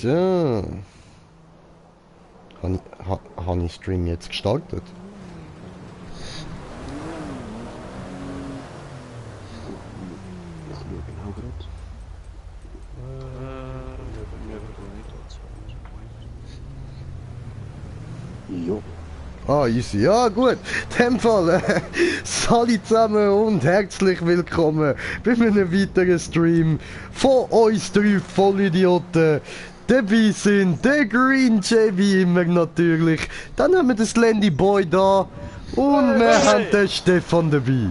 So. Habe ich Stream jetzt gestartet? Ich schaue genau gerade. Jo. Ah, easy. Ja, gut. In dem Fall, Sali zusammen und herzlich willkommen bei einem weiteren Stream von uns drei Vollidioten. Dabei sind der Green Jay wie immer natürlich. Dann haben wir den Slendy Boy da und wir haben den Stefan dabei.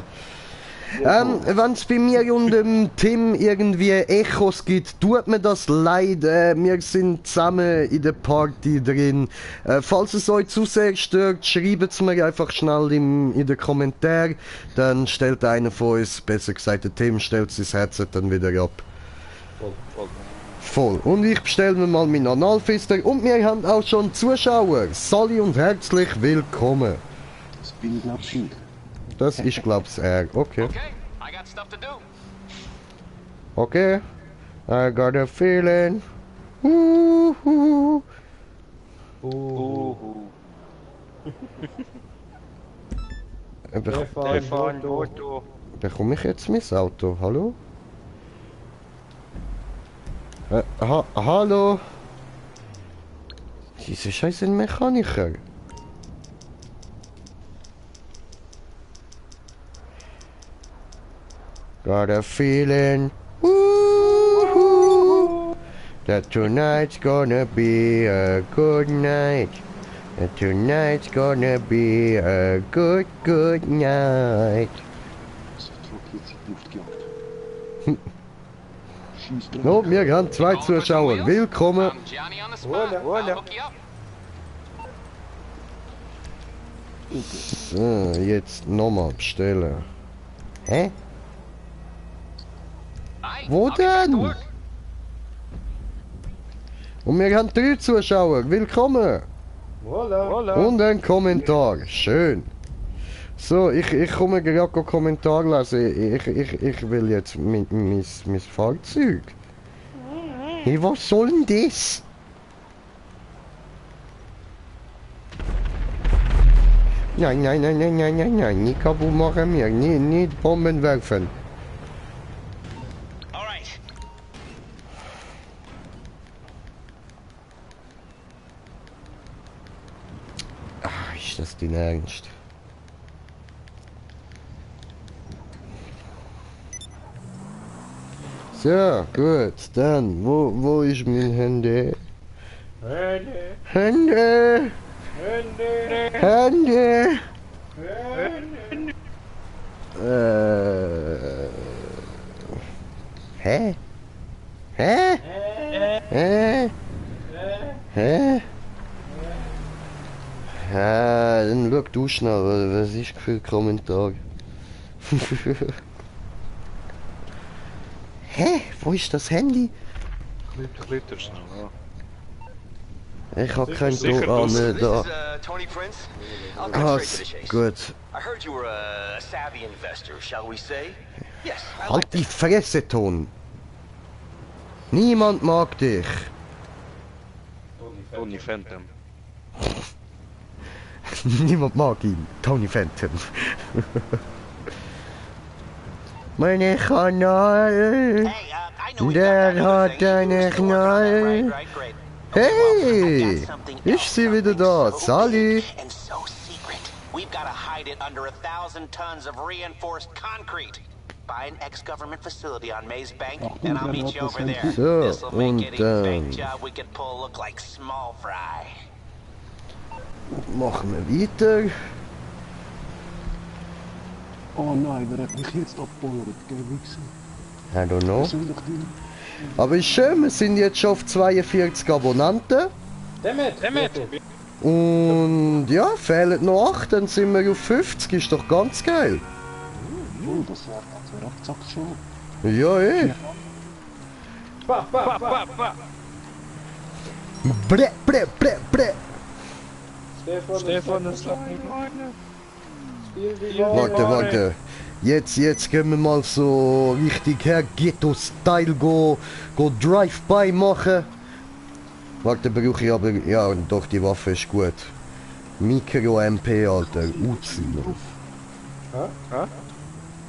Wenn es bei mir und dem Tim irgendwie Echos gibt, tut mir das leid. Wir sind zusammen in der Party drin. Falls es euch zu sehr stört, schreibt es mir einfach schnell in den Kommentaren. Dann stellt einer von uns, besser gesagt der Tim, stellt sein Headset dann wieder ab. Voll. Und ich bestelle mir mal meinen Analfister und wir haben auch schon Zuschauer. Sali und herzlich willkommen. Das bin ich, glaube ich, nicht. Das ist, glaub's, er. Okay. Okay. I got a feeling. Stefan, Auto. Bekomme ich jetzt mein Auto? Hallo? Hallo? Diese scheiß Mechaniker. Got a feeling that tonight's gonna be a good night. That tonight's gonna be a good night. Das Truck jetzt in die Luft gejagt. Schieß drauf. No, wir haben zwei Zuschauer. Willkommen. So, jetzt nochmal bestellen. Hä? Wo denn? Und wir haben 3 Zuschauer. Willkommen. Und ein Kommentar. Schön. So, ich komme gerade einen Kommentar lesen. Ich will jetzt mein Fahrzeug. Hey, was soll denn das? Nein, nicht kaputt machen wir. Nicht Bomben werfen. Ist das dein Ernst? So, gut, dann, wo ist mein Handy? Handy! Hä? Ja, dann schau du schnell, was ist für ein Kommentar? Hä? Wo ist das Handy? Klitter schnell, ja. Ich hab kein Sicher, Tor sicher. da. Tony Prince. I'll Ah, get straight to the chase. gut. I heard you were a savvy investor, shall we say? Yes, I like Halt die Fresse, Ton! Niemand mag dich! Tony Phantom. Niemand mag ihn, Tony Phantom. Meine Kanal, Hey, I know der we've got hat that eine other thing. You were still working on Knall. it, right? Great. Okay, well, Hey, I've got something ich else, sie wieder something da, so Sally. big and so secret. We've got to hide it under 1,000 tons of reinforced concrete. Buy an ex-government facility on Maze Bank, and I'll meet you over there. So, This'll make und any dann bank job we could pull look like small fry. machen wir weiter. Oh nein, wer hat mich jetzt abgebaut? Geh wichsen. I don't know. Was soll ich denn? Aber ist schön, wir sind jetzt schon auf 42 Abonnenten. Demet! Und ja, fehlen noch 8, dann sind wir auf 50, ist doch ganz geil. Oh, das wär abzackt schon. Ja, eh. Pa! Bre. Stefan, das lag nicht meine. Warte. Jetzt gehen wir mal so richtig her Ghetto-Style go Drive-by machen. Warte, brauche ich aber... Ja, doch, die Waffe ist gut. Mikro-MP, Alter. Uzi.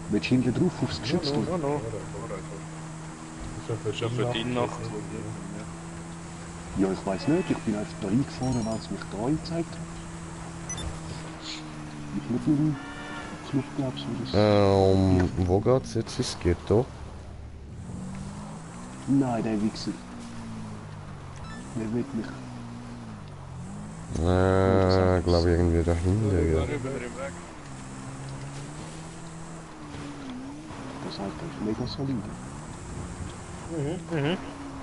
Willst du hinten drauf aufs Geschütz tun? Schon für die Nacht. Ja, ich weiß nicht. Ich bin einfach da reingefahren, weil es mich da angezeigt hat. Ich nicht mit dem Club, glaubst du, das... Wo geht's jetzt ins Ghetto? Nein, der Wichser. Der will mich... Glaube irgendwie dahinter, ja. Das heißt, der ist mega solide.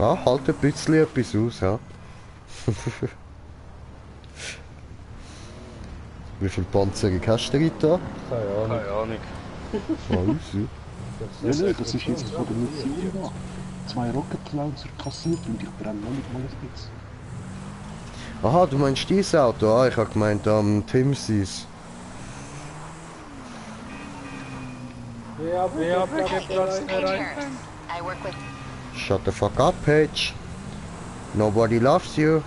Ja, halt ein bisschen etwas aus, ja. Wie viel Panzerung hast du da? Keine Ahnung. Alles, ja. Ja, nein, das ist jetzt von der Mission da. 2 Rocket Launcher kassiert und ich brenne noch nicht mal ein bisschen. Aha, du meinst dieses Auto? Ah, ich hab gemeint am Timsees. Ja, aber Platz rein. I work with Shut the fuck up, Paige. Nobody loves you.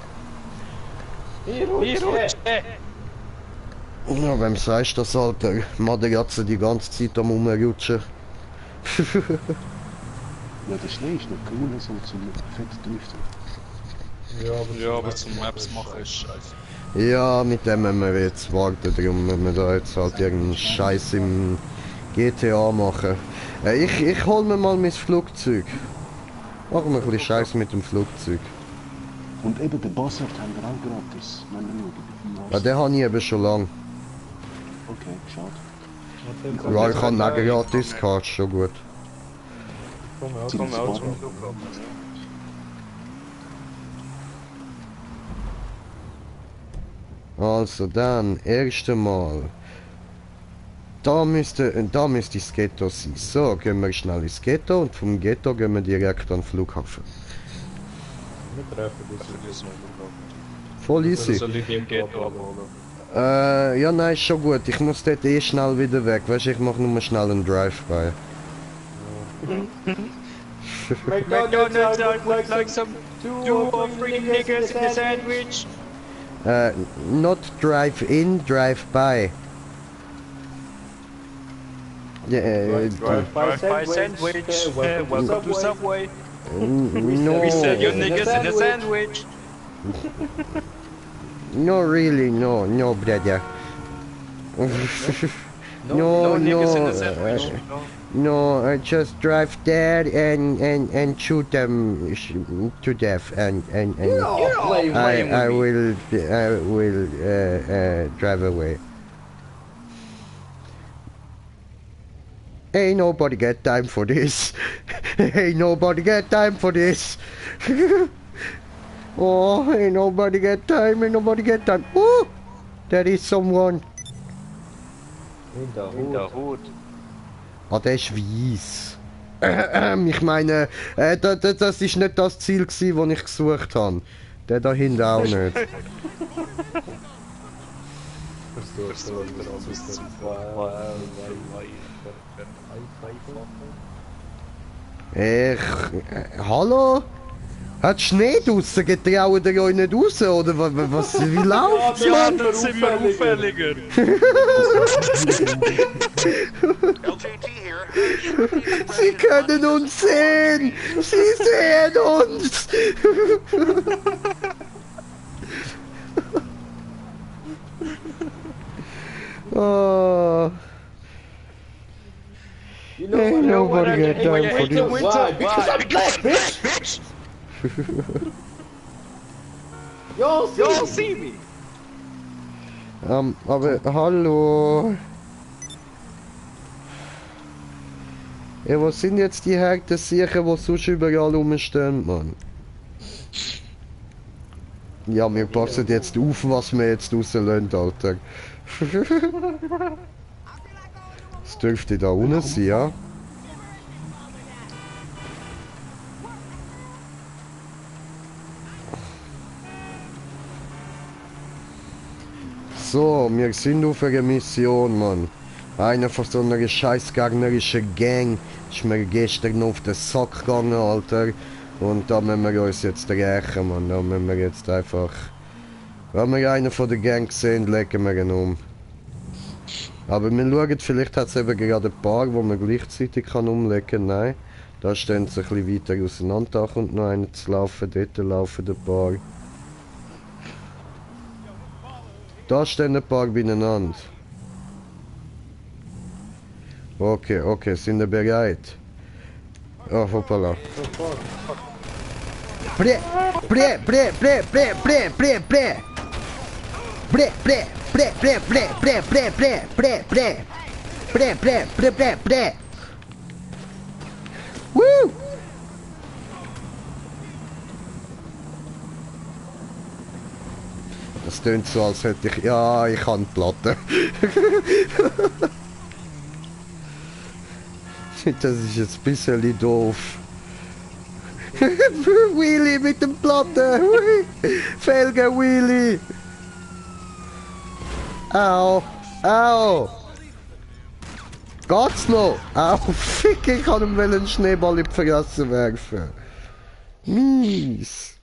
Ja, wem sagst du das, Alter? Madegatze die ganze Zeit am Rumrutschen. Ja, der Schnee ist nicht cool, so zum fett driften. Ja, aber zum Maps machen ist scheiße. Ja, mit dem müssen wir jetzt warten, darum müssen wir da jetzt halt irgendeinen Scheiß im GTA machen. Ich hol mir mal mein Flugzeug. Machen wir ein bisschen Scheiß mit dem Flugzeug. Und eben den Buzzard haben wir auch gratis, wenn wir schauen. Ja, den habe ich eben schon lang. Okay, schade. Ja, ich habe auch gratis gehabt, schon gut. Komm auch zum Also dann, erst einmal. Da müsste das Ghetto sein. So, gehen wir schnell ins Ghetto und vom Ghetto gehen wir direkt an den Flughafen. Wir treffen das. Voll easy. Soll ich im Ghetto abholen? Ja, nein, ist schon gut. Ich muss dort eh schnell wieder weg. Weißt du, ich mache nur schnell einen Drive-by. McDonald's, I would like some 2 or 3 niggas in a sandwich. Not drive-in, drive-by. Yeah, Drive-by sandwich. Welcome to Subway. no, We said you niggas in a sandwich. no, really, no, brother. No, niggas in a sandwich. no, I just drive there and shoot them to death and I will drive away. Ain't nobody got time for this. Ain't nobody got time for this. Oh, ain't nobody got time, ain't nobody got time. Oh, there is someone. In der Hut. Ah, der ist weiss. Ich meine, das ist nicht das Ziel gewesen, das ich gesucht habe. Der da hinten auch nicht. Hallo? Hat Schnee draussen? Getrauen ihr euch nicht raus? Oder was? Wie läuft's, Ja, Mann? dann sind wir auffälliger. LJT here. Sie können uns sehen! Sie sehen uns! Oh. Ain't nobody got time for this. Why? Because I'm black, bitch! Y'all see me! Aber hallo. Ja, was sind jetzt die harten Sicher, die sonst überall rumstehen, Mann? Ja, wir passen jetzt auf, was wir jetzt rauslassen, Alter. Das dürfte da unten sein, ja? So, wir sind auf einer Mission, Mann. Einer von so einer scheiß gegnerischen Gang ist mir gestern auf den Sack gegangen, Alter. Und da müssen wir uns jetzt rächen, Mann. Da müssen wir jetzt einfach... Wenn wir einen von der Gang sehen, legen wir ihn um. Aber wir schauen, vielleicht hat es eben gerade ein paar, wo man gleichzeitig kann umlegen kann. Nein. Da stehen sie ein bisschen weiter auseinander. Da kommt noch einer zu laufen. Dort laufen ein paar. Da stehen ein paar beieinander. Okay, okay, sind ihr bereit? Oh, hoppala. Bre, bre, bre, bre, bre, bre, bre, bre. Bre, bre, bre, bre, bre, bre, bre, bre, bre, bre. Bre, bre, bre, bre, bre. Woo! Das tönt so, als hätte ich... Ja, ich kann Platte. Das ist jetzt ein bisschen doof. Wheelie mit dem Platte! Felge Wheelie! Au! Au! Geht's noch? Au! Fick, ich kann ihm einen Schneeball in die Fresse werfen. Mies!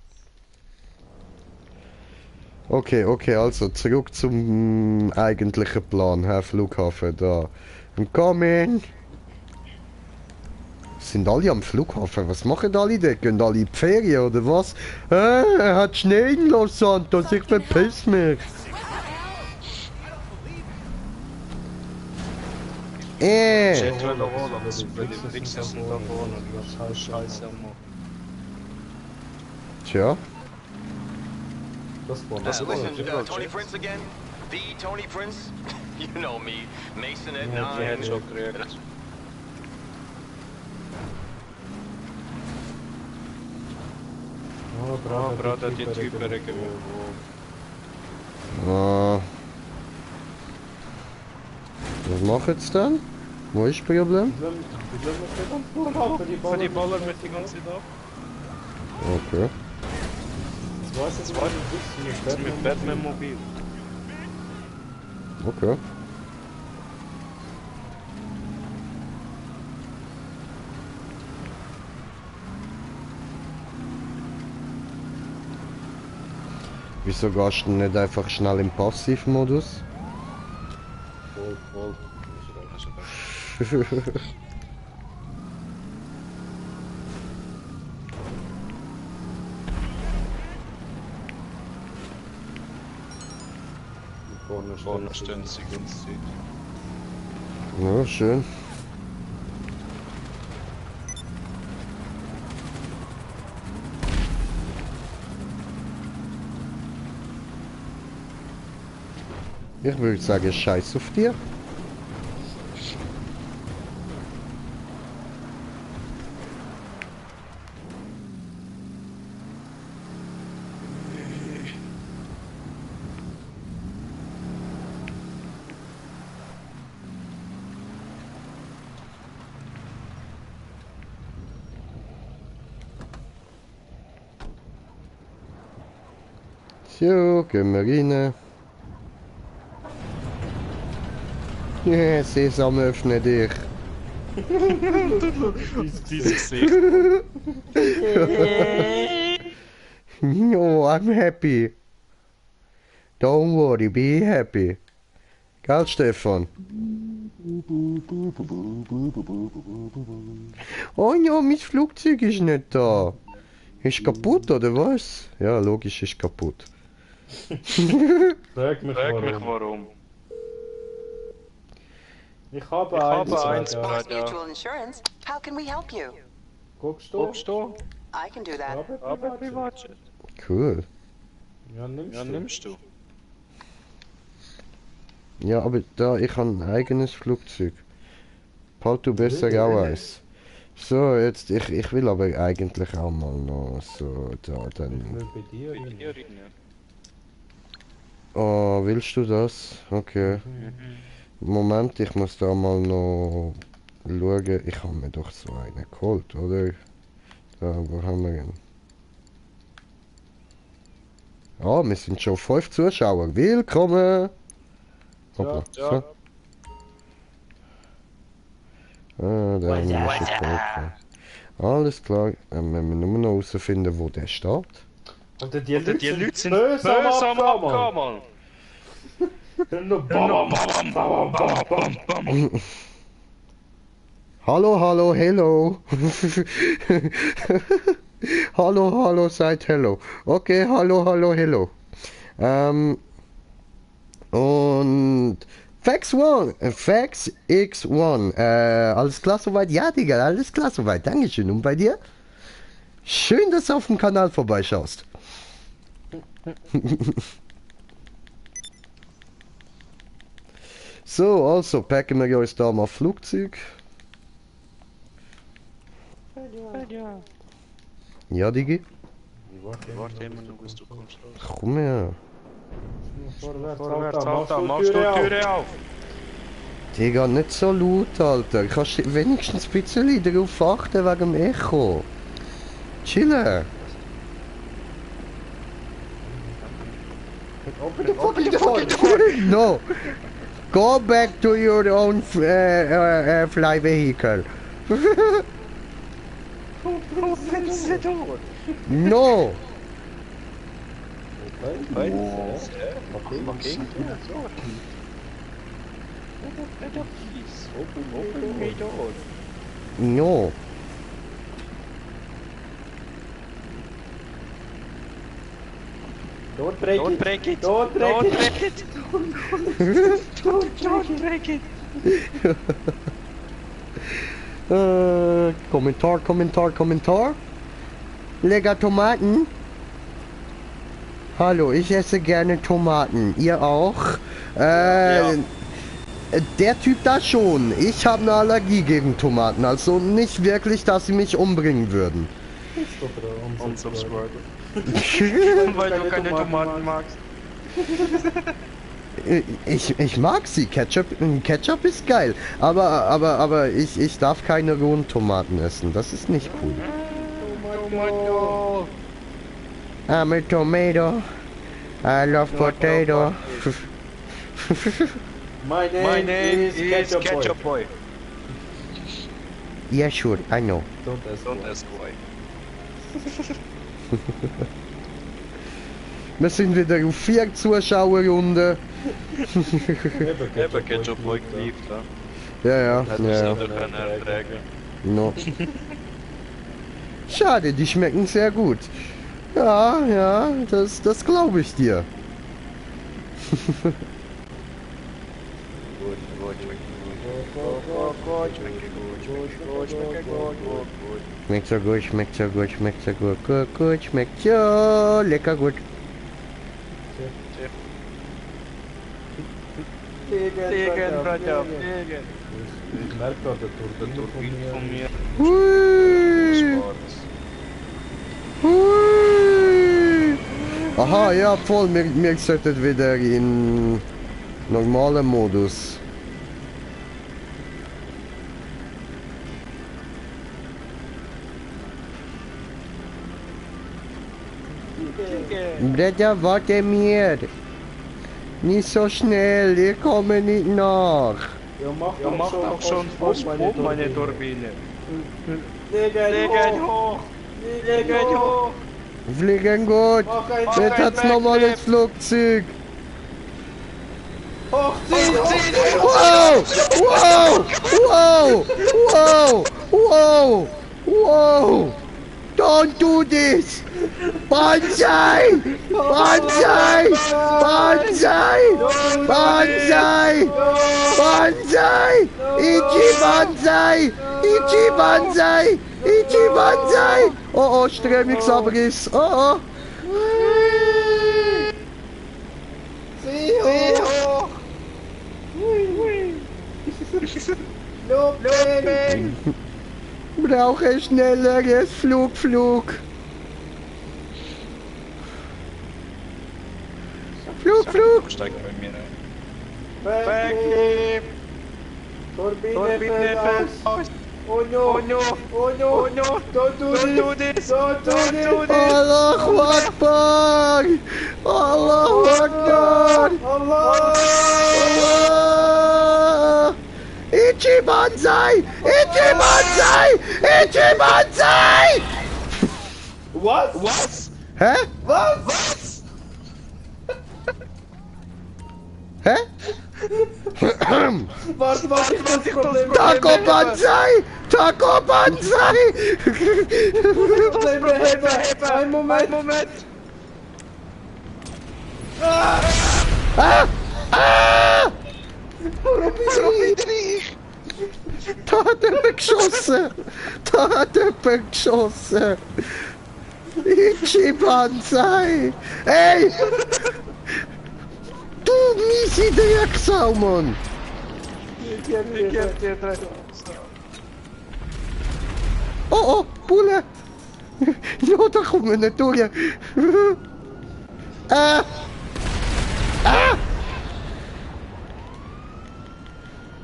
Okay, okay, also zurück zum eigentlichen Plan, Herr Flughafen, da. I'm coming! Sind alle am Flughafen? Was machen alle da? Gehen alle in die Ferien oder was? Er hat Schnee in Los Santos, ich verpiss mich! Tja. Listen, Tony Prince again? The Tony Prince? You know me, Mason at 9. Oh, Bruder, die Typen regen Was machen sie dann? Wo ist das Problem? Von die Baller mit die ganze Zeit ab. Okay. Das ist mit Batman mobil. Okay. Wieso gehst du nicht einfach schnell im Passivmodus? Voll. Vorne stehen sie ganz Zeit. Ja, schön. Ich würde sagen, scheiß auf dir. So, gehen wir rein. Ja, Sesam, öffne dich. Dieses Gesicht. No, I'm happy. Don't worry, be happy. Gell, Stefan? Oh ja, mein Flugzeug ist nicht da. Ist kaputt, oder was? Ja, logisch, ist kaputt. Frag mich warum. Ich habe eins. Mass Mutual Insurance. How can we help you? Guckst du? I can do that. Aber Privatjet. Cool. Ja, nimmst du. Ja, aber da, ich habe ein eigenes Flugzeug. Halt du besser auch eins. So, jetzt, ich will aber eigentlich auch mal noch so, da, Ich dann... will bei dir rein. Oh, willst du das? Okay. Moment, ich muss da mal noch schauen. Ich habe mir doch so einen geholt, oder? Da, wo haben wir ihn? Ah, wir sind schon 5 Zuschauer. Willkommen! Hoppla, Ja. so. Ah, da muss ich gucken. Alles klar, wenn wir nur noch herausfinden, wo der steht. Und die Leute sind böse am Abgehen, Mann. Dann noch bam, bam, bam, bam, bam, bam. Hallo, hallo, hello. Hallo, hallo, seid hello. Okay, hallo, hallo, hello. Und Fax X1. Alles klar soweit? Ja, Digga, alles klar soweit. Dankeschön. Und bei dir? Schön, dass du auf dem Kanal vorbeischaust. So, also packen wir uns da mal Flugzeug. Ja, Digi? Warte immer noch, bis du kommst. Komm her. Vorwärts, Alter, Machst du die Türe auf? Digga, nicht so laut, Alter. Kannst du wenigstens ein bisschen darauf achten wegen dem Echo. Chillen. Open the fucking door! No. Go back to your own fly vehicle. Open the door! No. Okay. Open the door. No. Don't break Don't it! break it! Don't break it! Don't break it! Kommentar. Lecker Tomaten. Hallo, ich esse gerne Tomaten. Ihr auch? Ja. Der Typ da schon. Ich habe eine Allergie gegen Tomaten. Also nicht wirklich, dass sie mich umbringen würden. Unsubscribe. Weil du keine Tomaten magst. Ich mag sie. Ketchup ist geil. Aber ich darf keine rohen Tomaten essen. Das ist nicht cool. Tomato! I'm a tomato. I love potato. My My name is Ketchup Ketchup Boy. Boy. Yeah, sure, I know. Don't ask Don't why. ask why. Wir sind wieder auf 4 Zuschauerrunden. Eben Ketchup Boy geliebt, ja. Ja. Hätte ich selber können ertragen. No. Schade, die schmecken sehr gut. Ja, das glaube ich dir. Schmeckt so gut, schmeckt so gut. Gut, schmeckt so lecker gut. Tegen, Brother, tegen. Ich merke gerade, der Turbine von mir. Hui. Hui. Aha, ja voll, wir sollten wieder in normalen Modus. Bruder, warte mir. Nicht so schnell, ich komme nicht nach. Ja, mach Doch schon fast meine Turbine. Legen hoch! Legen hoch! Fliegen gut. Jetzt hat's nochmal ins Flugzeug. Hochziehen! Wow! Don't do this! Banzai! Ichi Banzai! Oh, Strömungsabriss! Oh! Zieh hoch! Looping! Brauche schnelleres Flug! Flug! Steig bei mir ein. Backflip! Turbine fällt aus! Oh no! Don't do this! Don't do this! Allahu Akbar! Allahu Akbar! Allah! Ichi Banzai! Ichi Banzai! Was? Hä? Was? Hä? Warte, ich muss die Probleme Taco Banzai! Taco Banzai! heben. Ein Moment. Ah! Ah! Warum bin ich? Da hat jemand geschossen! Da hat jemand geschossen! Ichi Banzai! Ey! Du miese Drecksau, Mann! Ich geb dir 3. Oh, Bulle! Ja, da kommen wir nicht durch! Ah!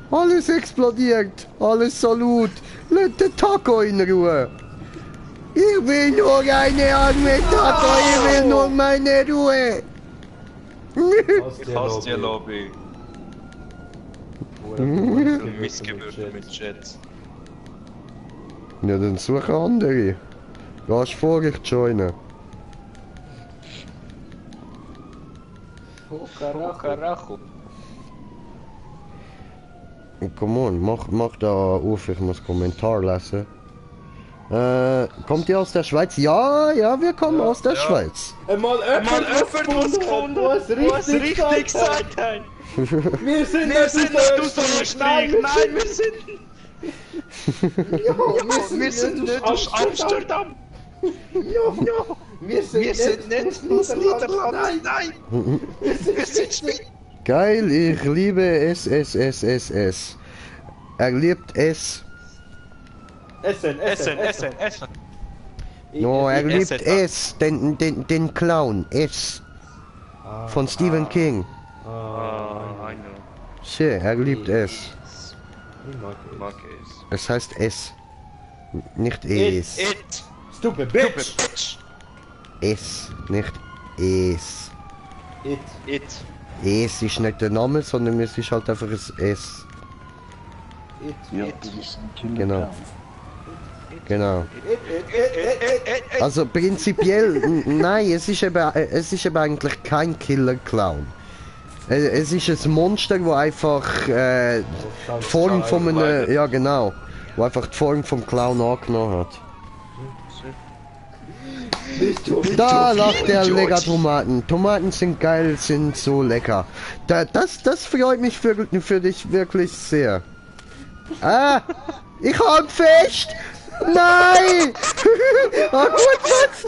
Alles explodiert! Alles Salut! Lass den Taco in Ruhe! Ich will nur eine Arme Taco! Ich will nur meine Ruhe! Fast die Lobby. Missgebürde mit Jets. Ja, dann suche andere. Gehst vor, ich joine. Carajo. Come on, mach da auf, ich muss Kommentar lesen. Kommt ihr aus der Schweiz? Ja, wir kommen aus der Schweiz. Mal jemand gefunden, was richtig gesagt hat. Wir sind nicht aus Österreich. Nein, wir sind... wir sind nicht aus Amsterdam. Ja. Wir sind nicht aus Niederland. Nein. Wir sind Schweiz. Geil, ich liebe es. Er liebt es. Essen. No, er liebt esse es, den Clown, es. Von Stephen King. I know. Shit, er liebt es. Mag es. Es heißt es. Nicht es. It. Stupid bitch. Es, nicht es. It. Es ist nicht der Name, sondern es ist halt einfach ein S. Ja, das ist ein Killer. Genau. Also prinzipiell, nein, es ist eben eigentlich kein Killer-Clown. Es ist ein Monster, wo einfach die Form von einem, ja genau, wo einfach die Form vom Clown angenommen hat. Da lacht der lecker Tomaten. Tomaten sind geil, sind so lecker. Das freut mich für dich wirklich sehr. Ah, ich hab fest. Nein! Ah, gut, was?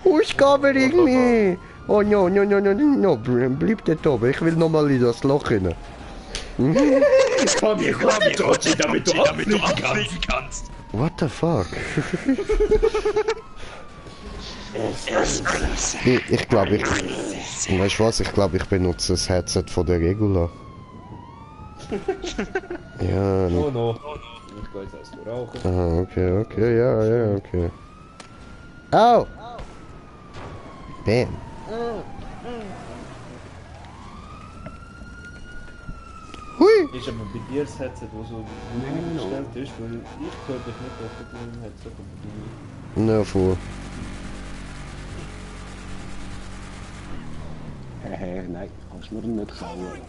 Who's covering me? Oh no, bleib dort oben. Ich will nochmal in das Loch rein. Komm hier, Tochi, damit du abfliegen kannst. What the fuck? Ich glaube, weißt du was? Ich glaube, ich benutze das Headset von der Regula. Ja. No. Ich geh jetzt erst rauchen. Ah, okay, ja, okay. Au! Bam. Hui! Ist aber bei dir das Headset, das so wenig gestellt ist, weil ich höre dich nicht auf dem Headset, aber du... Na, vor. Nein, kannst du mir nicht klauen.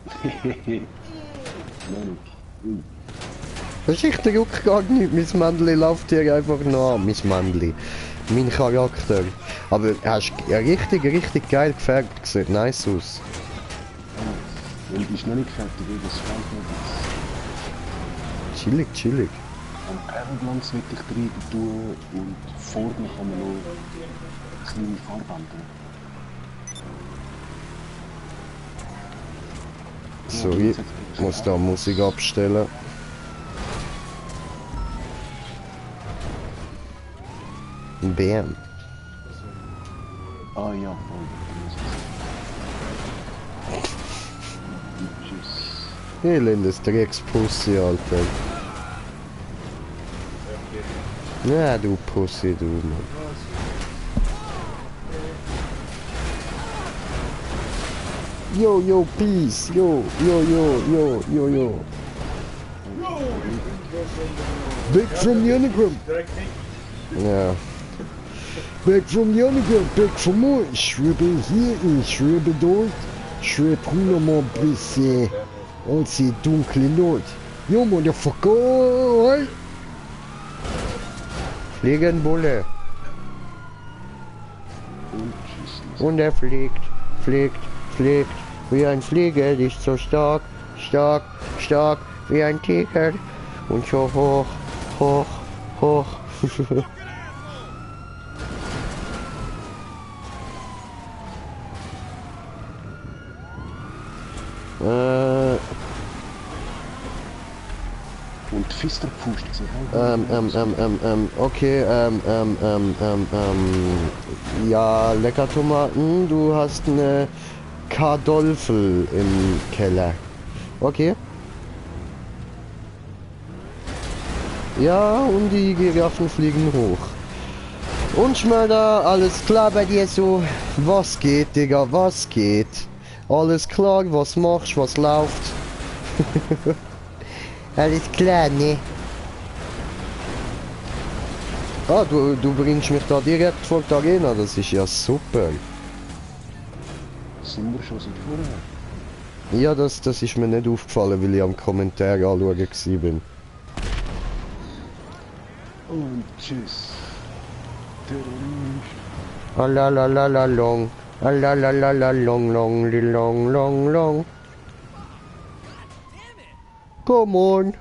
Das ist echt der Rückgang nicht. Mein Männli läuft hier einfach noch an. Mein Männli. Mein Charakter. Aber er ist richtig geil gefärbt. Sieht nice aus. Weil die ist noch nicht fertig, weil das fällt noch was. Chillig. Am Perlglanz will ich drin tun und vorne kann man noch kleine Farbbänder. Sorry, ich muss da Musik abstellen. Bam. Ah ja, voll. Tschüss. Elendes Dreckspussy, Alter. Ja, du Pussy, du, Mann. Yo, peace. Yo. Back from the underground. Ja. Back from the underground, back from more. Ich schwebe hier, ich schwebe dort. Ich schwebe nochmal ein bisschen als die dunkle Nacht. Jo, Motherfucker! Fliegenbulle. Und er fliegt, fliegt, fliegt. Wie ein Flieger, nicht so stark, stark, stark. Wie ein Tiger. Und so hoch, hoch, hoch. Und Fisterpfust sie okay, ja, lecker Tomaten, du hast eine Kartoffel im Keller. Okay. Ja, und die Giraffen fliegen hoch. Und Schmölder, alles klar bei dir so? Was geht, Digga, was geht? Alles klar, was machst, was läuft? Alles klar, ne? Ah, du bringst mich da direkt vor die Arena, das ist ja super. Sind wir schon seit vorher? Ja, das ist mir nicht aufgefallen, weil ich am Kommentar anschauen bin. Und tschüss. Alalala long. Alalala long long long long long. Come on.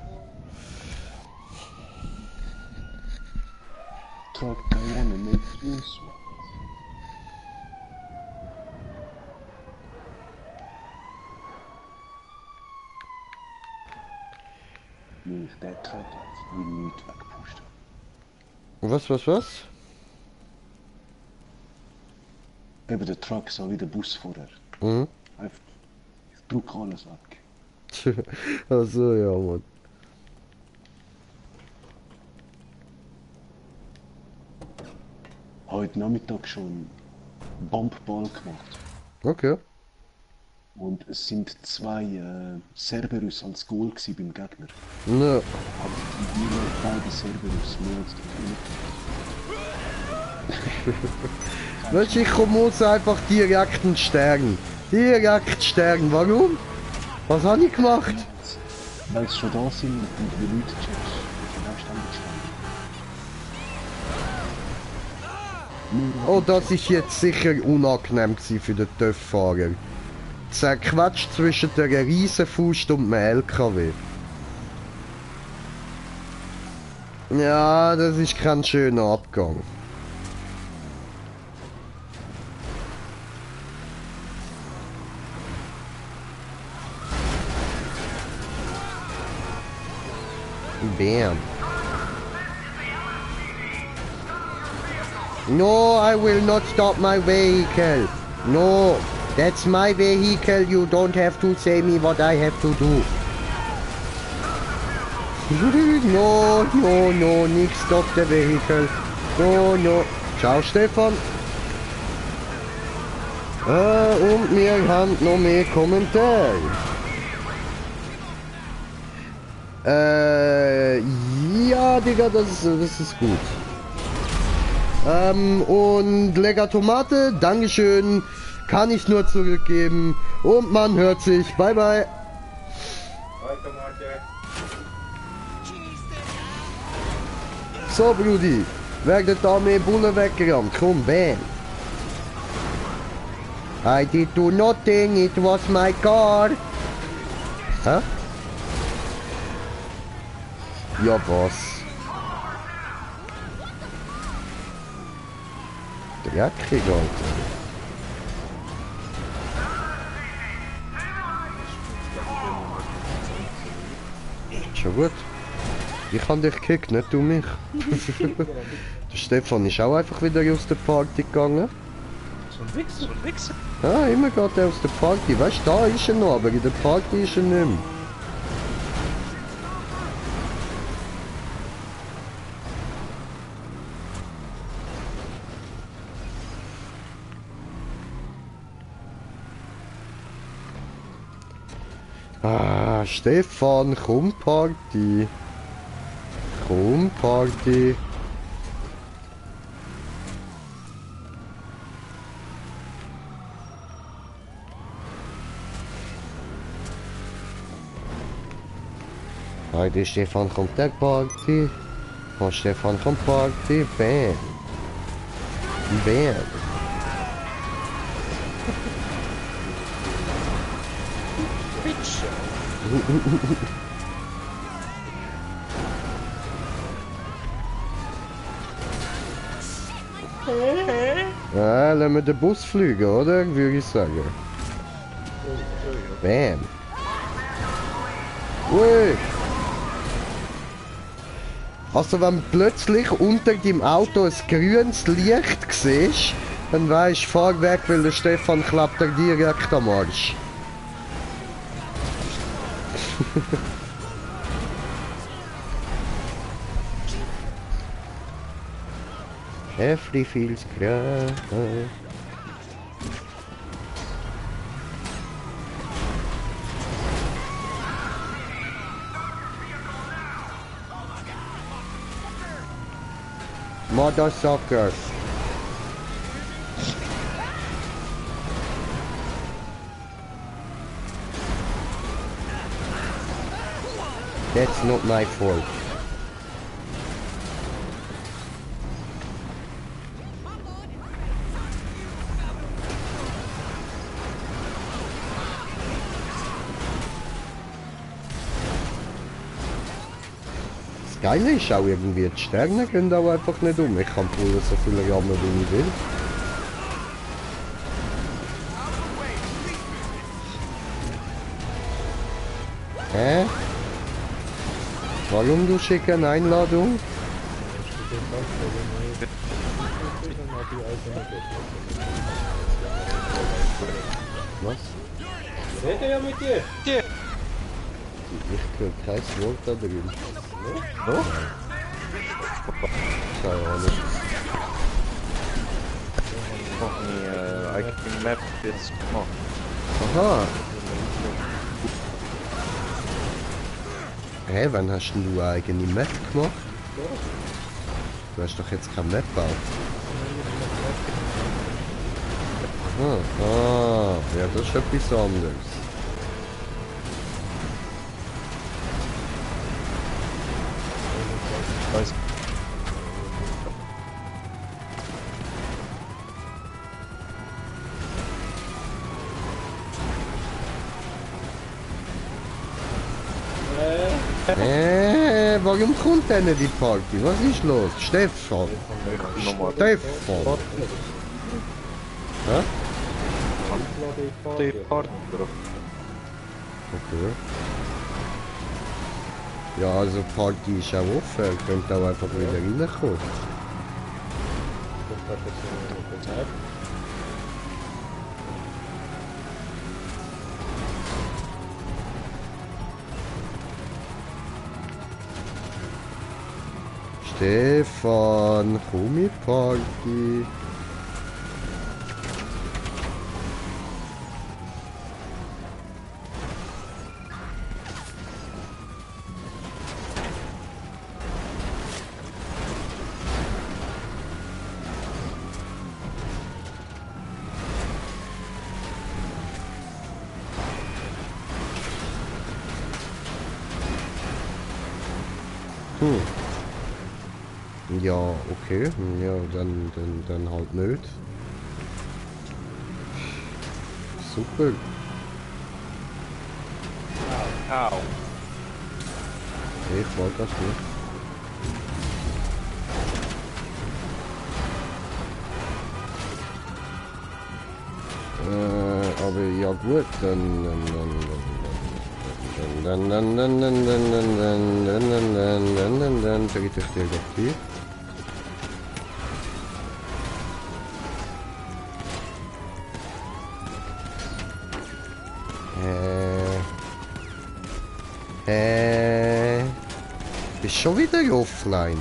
Truck, I wanna make use. Nicht der Truck jetzt, wie nicht weggepusht. Was? Eben der Truck so wie der Bus vorher. Mhm. Einfach, ich drück alles weg. Also ja, Mann. Heute Nachmittag schon Bombball gemacht. Okay. Und es sind zwei Cerberus als Goal gewesen beim Gegner. Ne. Aber wir beide Cerberus mehr als die Weißt du, ich komme uns einfach direkt einen Stern. Direkt Stern. Warum? Was habe ich gemacht? Weil sie schon da sind und die Leute checkst. Da stand ich Oh, das ist jetzt sicher unangenehm gewesen für den TÜV-Fahrer. Zerquetscht zwischen der Riesenfaust und dem LKW. Ja, das ist kein schöner Abgang. Bam. No, I will not stop my vehicle. No, that's my vehicle. You don't have to say me what I have to do. No, nicht stop the vehicle. No. Ciao, Stefan. Und wir haben noch mehr Kommentare. Ja, Digga, das ist gut. Und lecker Tomate, Dankeschön, kann ich nur zurückgeben. Und man hört sich, bye bye. So, Brudi, werdet da mehr Bullen weggerammt, komm, bam. I did do nothing, it was my car. Hä? Ja, was? Dreckig, Alter. Schon gut. Ich habe dich gekickt, nicht du mich. Der Stefan ist auch einfach wieder aus der Party gegangen. So ein Wichser. Ja, immer geht er aus der Party. Weißt du, da ist er noch, aber in der Party ist er nicht mehr. Ah, Stefan, komm Party. Party. Heute Stefan kommt der Party. Oh, Stefan kommt Party. Bam. Bam. Ja, lassen wir den Bus fliegen, oder? Würde ich sagen. Bam. Ui. Also wenn plötzlich unter dem Auto ein grünes Licht siehst, dann weisst du, fahr weg, weil der Stefan klappt dir direkt am Arsch. Heftig viel's Gras. Motherfuckers. That's not my fault. Das Geile ist auch irgendwie, die Sterne gehen auch einfach nicht um. Ich kann pullen so viele Jammer wie ich will. Hä? Warum du schickst eine Einladung? Was? Rede ja mit dir. Ich höre kein Wort da drin. Oh? Keine Ahnung. Noch nie eigene Map jetzt gemacht. Aha. Hä, hey, wann hast denn du eine eigene Map gemacht? Du hast doch jetzt keine Map gebaut. Ah, ja, das ist etwas anderes. Weiß. Warum kommt denn die Party? Was ist los? Stefan! Stefan! Hä? Die Party drauf. Okay. Ja, also die Party ist auch offen, ihr könnt auch einfach wieder reinkommen. Stefan, komm in die Party. Ja, okay. Ja, dann halt nicht. Super. Au. Ich wollte das nicht. Aber ja gut, dann verriete ich dir doch die. Bist schon wieder offline?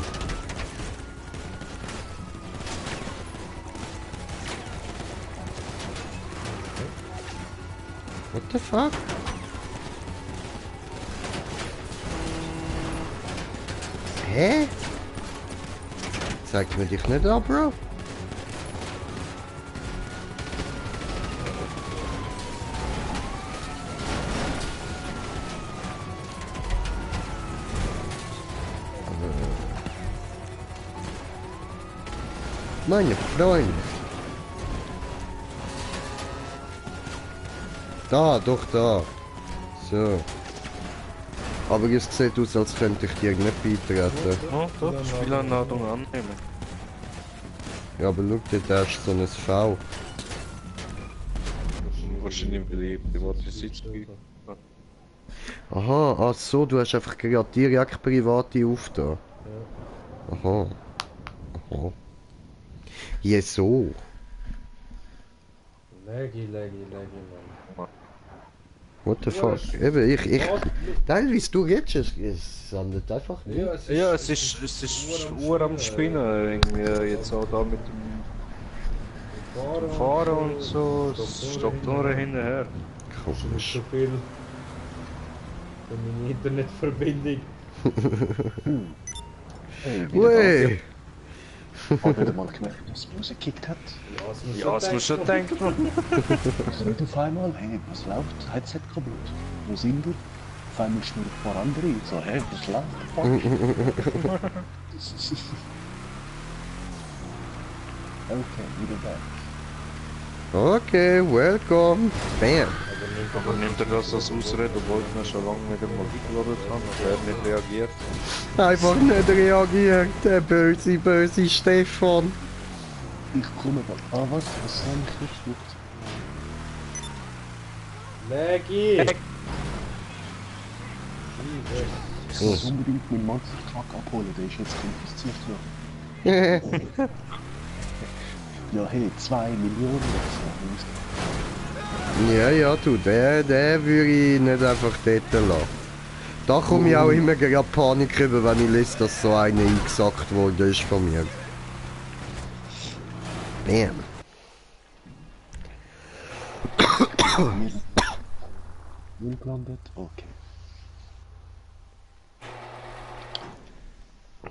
What the fuck? Hä? Zeigt mir dich nicht an, Bro? Meine Freunde. Da, doch da. So. Aber es sieht aus, als könnte ich dir nicht beitreten. Ja, doch, Spielanladung annehmen. Ja, aber schau, da ist so ein V. Wahrscheinlich private Sitzung. Aha, ach so, du hast einfach gerade direkt private aufgetan. Aha. Aha. Ja, so. Leggy, Mann. What the fuck? Eben, ich... Teilweise du redest, es handelt einfach nicht. Ja, es ist Uhr am Spinnen, irgendwie jetzt auch da mit dem Fahren und so, es stoppt nur hinterher. Komisch. So viel für meine Internetverbindung. Hey, Ui! Hab wieder mal gemerkt, dass es Musik gekickt hat. Ja, es muss schon denken. Also nicht auf einmal, hey, was läuft? Headset kaputt. Wo sind wir? Auf einmal schnurren ein paar andere. So, hey, was läuft? Fuck. Okay, wieder back. Okay, welcome. Bam. Aber nimmt er das als Ausrede, obwohl ich mir schon lange wieder mal eingeladen habe und er nicht reagiert? Einfach nicht reagiert, der böse Stefan. Ich komme da. Ah, was? Was soll ich jetzt? Leggy! Ich muss unbedingt meinen Monster-Truck abholen, der ist jetzt konfisziert worden. Ja, hey, 2 Millionen oder so. Ja, du, der würde ich nicht einfach dort lassen. Da komme ich auch immer gerade Panik über, wenn ich lese, dass so einer eingesackt worden ist von mir. Bam. Null gelandet? Okay.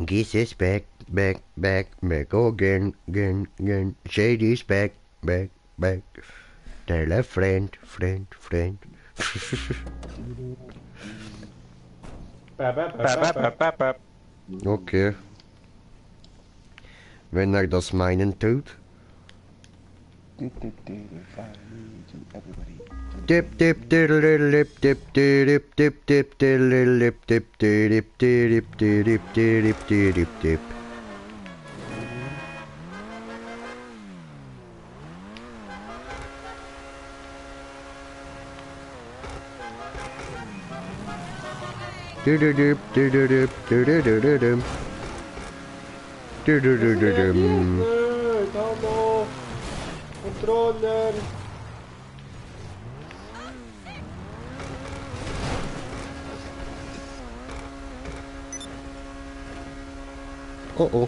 This is back, back again. Shady's back. Tell a friend. Okay. Wenn er das meinen tut. Dip dip diddle-diddle-dip dip dip dip dip diddle-diddle-dip dip dip dip dip dip dip dip. Dip dip dip Hallo! Controller! Oh oh.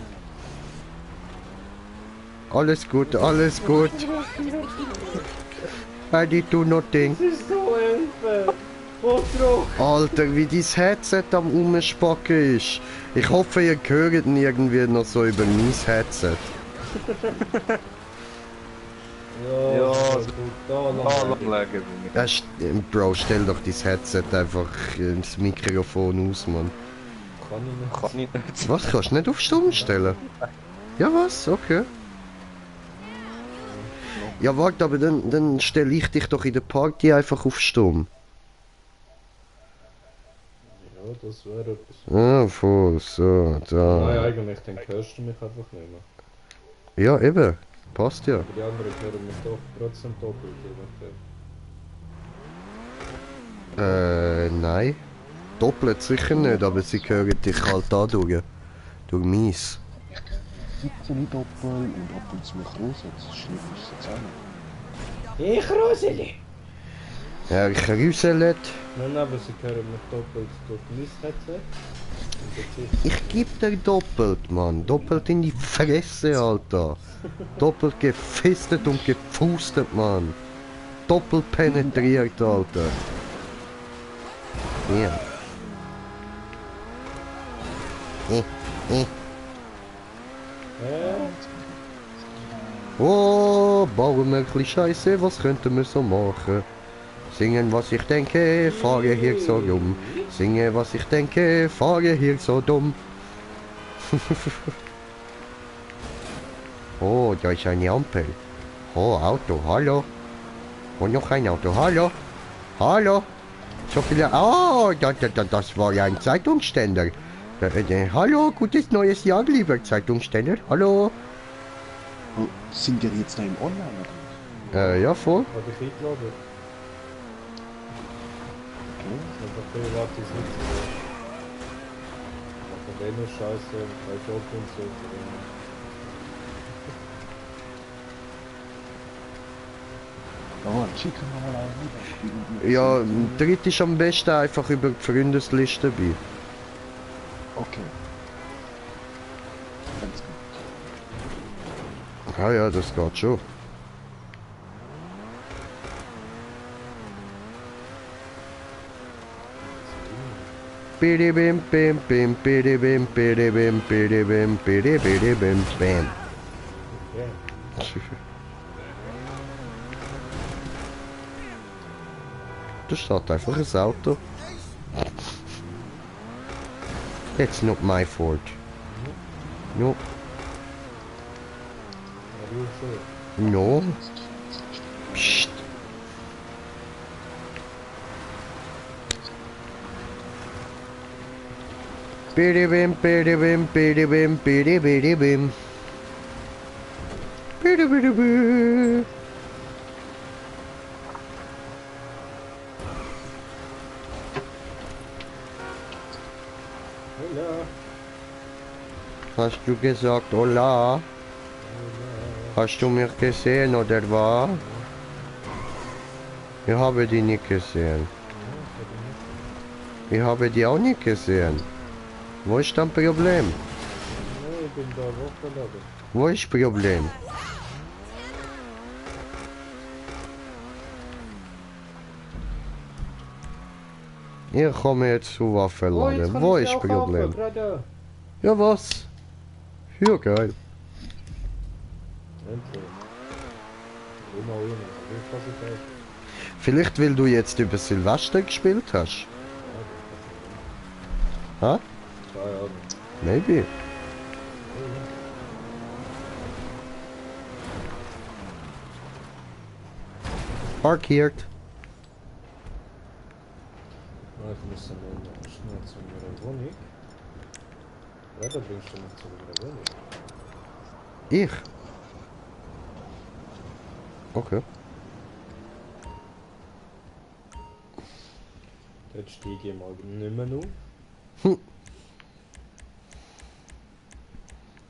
Alles gut. I did do nothing. Das ist so Hilfe! Control! Alter, wie dein Headset am Umspacken ist. Ich hoffe, ihr hört ihn irgendwie noch so über mein Headset. Ja, da Anlegen. Bro, stell doch dein Headset einfach ins Mikrofon aus, Mann. kann ich nicht. Kann ich nicht. Was, kannst du nicht auf Stumm stellen? Ja, was? Okay. Ja, warte, aber dann stelle ich dich doch in der Party einfach auf Stumm. Ja, das wäre etwas. Ah, voll, so, da. Nein, eigentlich, dann hörst du mich einfach nicht mehr. Ja, eben. Passt ja. Aber die anderen hören mich doch trotzdem doppelt, je nachdem. Nein. Doppelt sicher nicht, aber sie hören dich halt da durch. Durch mies. Sitze nicht doppelt und ab und zu mich raus, das schlimm ist jetzt auch nicht. Ich Roseli! Ja, ich rüsselet. Nein, aber sie hören mich doppelt durch mein Headset. Ich geb dir doppelt, Mann. Doppelt in die Fresse, Alter. Doppelt gefistet und gefustet, Mann. Doppelt penetriert, Alter. Ja. Oh, bauen wir ein bisschen Scheiße, was könnten wir so machen? Singen, was ich denke, fahre hier so dumm. Singe, was ich denke, fahre hier so dumm. Oh, da ist eine Ampel. Oh, Auto, hallo. Und noch ein Auto, hallo. Hallo. So viele... Oh, das war ja ein Zeitungsständer. Hallo, gutes neues Jahr, lieber Zeitungsständer. Hallo. Oh, sind wir jetzt da im Online oder? Ja, voll. Habe ich eingeladen. Aber viel warte ich nicht. Aber wenn nur Scheiße, bei Job und so. Oh, schicken wir mal einen rüber. Ja, dritt ist am besten einfach über die Freundesliste bei. Okay. Ganz gut. Ah ja, das geht schon. Bidi bim bim bim bidi bim bidi bim bidi bim bidi bidi bim bam. Da steht einfach ein Auto. It's not my fault. No. No. Psst. Bidi bim bidi bim bidi bim bidi bidi bim. Bidi bidi bim. Hast du gesagt, hola? Hast du mich gesehen oder was? Ich habe die nicht gesehen. Ich habe die auch nicht gesehen. Wo ist dein Problem? Ich bin da hochgeladen. Wo ist das Problem? Ich komme jetzt zu Waffenladen. Wo ist das Problem? Ja, was? Ja, geil. Endlich. Immer ohne. Wie pass ich auf? Vielleicht, weil du jetzt über Silvester gespielt hast. Ha? Ja, ja. Maybe. Parkiert. Ich muss dann schnell zu meiner Wohnung. Ja, da bringst du mich zu meiner Wohnung. Ich? Okay. Jetzt steige ich mal nicht mehr auf.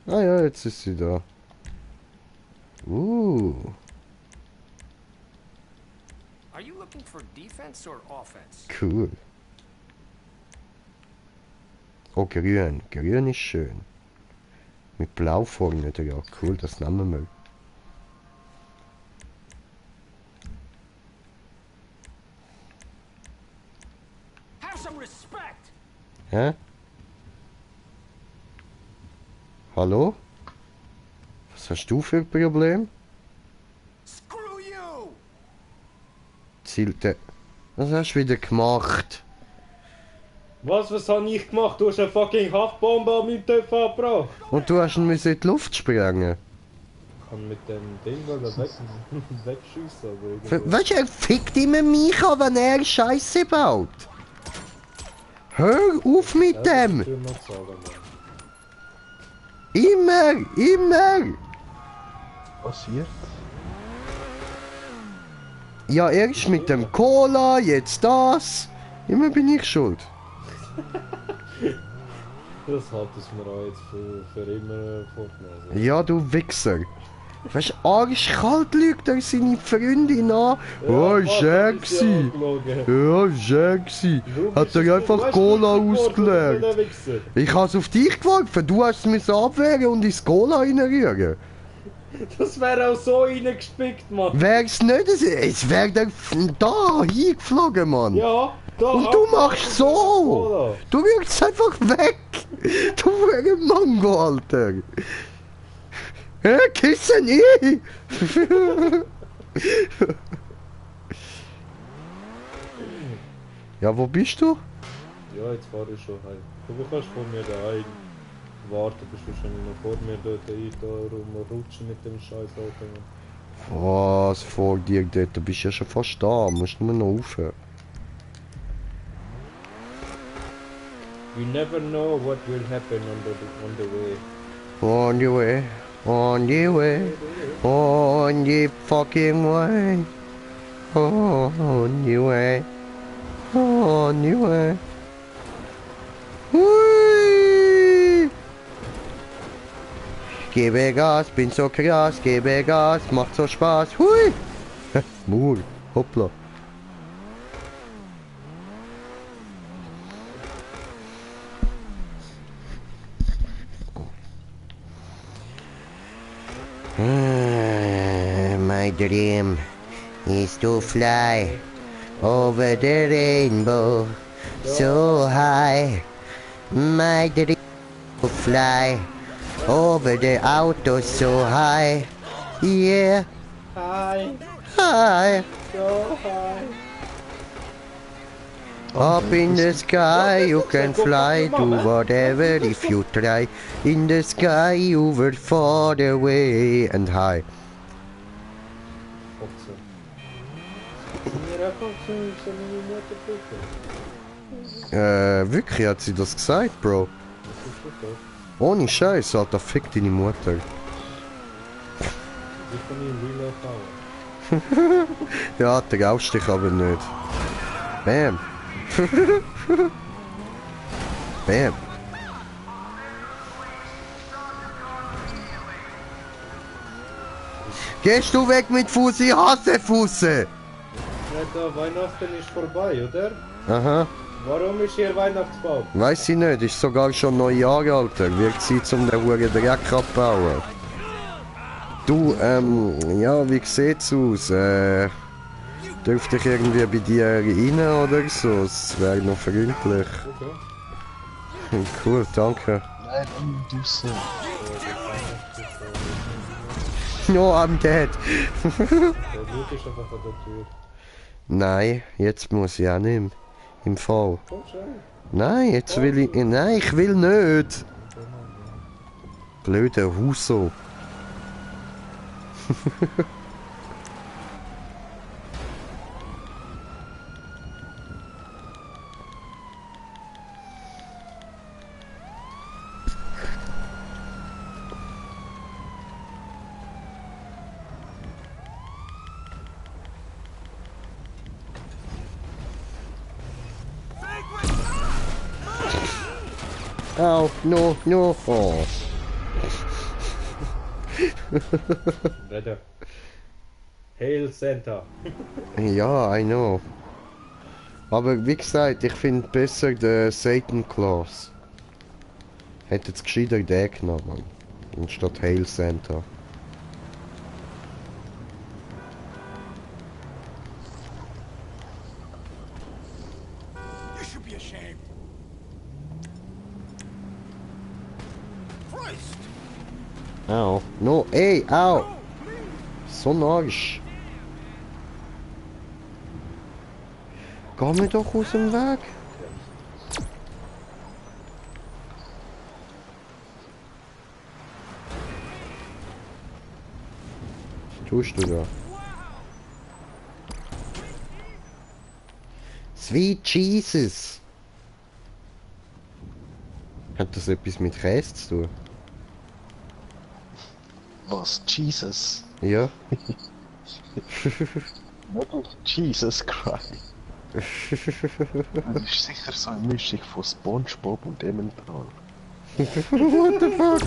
Ah ja, jetzt ist sie da. Are you looking for defense or offense? Cool. Oh, grün. Grün ist schön. Mit Blau vorne dran. Cool, das nehmen wir. Have some respect! Hä? Hallo? Was hast du für ein Problem? Screw you! Zielte. Was hast du wieder gemacht? Was habe ich gemacht? Du hast eine fucking Haftbombe an meinem Töpf abgebracht. Und du hast ihn müssen in die Luft sprengen. Ich kann mit dem Ding wegschiessen, aber irgendwie... Weißt du, er fickt immer mich an, wenn er Scheiße baut. Hör auf mit Ja, dem! das ist noch zu sagen, Mann. Immer! Passiert? Ja, erst mit dem Cola, jetzt das. Immer bin ich schuld. Das hat es mir auch jetzt für immer vorgenommen. Ja, du Wichser. Weißt du, arschkalt lügt er seine Freundin an. Oh, ist er gsi. Ja, ist er gsi. Hat er einfach Cola ausgeleert. Ich hab's auf dich geworfen, du hast es müssen abwehren und ins Cola reinrühren. Das wäre auch so reingespickt, Mann. Wär's nicht, es wär der da hingeflogen, Mann. Ja, Und du machst so! Du wirkst einfach weg! Du wärst Mango, Alter! Hä? Kissen ich! Ja, wo bist du? Ja, jetzt fahre ich schon heim. Du kannst vor mir daheim warten, bist wahrscheinlich noch vor mir dort rumrutschen mit dem scheiß Auto. Was vor dir dort? Du bist ja schon fast da, musst nur noch aufhören. You never know what will happen on the way. On your way, on your way, on your fucking way, on your way, on your way. Hui! Gebe Gas, bin so krass, gebe Gas, macht so Spaß. Hui! Mur, hoppla. My dream is to fly over the rainbow so high. My dream to fly over the auto so high. Yeah. Hi, High. so hi. Up in the sky you can fly, do whatever if you try. In the sky you were far away and high. Också. Mir einfach so eine Mutter bitte. Wirklich hat sie das gesagt, Bro? Das ist super. Ohne Scheiß, Alter, fick deine Mutter. Ich kann ihn real hauen. Ja, traust dich aber nicht. Bam. Bam. Gehst du weg mit Fuß, ich hasse Fuße! Ja, Weihnachten ist vorbei, oder? Aha, Warum ist hier Weihnachtsbaum? weiß ich nicht, ist sogar schon Neujahr, Alter. Wird Zeit, um den Huren Dreck abbauen. Du, ja, wie sieht's aus? Dürfte ich irgendwie bei dir rein oder so? Es wäre noch freundlich. Okay. Cool, danke. Nein, du so. No, I'm dead. Der Blut ist einfach an der Tür. Nein, jetzt muss ich auch nicht. Im Fall. Komm schon. Nein, jetzt will ich. Nein, ich will nicht. Blöder Huso. Oh, no, no. Oh. Wetter. Hail Santa. Ja, I know. Aber wie gesagt, ich finde besser den Satan Claus. Hätte jetzt gescheiter den genommen. Anstatt Hail Santa. You should be ashamed. Christ! Au. No, ey, au! So ein Arsch. Geh mir doch aus dem Weg. Was tust du da? Sweet Jesus! Hat das etwas mit Käse zu tun? Was? Jesus? Ja. Jesus Christ. Das ist sicher so eine Mischung von SpongeBob und Emmental. What the fuck?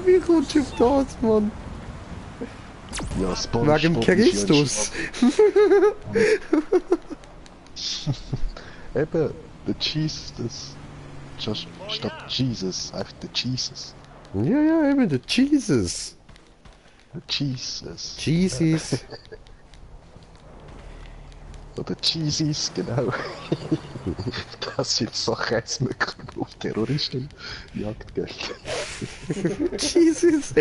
Wie kommst du auf das, Mann? Ja, SpongeBob Wegen Christus. Eben, der Jesus. Just statt Jesus, einfach der Jesus. Ja, ja, eben, der Jesus. Der Jesus. Jesus. Oder Jesus, genau. Das sind so Käsemöcker auf Terroristen. Jagdgeld. Jesus!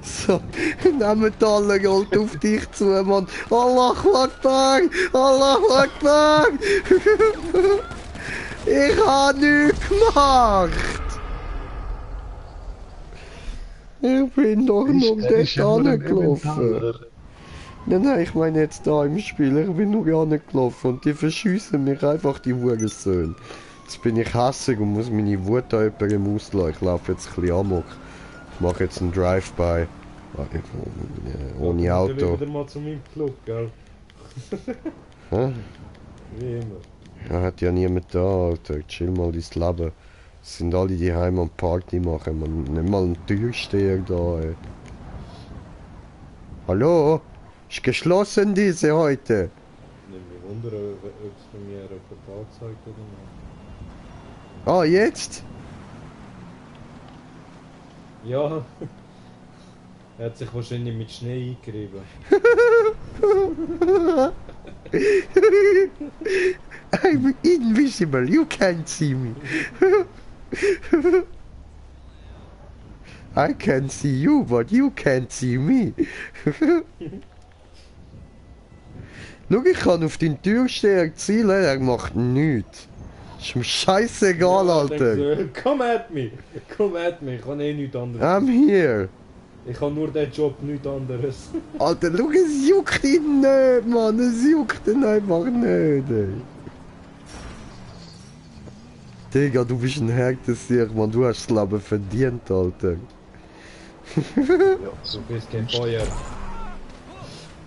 So, nehmt alle Gold auf dich zu, Mann. Allahu Akbar! Allahu Akbar! Ich hab nichts gemacht! Ich bin doch nur dort angelaufen. Nein, ich meine jetzt da im Spiel. Ich bin nur angelaufen und die verschiessen mich einfach, die Hurensöhne. Jetzt bin ich hässig und muss meine Wut an jemandem auslassen. Ich laufe jetzt ein bisschen amok. Ich mache jetzt einen Drive-by. Ohne Auto. Wieder mal zu meinem Club, gell? Hä? Wie immer. Ja, hat ja niemand da, Alter. Chill mal dein Leben. Es sind alle die heim und Party machen. Man, nicht mal ein Türsteher da, ey. Hallo? Ist geschlossen diese heute? Nicht mich wundern, ob es bei mir eine Portal zeigt oder nicht. Ah, jetzt? Ja. Er hat sich wahrscheinlich mit Schnee eingerieben. I'm invisible, you can't see me. I can see you, but you can't see me. Schau, ich kann auf den Türsteher zielen, er macht nichts. Ist mir scheißegal, Ja, Alter. denkst du, come at me, ich kann eh nichts anderes. I'm here. Ich habe nur den Job, nichts anderes. Alter, schau, es juckt ihn nicht, Mann. Es juckt ihn einfach nicht, ey. Digga, du bist ein Härtesieg, Mann. Du hast das Leben verdient, Alter. Du bist kein Feuer.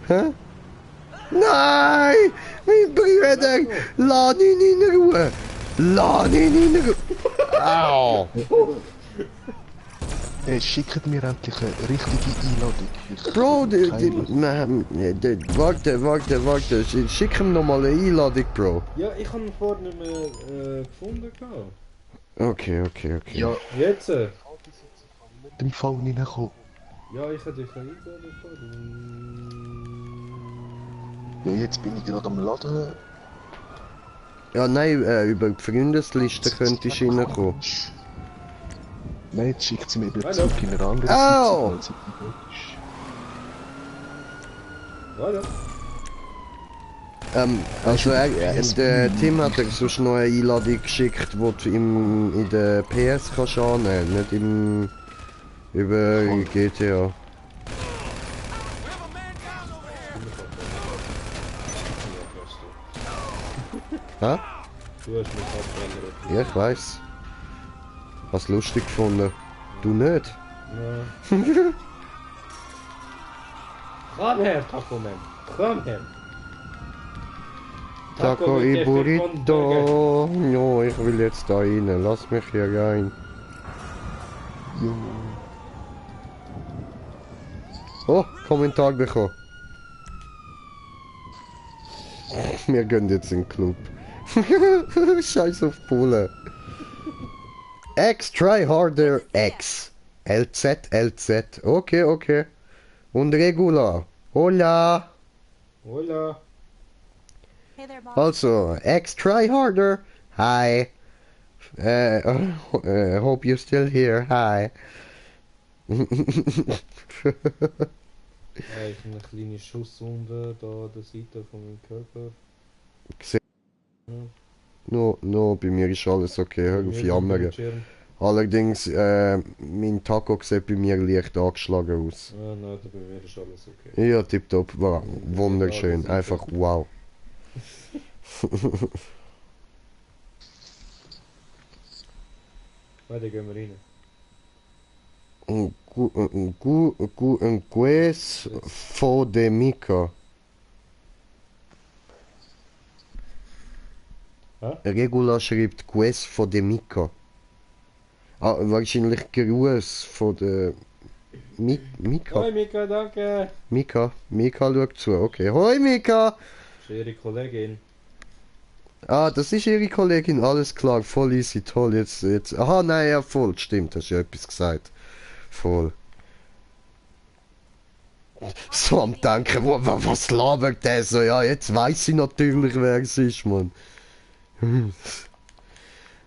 Hä? Nein! Mein Bruder! Lass ihn in Ruhe! Lass ihn in Ruhe! Au! Schickt mir endlich eine richtige Einladung. Bro, warte. Schick ihm nochmal eine Einladung, Bro. Ja, ich habe ihn vorher nicht mehr gefunden. Okay. Ja, Jetzt? dem Fall reinkommen. Ja, ich hätte dich eingeladen. Ja, jetzt bin ich gerade am Laden. Ja, nein, über die Freundesliste könntest du reinkommen. Nein, jetzt schickt sie mir wieder Hallo. zurück in eine andere Au! Sitzung, Voilà. Also der Tim hat dir sonst noch eine Einladung geschickt, die du in der PS kannst annehmen, nicht über GTA. Hä? Du hast mich abgeändert. Ja, ich weiß. Hast lustig gefunden. Du nicht? Ja. Komm her, Taco Man. Komm her. Taco mit y der burrito. Ja, ich will jetzt da rein. Lass mich hier rein. Jo. Oh, Kommentar bekommen. Wir gehen jetzt in den Club. Scheiß auf Pulle. X, try harder, X. LZ. Okay. Und Regula. Hola. Hola. Hey there, Bob. Also, X, try harder. Hi. Hope you're still here. Hi. Ich habe eine kleine Schusswunde da an der Seite von meinem Körper. No, bei mir ist alles okay. Hör auf jammern. Bildschirm. Allerdings, mein Taco sieht bei mir leicht angeschlagen aus. Ah, nein, bei mir ist alles okay. Ja, tipptopp, wow, wunderschön, einfach wow. Weiter gehen wir rein. Un ques fodemica. Hä? Regula schreibt ques fodemica. Ah, wahrscheinlich Gruß von der Mika. Hoi Mika, danke! Mika schaut zu, okay. Hoi Mika! Das ist ihre Kollegin. Ah, das ist ihre Kollegin, alles klar, voll easy, toll, jetzt. Aha, nein, ja, voll, stimmt, hast ja etwas gesagt. Voll. So am Denken, was labert der so? Ja, jetzt weiß ich natürlich, wer es ist, Mann.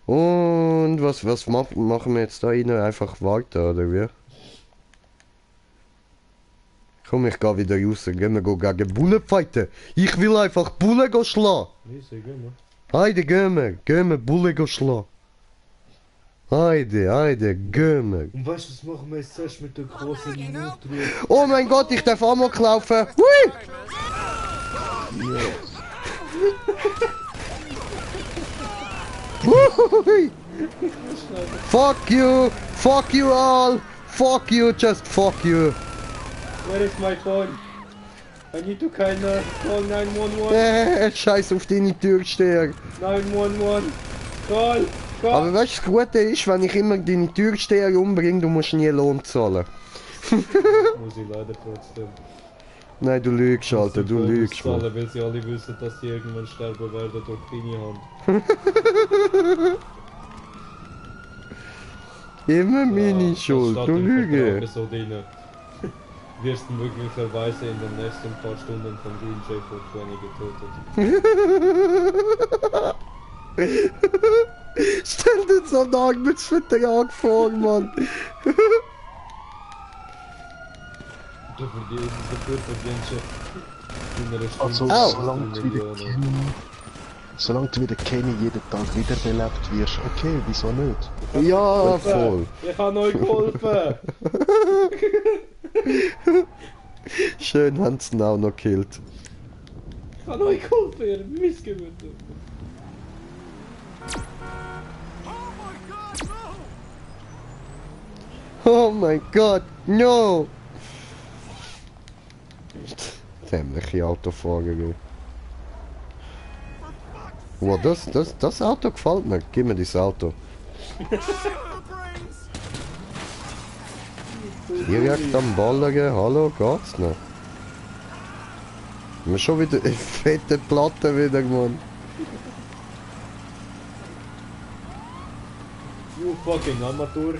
Und was machen wir jetzt da rein? Einfach warten, oder wie? Komm, ich geh wieder raus, gehen wir gegen Bullen fighten. Ich will einfach Bullen schlagen. Easy, gehen wir. Heide, gehen wir Bullen schlagen. Heide, gehen wir. Und weißt du, was machen wir jetzt zuerst mit der großen Notruf? Oh mein Gott, ich darf Amok laufen. Hui! Hui! Fuck you all, fuck you, just fuck you. Where is my phone? I need to call 911. Scheiß auf deine Türsteher. 911. Call. Aber weißt du, das Gute ist, wenn ich immer deine Türsteher umbringe, du musst nie Lohn zahlen. Muss ich leider trotzdem. Nein, du lügst, Alter, du lügst, Mann. Zahlen, weil sie alle wissen, dass sie irgendwann sterben werden durch deine Hand. Immer meine Schuld, du Lüge. So drin. Wirst du möglicherweise in den nächsten paar Stunden von DJ 420 getötet. Stell dir so einen Arbeitsvertrag vor, Mann. Dafür verdienst du in einer Stunde Also, Millionen. solange du wieder Kenny jeden Tag wiederbelebt wirst, okay, wieso nicht? Ja, voll. Ich habe euch geholfen! Schön haben sie ihn auch noch gekillt. Ich habe euch geholfen, ihr Missgeburt! Oh mein Gott, no! Dämliche Autofahrer. Wow, das Auto gefällt mir. Gib mir das Auto. Direkt am Ballern, hallo, geht's noch? Wir haben schon wieder eine fette Platte wieder, Mann. You fucking Amateur!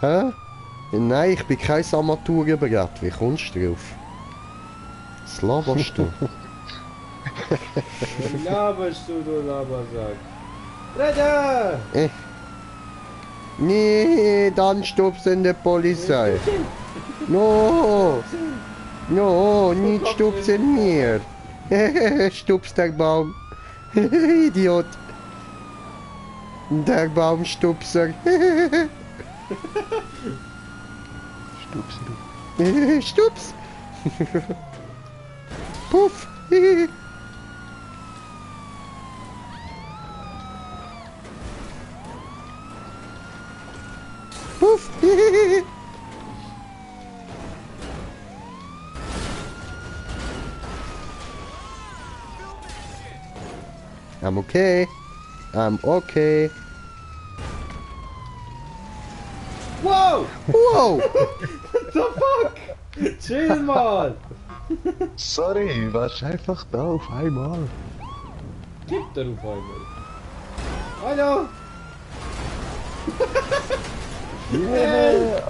Hä? Nein, ich bin kein Armaturenbrett. Wie kommst du drauf? Was laberst du? Was laberst du Labersack? Rede! Nee, dann stupsen der Polizei. No! No, nicht stupsen mir. Stups der Baum. Idiot. Der Baumstupser. Stups. Stups. Puff. Puff. I'm okay. I'm okay. Wow! Wow! What the fuck? Chill mal! Sorry, warst einfach da auf einmal. Gibt er auf einmal? Hallo! Yeah!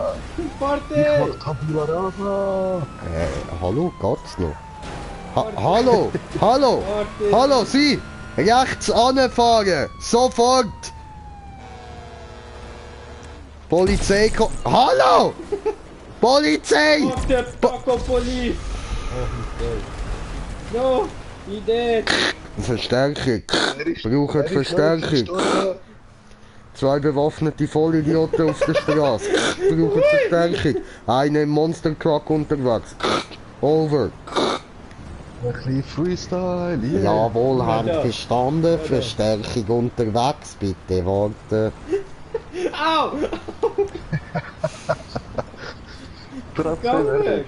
Party! Ich mach Tabula Rasa! Hallo, geht's noch? Hallo! Hallo! Party! Hallo, Sie! Rechts anfahren! Sofort! Polizei Hallo! Polizei! Fuck der Taco Police! Oh, nicht geil. No! Idee! Verstärkung! Brauchen Verstärkung! 2 bewaffnete Vollidioten auf der Straße! Brauchen Verstärkung! Einer im Monster Truck unterwegs! Over! Ein bisschen Freestyle, yeah. Jawohl, haben Ja. verstanden. Verstärkung unterwegs, bitte warten. Au! Trotzdem, Gang weg!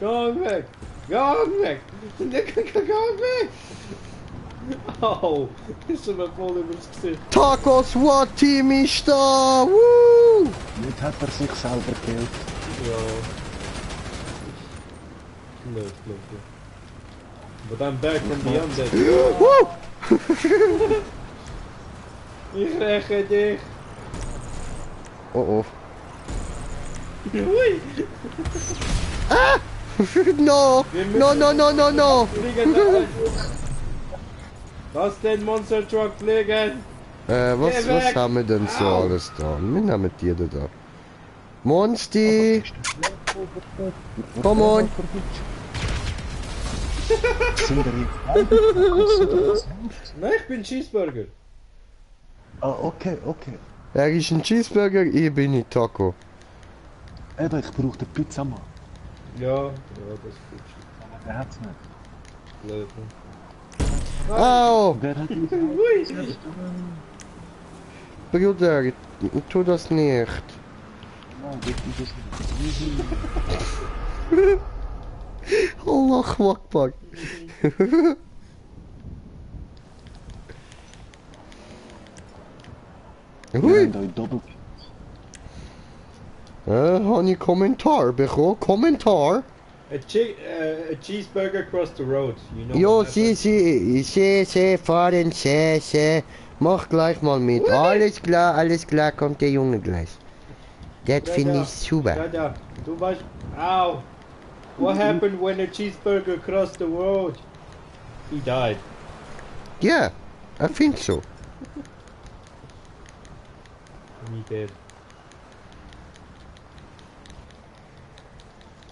Gang weg! Gang weg! Gang weg! Au! Ist mir voll übers Gesicht. Taco SWAT Team ist da! Woo! Nicht hat er sich selber gekillt. Ja. Läuft, läuft. But I'm back from the undead. Woo! Ich räche dich. Oh oh. Hui. Ah! No! No, no, no, no, no! Liegen da. Lass den Monster Truck liegen. Was haben wir denn so alles da? Wir haben die da. Monsti! Komm on! Nein, ich bin Cheeseburger. Ah, okay, okay. Er ist ein Cheeseburger, ich bin ein Taco. Eben, ich brauche den Pizzamann. Ja, das ist gut. Aber der hat's nicht. Blöd, ne? Au! Wer hat ihn? Bruder, tu das nicht. Nein, wirklich das nicht. Allah Akbar. Wir Hui, haben euch doppelt. habe ich Kommentar bekommen? Kommentar? A cheeseburger across the road. You know Ja, what happened? sie, fahren, sie. Mach gleich mal mit. Alles klar, kommt der Junge gleich. Das finde ich super. Ja, du weißt. Ow! What happened when a cheeseburger crossed the road? He died. Ja, ich finde so. He did.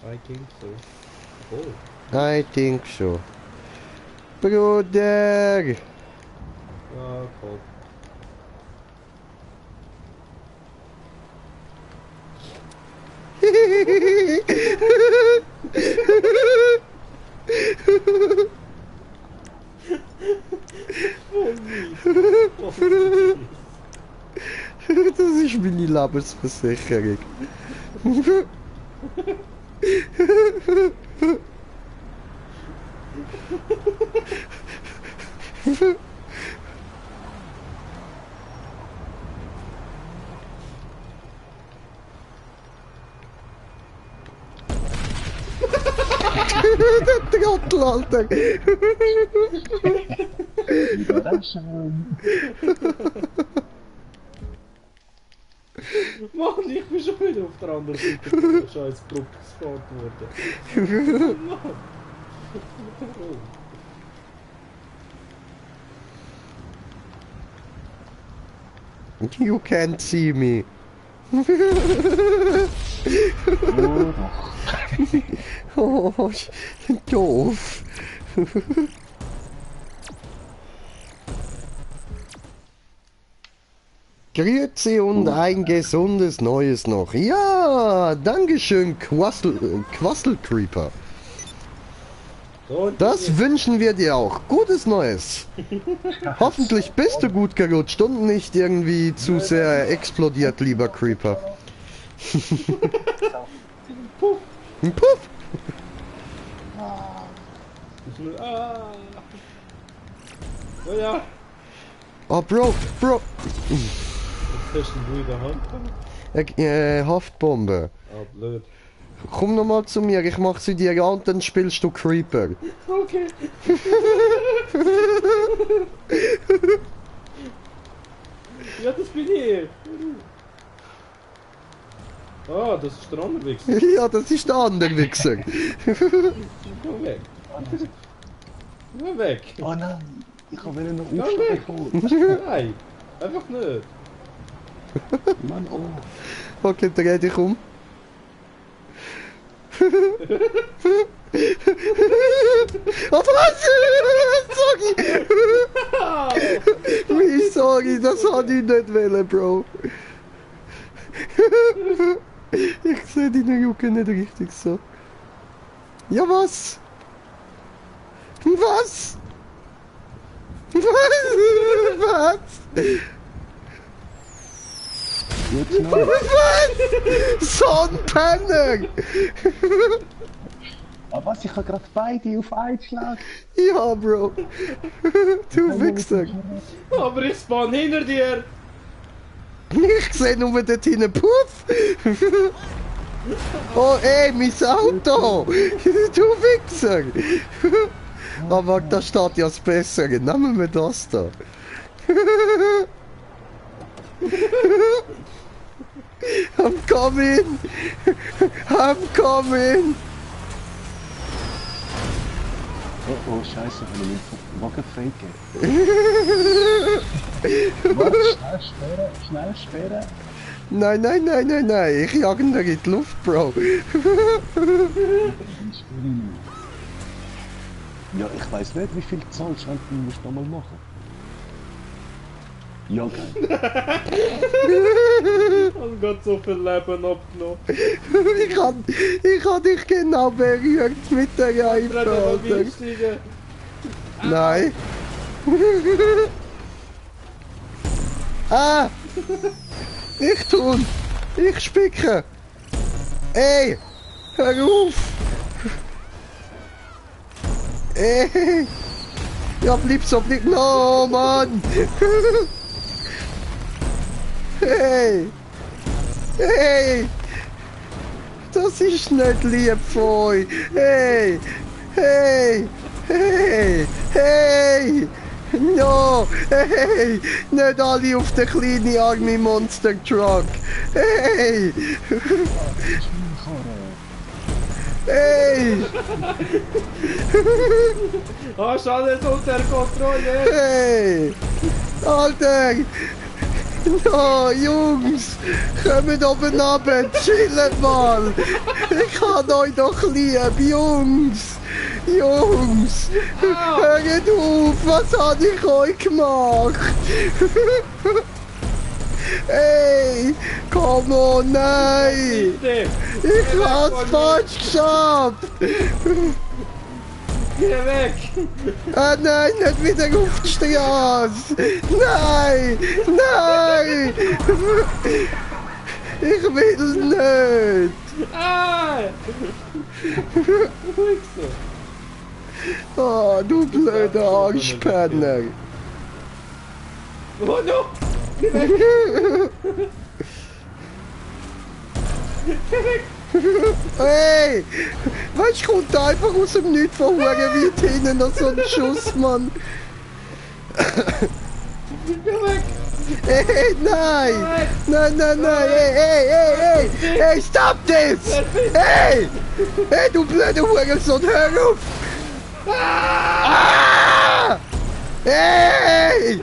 I think so. Oh. I think so. Bruder! Ah, cool. Das ist meine Lebensversicherung. Der Trottel, Alter! Überraschung! Mann, ich bin schon wieder auf der anderen Seite von der scheiß Brücke gespawnt worden. Mann! You can't see me. Oh, Oh, doof. Grüezi und ein gesundes Neues noch. Ja, dankeschön, Quassel Creeper. Und Das wünschen wir dir auch. Gutes Neues. Hoffentlich bist du gut gerutscht und nicht irgendwie zu sehr explodiert, lieber Creeper. Puff! Puff! Ah! Oh ja! Oh, Bro! Was hast du in der Hand? Haftbombe. Ah, blöd. Komm noch mal zu mir, ich mach sie dir an, dann spielst du Creeper. Okay. Ja, das bin ich. Ah, das ist der andere Wichser. Ja, das ist der andere Wichser. Komm weg. Komm weg. oh nein! Ich habe noch Komm Aufschlag weg. bekommen. Nein, einfach nicht. Mann, oh! Okay, dreh dich um. Oh, was? Sorry! Wie sorry, das hatte ich nicht wollen, Bro. Ich seh deine Jucke nicht richtig so. Ja, was? Was? Was? Jetzt noch! Was? So ein Penner! Aber was? Ich habe gerade beide auf einen Schlag! Ja, Bro. Du Wichser. Aber ich spawn hinter dir. Ich seh nur dort hinten. Puff! Oh, ey, mein Auto! Du Wichser! Aber da steht ja das Bessere. Nehmen wir das da. I'm coming! I'm coming! Oh, scheiße, wenn ich den Wagen freigebe. Warte, schnell sperren. Nein, ich jag ihn in die Luft, Bro. Ja, ich weiss nicht, wie viel zahlst du, wenn du nochmal machen. Ja, geil. Und Gott, so viel Leben abgenommen. ich hab dich genau berührt mit der Reife, Alter. Nein. Ah! Ich tun! Ich spicke! Ey! Hör auf! Ey! Ja, bleib so, bleib... No, Mann! Hey! Hey! Das ist nicht lieb von euch! Hey! Hey! Hey! Hey! No! Hey! Nicht alle auf den kleinen Army Monster Truck! Hey! Hey! Hast du alles unter Kontrolle? Hey! Alter! No, Jungs! Kommt oben runter! Chillt mal! Ich hab euch doch lieb, Jungs! Jungs! Hört auf! Was hab ich euch gemacht? Hey! Komm on, nein! Ich hab's falsch geschafft! Geh weg! Ah nein, nicht wieder auf die Straße! Nein! Nein! Ich will nicht! Ah! Oh, du blöder Arschpenner! Oh no! Hey! Weißt du, kommt einfach aus dem Nichts von weit hinten noch so ein Schuss, Mann! Geh weg! Hey, nein! Nein, hey! Hey, stop this! Hey! Hey, du blöder Hurensohn, hör auf! Ah! Hey!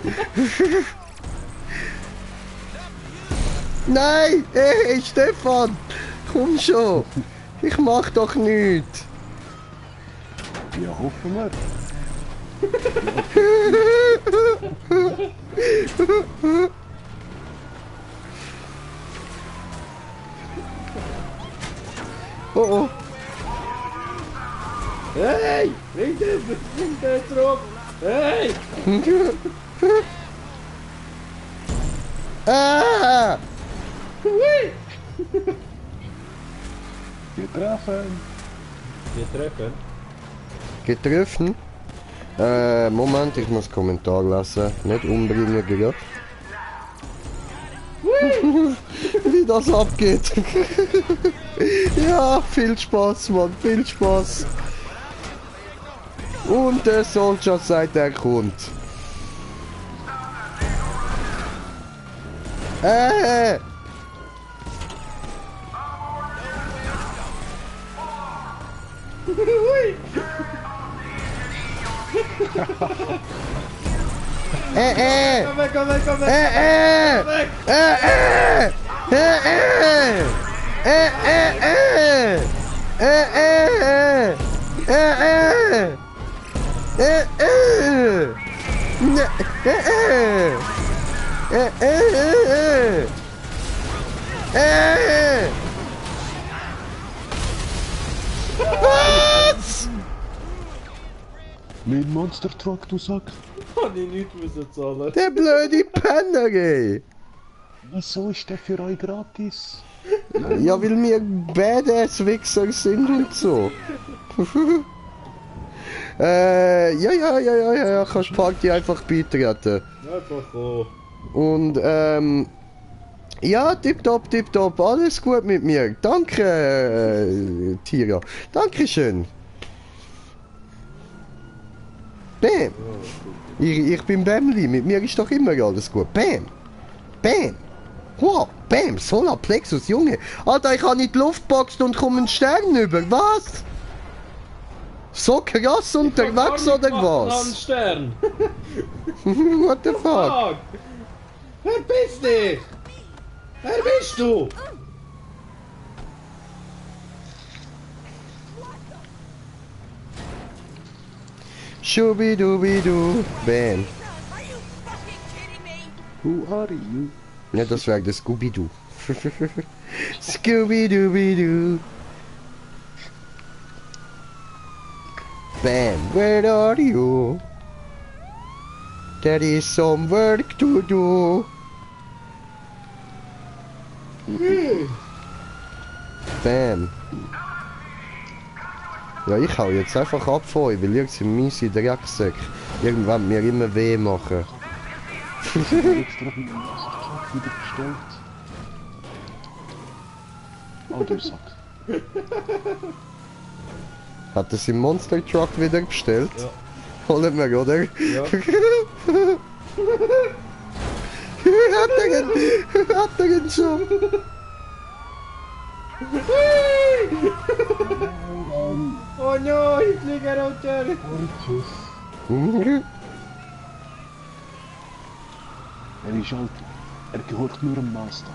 Nein! Hey, Stefan! Komm schon! Ich mach doch nichts! Ja, hoffen wir. Oh oh! Hey! Bring den zurück! Hey! Ah! Getroffen! Getroffen? Moment, ich muss Kommentar lesen. Nicht umbringen, gerade. Wie das abgeht. Ja, viel Spaß, Mann, viel Spaß. Und der Soldier sagt, er kommt. Komm weg! Was? Mein Monster Truck, du Sack! Hab ich nicht müssen zahlen. Der blöde Penner, ey! Wieso ist der für euch gratis? Ja, weil wir Badass-Wichser sind und so. Ja, kannst Party einfach beitreten. Einfach so. Und, ja, tipptopp, alles gut mit mir. Danke, Tira. Dankeschön. Bam! Ich bin Bämli, mit mir ist doch immer alles gut. Bam! Bam! Wow! Bam! Solarplexus, Junge! Alter, ich habe in die Luft geboxt und komme einen Stern über. Was? So krass unterwegs oder was? Stern! What the fuck? Wer bist du? Wer bist du? Schubidubidu. Bam. Who are you? Ja, das wäre der Scooby-Doo. Scooby-Dooby-Doo. Bam, where are you? There is some work to do. Bam. Ja, ich hau jetzt einfach ab von euch, weil ihr seid miese Drecksäcke. Irgendwann mir immer weh machen. Ich habe extra wieder bestellt. Oh, du Sack. Hat er seinen Monster Truck wieder bestellt? Ja. Holen wir, oder? Ja. Hat er ihn schon? Oh no, ich fliege runter! Er ist alt. Er gehört nur dem Master.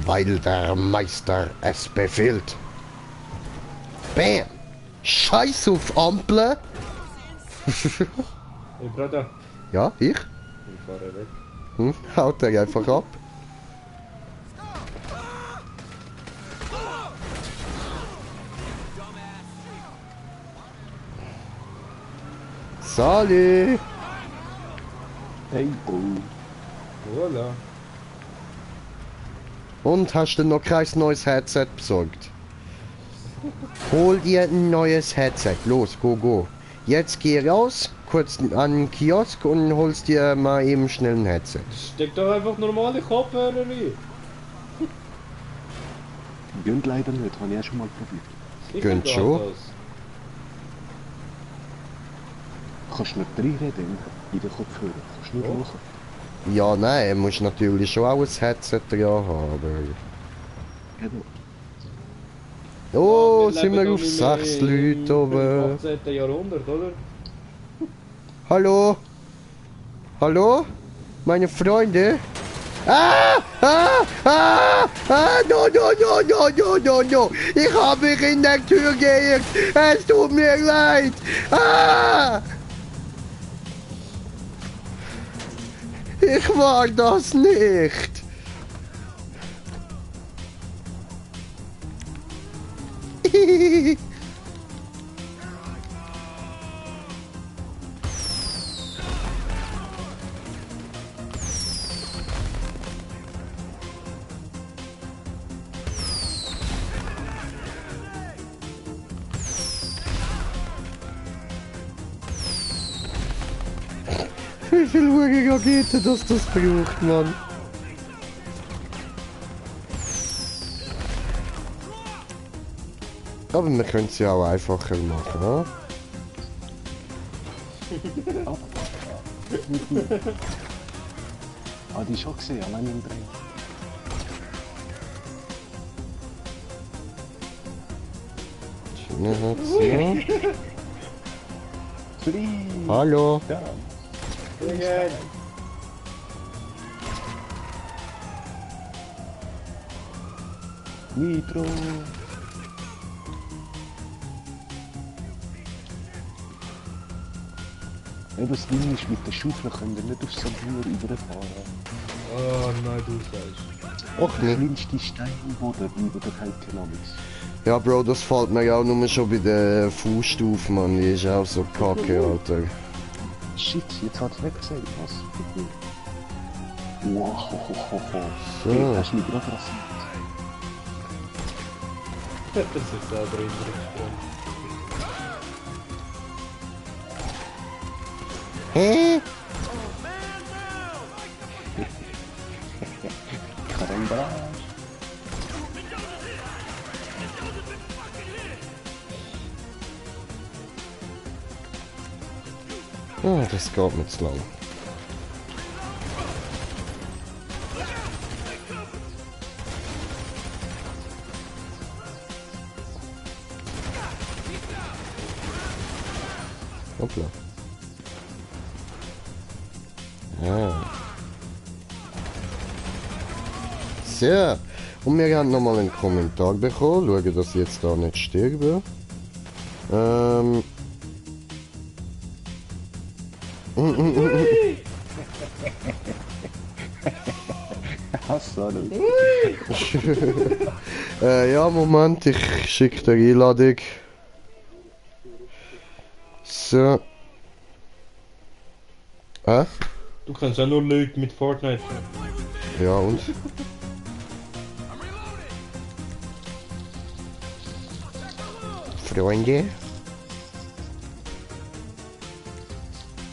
Weil der Meister es befiehlt. Bam! Scheiß auf Ampeln! Hey Bruder, Ja, ich? ich fahre weg. Haut er einfach ab. Sali! Hey, oh. Voilà. Und hast du noch kein neues Headset besorgt? Hol dir ein neues Headset. Los, go, go. Jetzt geh raus, kurz an den Kiosk und holst dir mal eben schnell ein Headset. Steck doch einfach normale Kopfhörer rein. Gönnt leider nicht, habe ich auch schon mal probiert. Ich Gönnt kann schon. das. Kannst nicht reinreden in den Kopfhörer. Kannst nur hören. Ja, nein, musst natürlich schon auch ein Headset dran haben. Genau. Oh, Ja, sind wir leben auf doch 6 nicht mehr Leute oben. Im 18. Jahrhundert, oder? Hallo? Hallo? Meine Freunde? Ah! Ah! Ah! Ah! No, no, no, no, no, no, no! Ich habe mich in der Tür geirrt! Es tut mir leid! Ah! Ich war das nicht! Wie viel Uhr geht dass das braucht, Mann? Aber wir können es ja auch einfacher machen, ne? Ah, die schon gesehen, allein im Dreh. Flieh! Hallo? Ja. Fliegen! Nitro! Eben das Ding ist, mit der Schaufel können wir nicht auf so Mauer überfahren. Oh nein, du sagst. Och Der nicht. schlimmste Stein im Boden über der Titanics. Ja, Bro, das fällt mir ja auch nur schon bei der Fußstufe, Mann. Die ist auch so kacke, Alter. Shit, jetzt hat es nicht gesehen, was? Wow, So. hey, hast du mich gerade rasiert? Das ist selber in der Hä? Karambolage. Ah, das geht mir zu lang. Hoppla. Ah. Sehr. Und wir haben nochmal einen Kommentar bekommen. Schauen, dass ich jetzt da nicht sterbe. Ja, Moment, ich schicke dir Einladung. So. Du kannst ja nur Leute mit Fortnite. Ja, und? Freunde?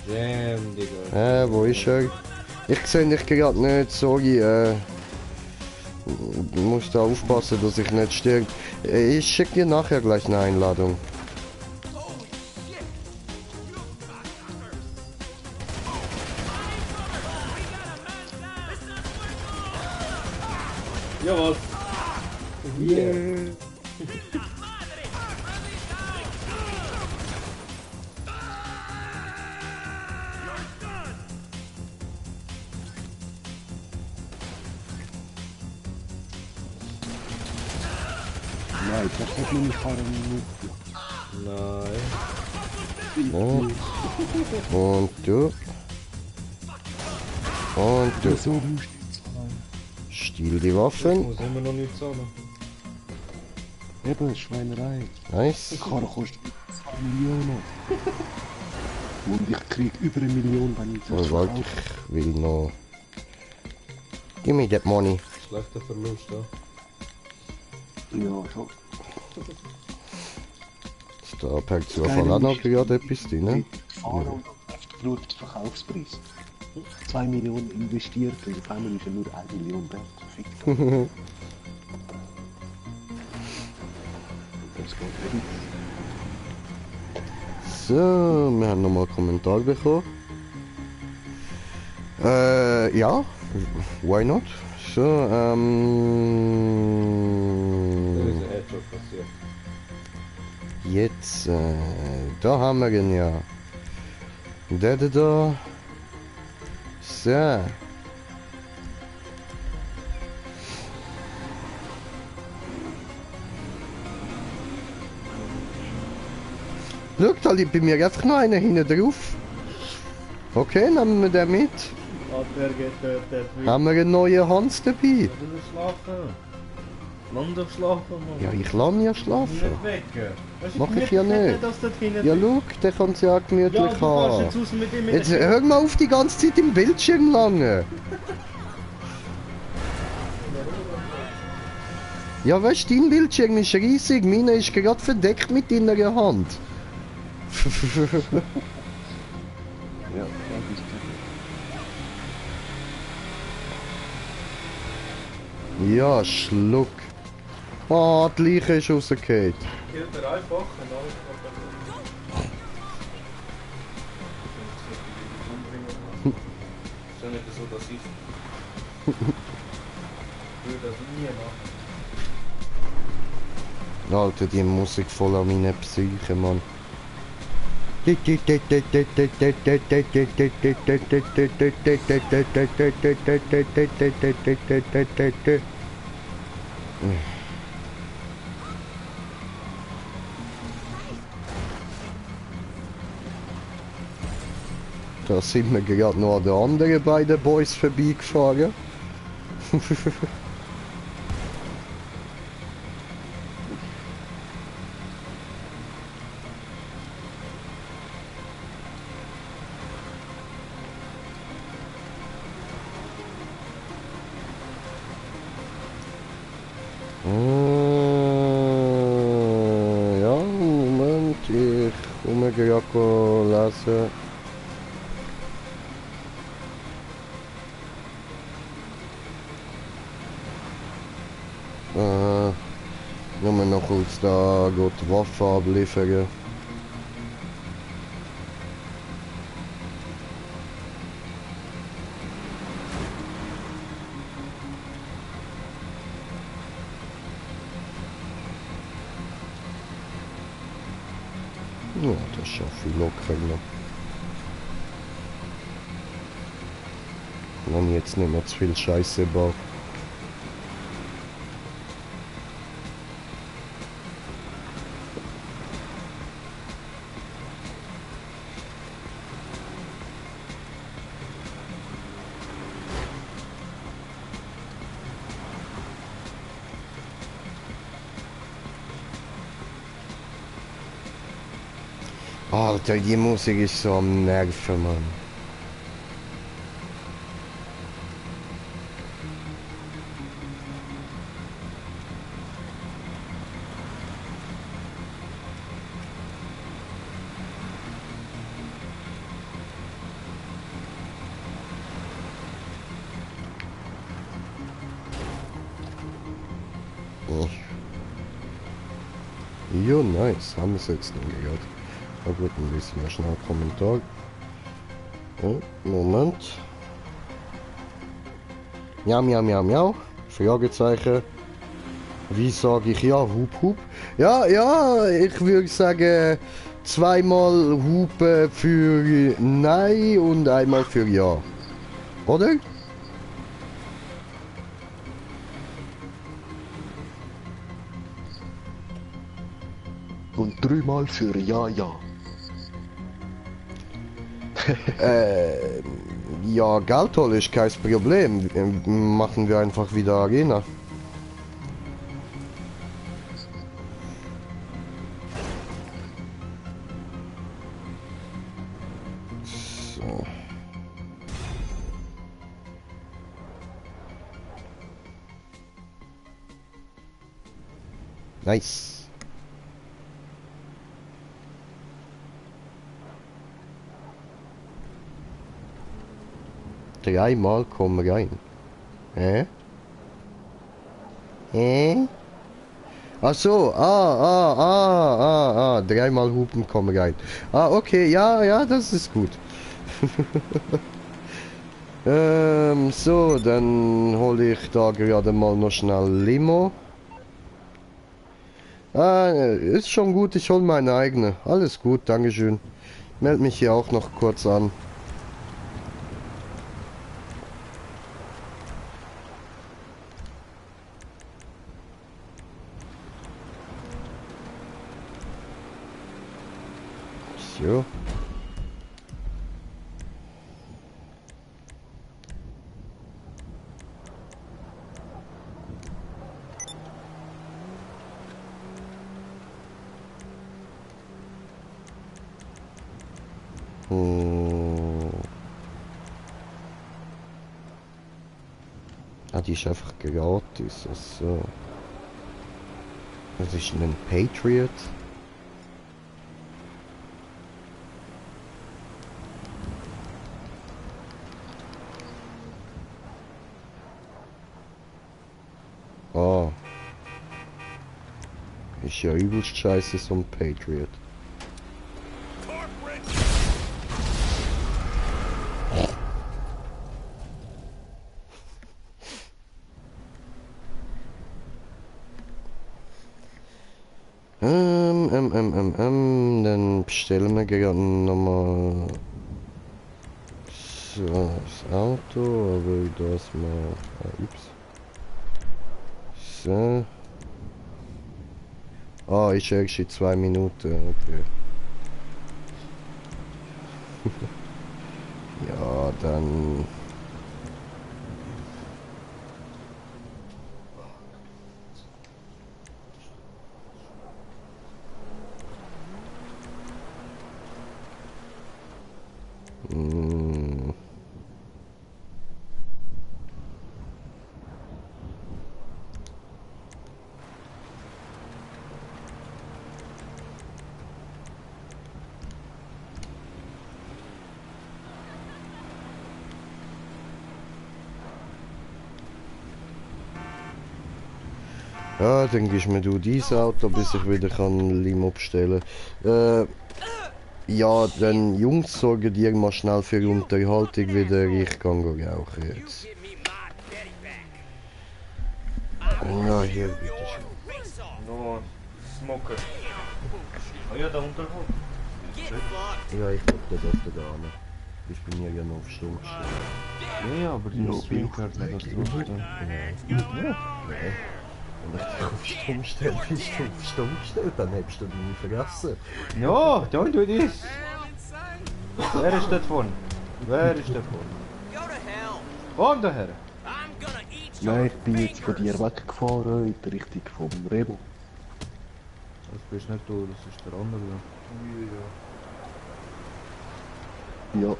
Jam, Digga. Wo ist er? Ich sehe dich gerade nicht, sorry, du musst da aufpassen, dass ich nicht sterbe. Ich schicke dir nachher gleich eine Einladung. Ja, was? Yeah. Nein, das hat mir nicht fahren. Nein. Und du. Und du. So Stiehl die Ich Waffen. muss immer noch nicht zahlen. eben, Schweinerei. Nice. Die Karre kostet 2 Millionen. Und ich krieg über 1 Million, wenn ich Oh, das warte, verkaufe. ich will noch. Give me that money. Schlechter Verlust, ja. Ja, schon. Da packt zwar von auch noch gerade etwas drin. Ne? Fahren und nur den Verkaufspreis. 2 Millionen investiert und auf einmal ist er nur 1 Million wert. Fickt. Das geht nicht. So, wir haben nochmal einen Kommentar bekommen. Ja, why not? So, Da ist ein Headshot passiert. jetzt, da haben wir ihn ja. Der da. So. Schau, da liegt bei mir einfach noch einer hinten drauf. Okay, nehmen wir den mit. Der geht der Haben wir einen neuen Hans dabei? will schlafen. Lass doch schlafen, Mann. Ja, ich lasse ja schlafen. Nicht wecken. Weißt du, Mach ich ja nicht, nicht. dass dort hinten Ja, schau, der kann es ja auch gemütlich ja, du kannst haben. jetzt raus mit ihm in Jetzt den hör mal auf, die ganze Zeit im Bildschirm lange. Ja, weißt du, dein Bildschirm ist riesig, meiner ist gerade verdeckt mit deiner Hand. Ja, Ja, schluck. Ah, die Leiche ist rausgefallen. Killt er einfach und alles ist ja nicht so, dass ich würde das nie machen. Alter, die Musik voll an meine Psyche, Mann. Da sind wir gerade noch an den anderen beiden Boys vorbeigefahren. Ja, Moment, ich komme gerade lesen. Nur noch kurz da die Waffe abliefern. Ja, das schaffe ich locker noch. Wenn ich jetzt nicht mehr zu viel Scheiße baue. Alter, die Musik ist so am Nerven, Mann. Ja, nice. Haben wir es jetzt noch gehört. Na gut, dann lesen wir schnell einen Kommentar. Ja, Moment. Miau, miau, miau, miau. Fragezeichen. Wie sage ich ja? Hup, hup. Ja, ja, ich würde sagen, zweimal Hupe für Nein und einmal für Ja. Oder? Und 3-mal für Ja, ja. Ja, Geld holen ist kein Problem. Machen wir einfach wieder Arena. So. Nice. Dreimal kommen rein. Ach so, dreimal Hupen kommen rein. Ah, okay, ja, ja, das ist gut. So, dann hole ich da gerade mal noch schnell Limo. Ah, ist schon gut, ich hole meine eigene. Alles gut, dankeschön. Meld mich hier auch noch kurz an. So. Ah, die ist einfach gratis. Also. Was ist denn ein Patriot? Oh. Ist ja übelst scheiße, so ein Patriot. Dann bestellen wir gerade nochmal so das Auto, aber das mal. Ups. So. Ah, ist erst in 2 Minuten, okay. Ja, dann. Ja, dann gibst mir du dieses Auto, bis ich wieder kann Limo bestellen. Ja, dann Jungs, sorgen dir mal schnell für Unterhaltung wieder. Ich kann rauchen jetzt. Ja, hier, bitte schön. No, smoker. Oh ja, da unterhalb. Ja, ich glaube, der dürfte gar nicht. Bist bei mir ja noch auf Stunde gestellt. Ja, aber die Stream hört man das trotzdem. Nein. Nein. Wenn ich dich auf Stumm stelle, bist du auf Stumm gestellt, dann hättest du mich vergessen. Ja, don't do this! Wer ist dort vorne? Wer ist dort vorne? Komm daher! Nein, ich bin jetzt von dir weggefahren in die Richtung vom Rebo. Das bist nicht du, das ist der andere. Ja.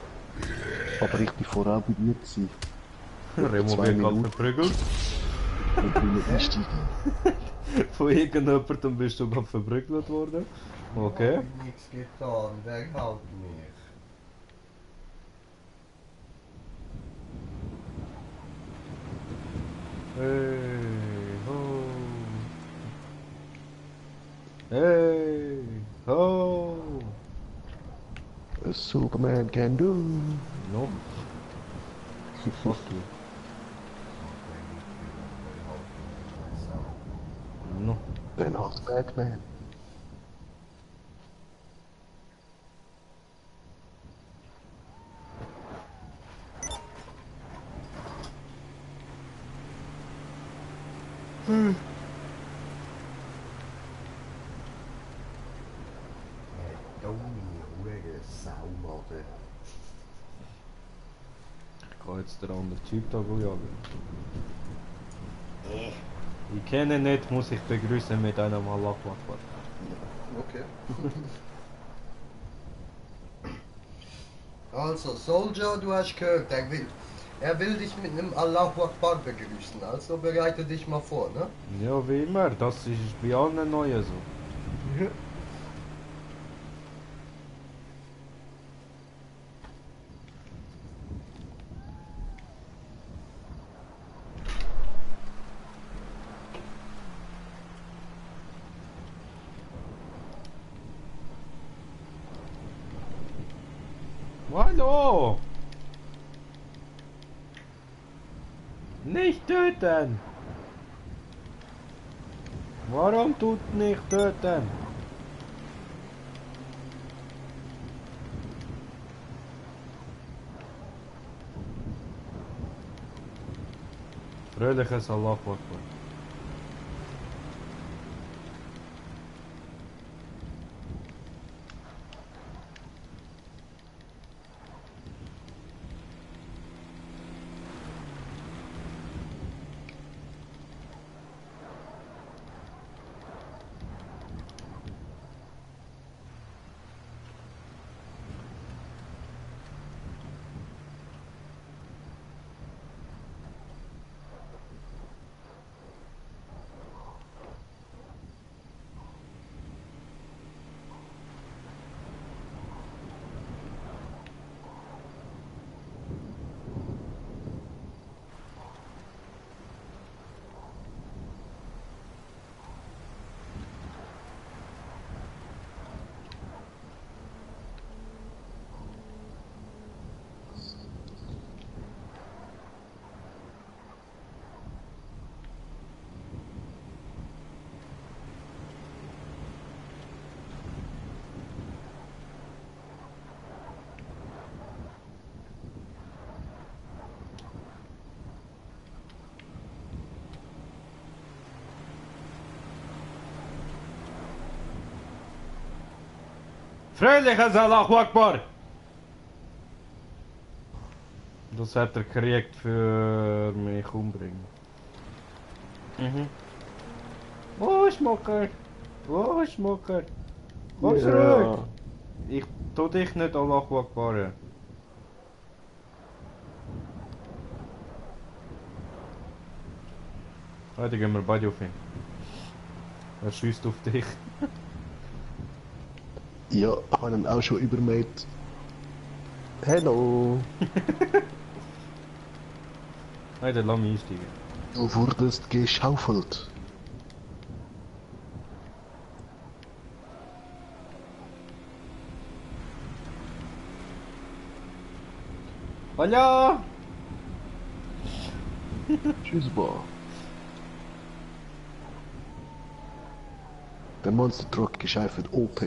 Aber ich bin vorher auch bei dir gewesen. Remo wird gerade verprügelt. Und bin nicht einsteigen. Von irgendjemandem bist du gerade verprügelt worden. Okay. Ich habe nichts getan, wer haut mich? Hey, ho. Hey, ho. A Superman can do. No. Fuck you. No. Then halt Batman. Saumaden. Ich kann jetzt den anderen Typ da jagen. Ich kenne ihn nicht, muss ich begrüßen mit einem Allah Akbar. Okay. Also, Soldier, du hast gehört, er will dich mit einem Allahu Akbar begrüßen, also bereite dich mal vor, ne? Ja, wie immer, das ist bei allen Neuen so. Hallo! Nicht töten! Warum tut nicht töten? Fröhliches Allah Akbar. Fröhliches Allahu Akbar! Das hat er gekriegt für mich umbringen. Wo Schmucker? Wo Schmucker? Komm zurück! Ich tu dich nicht Allahu Akbar. Heute gehen wir beide auf ihn. Er schießt auf dich. Ja, ich habe ihn auch schon übermäht. Hallo! Nein, dann lass mich einsteigen. Du wurdest geschaufelt. Hallo! Tschüss, Bar. Der Monster Truck gescheift OP.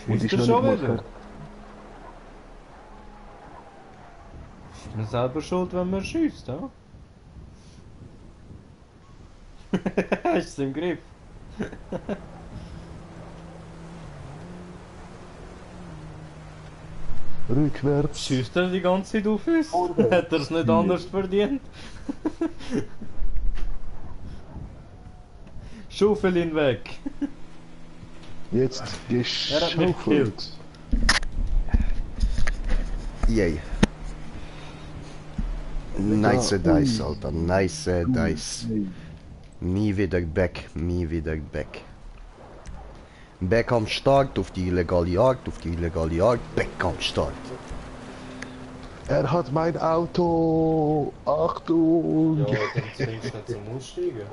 Und ist ist noch schon nicht mal wieder? Ist man selber schuld, wenn man schießt, ja? Ist es im Griff? Rückwärts. Schießt er die ganze Zeit auf uns? Hat er es nicht anders verdient? Schaufel ihn weg! Jetzt Er hat mich gekillt. geschaufelt. Yay. Nice Dice, Alter. Nice Dice. Nie wieder back. Nie wieder back. Back am Start auf die illegale Jagd, auf die illegale Jagd, back am Start. Er hat mein Auto. Achtung. Ja, dann zwingst du nicht zum Aussteigen.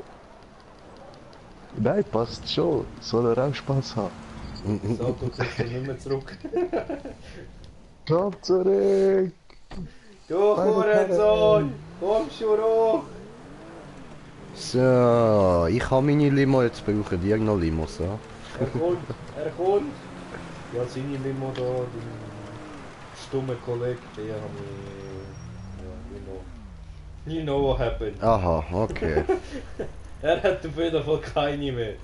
Nein, passt schon. Soll er auch Spaß haben. Das Auto kriegst du nicht mehr zurück. Komm zurück. Du Hurensohn! Komm schon hoch! So, ich habe meine Limo, jetzt brauchen die noch Limos, ja? Er kommt! Er kommt! Ja, seine Limo da, die stumme Kollege, die haben ich... Ja, you know what happened. Aha, okay. Er hat auf jeden Fall keine mehr.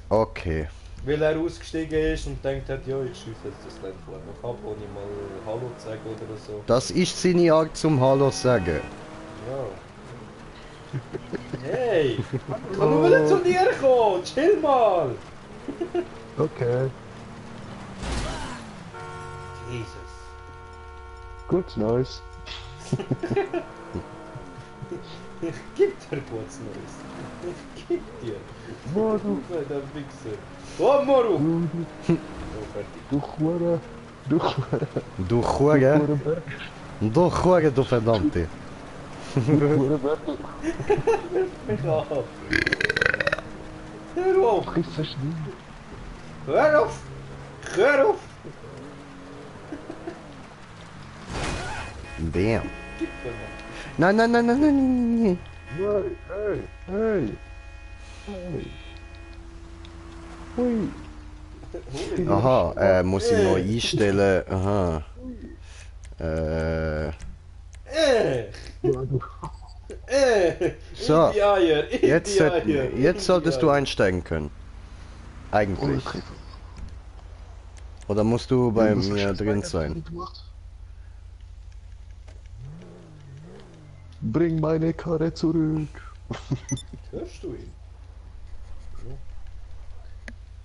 Okay. Weil er ausgestiegen ist und denkt hat, ja, ich schieße jetzt das Telefon noch ab, ohne mal Hallo zu sagen oder so. Das ist seine Art zum Hallo sagen. Ja. Hey! Ich kann nur zu dir kommen! Chill mal! Okay. Jesus. Gut, nice. Gib dir kurz Neues. Gib dir. Moru. Der Wichser. Oh, Moru! Oh, fertig. Du Hure. Du Hure. Du Hure, Hurenberg. du Hure, du Verdammte. Hurenberg. Mich ab. Hör auf! Ich verstehe. Hör auf! Hör auf! Bam. Gib mir mal. Nein, nein, nein, nein, nein, nein. Hey, hey, hey. Hey. Hui. Aha, muss ich neu einstellen. Aha. So, In die Eier! In jetzt, die Eier! jetzt solltest du einsteigen können. Eigentlich. Oder musst du bei mir drin sein? Bring meine Karre zurück. Hörst du ihn?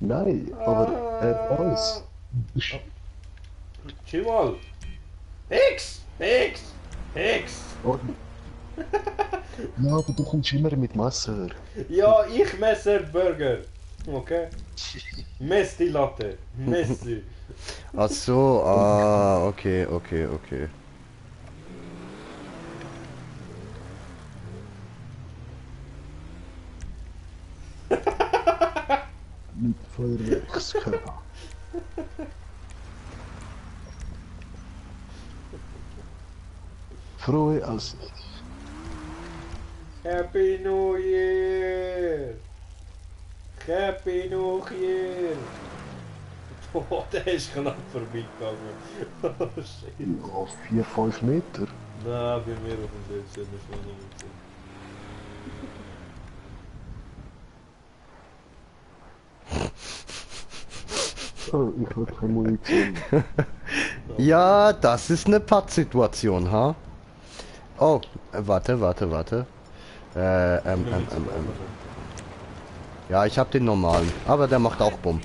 Nein, aber er weiß. Chill mal! Hex! Hex! Hex! Ja, aber du kommst immer mit Messer. Ja, ich messe Burger. Okay? Mess die Latte. Mess sie. Ach so, ah, okay, okay, okay. Mit Feuerwerkskörper. Frohe Aussicht. Happy New Year! Happy New Year! Oh, der ist knapp vorbeigegangen. Oh, shit. Ja, 4-5 Meter. Nein, bei mir auf dem Bildschirm ist weniger gewesen. Oh, ich habe keine Munition. Ja, das ist eine Pattsituation, ha? Oh, warte, warte, warte. Ja, ich hab den normalen, aber der macht auch Bumm.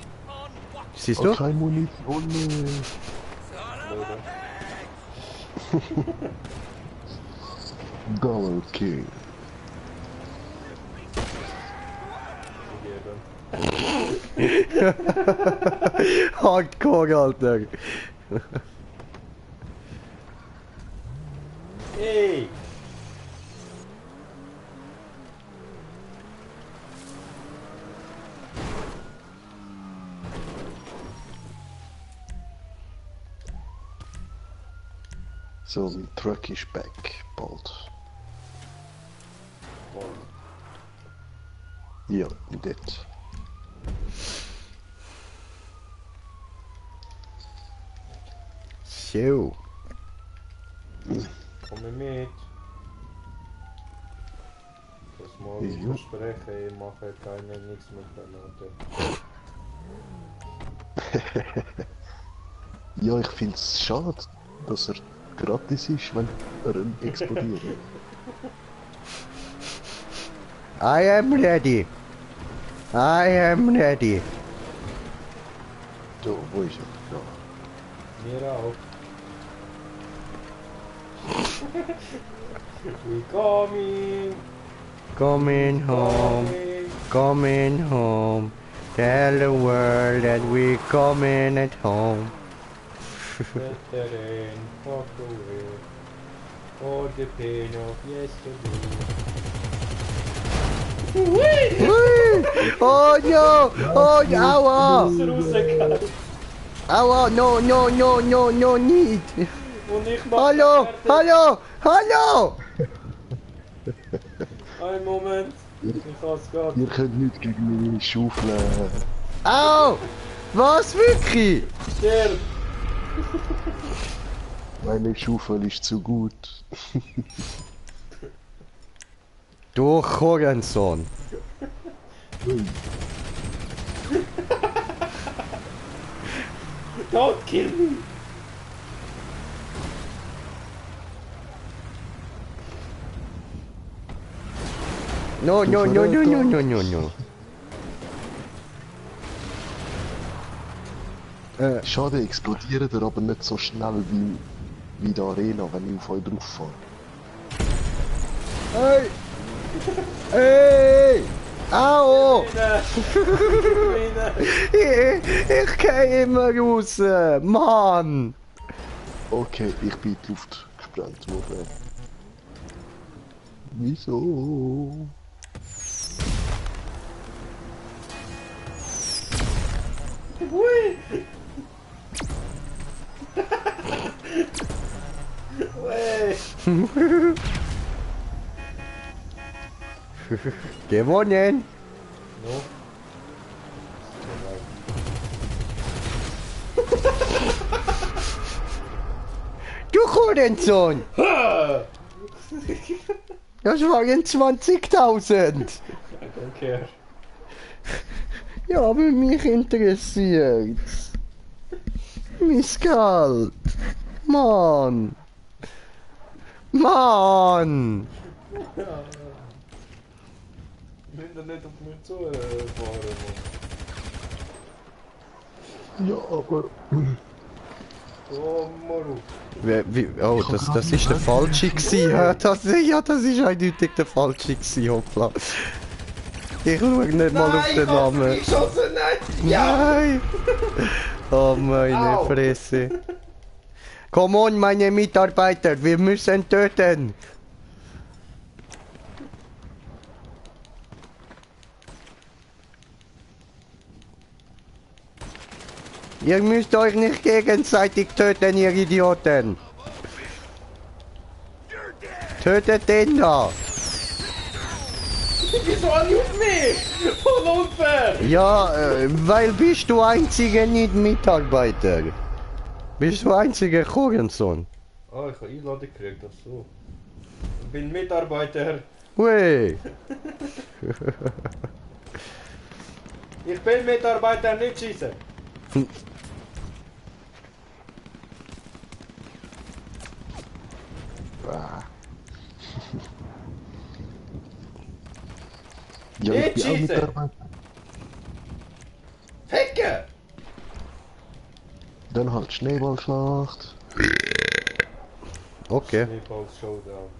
Siehst du? Keine Munition mehr. Double Kill. Hardcore, Alter. Hey! So, the truck is back, bald. Ja, dit. So. Komm mit. Das mal versprechen, ich mache nichts mit Granate. Ja, ich finde es schade, dass er gratis ist, wenn er explodiert. I am ready. I am ready. So, wo ist er? Ja. Mir auch. We coming. Coming home. Coming home. Tell the world that we coming at home. Let the rain walk away. All the pain of yesterday. Oh no! Oh, aua! Rausgegangen. Aua, no, no, no, no, no need! Und ich mach Hallo! fertig. Hallo! Hallo! Einen Moment. Ich hab's grad. Ihr könnt nicht gegen meine Schaufel. Au! Was, wirklich? Sterb. Meine Schaufel ist zu gut. Du Hurensohn! Don't kill me. No, no, no, no, no, no, no, no. Schade, explodiert er aber nicht so schnell wie in der Arena, wenn ich auf euch drauf fahre. Hey! Hey! Au! Ich geh immer raus! Mann! Okay, ich bin in die Luft gesprengt worden. Wieso? Ui. Ui. Gewonnen! No. Du Hurensohn! Das waren 20.000! I don't care. Ja, aber mich interessiert's. Mein Geld. Mann. Mann. Müsst ihr nicht auf mich zu fahren, Ja, aber... Mann. Oh, Maru. Oh, das ist der falsche gewesen. Ja, das ist eindeutig der falsche gewesen, hoppla. Ich schaue nicht mal auf den Namen. Ich schosse nicht! Ja! Nein! Oh meine Au. Fresse. Come on, meine Mitarbeiter, wir müssen töten. Ihr müsst euch nicht gegenseitig töten, ihr Idioten. Tötet den da. Wieso alle auf mich? Voll unfair! Ja, weil bist du einziger nicht Mitarbeiter. Bist du einziger Hurensohn. Ah, ich habe Einladung gekriegt, ach so. Ich bin Mitarbeiter. Ui. Ich bin Mitarbeiter, nicht schießen. Ja, ich Nicht bin auch schießen. Mitarbeiter. Hecke! Dann halt Schneeballschlacht. Okay. Schneeball Showdown.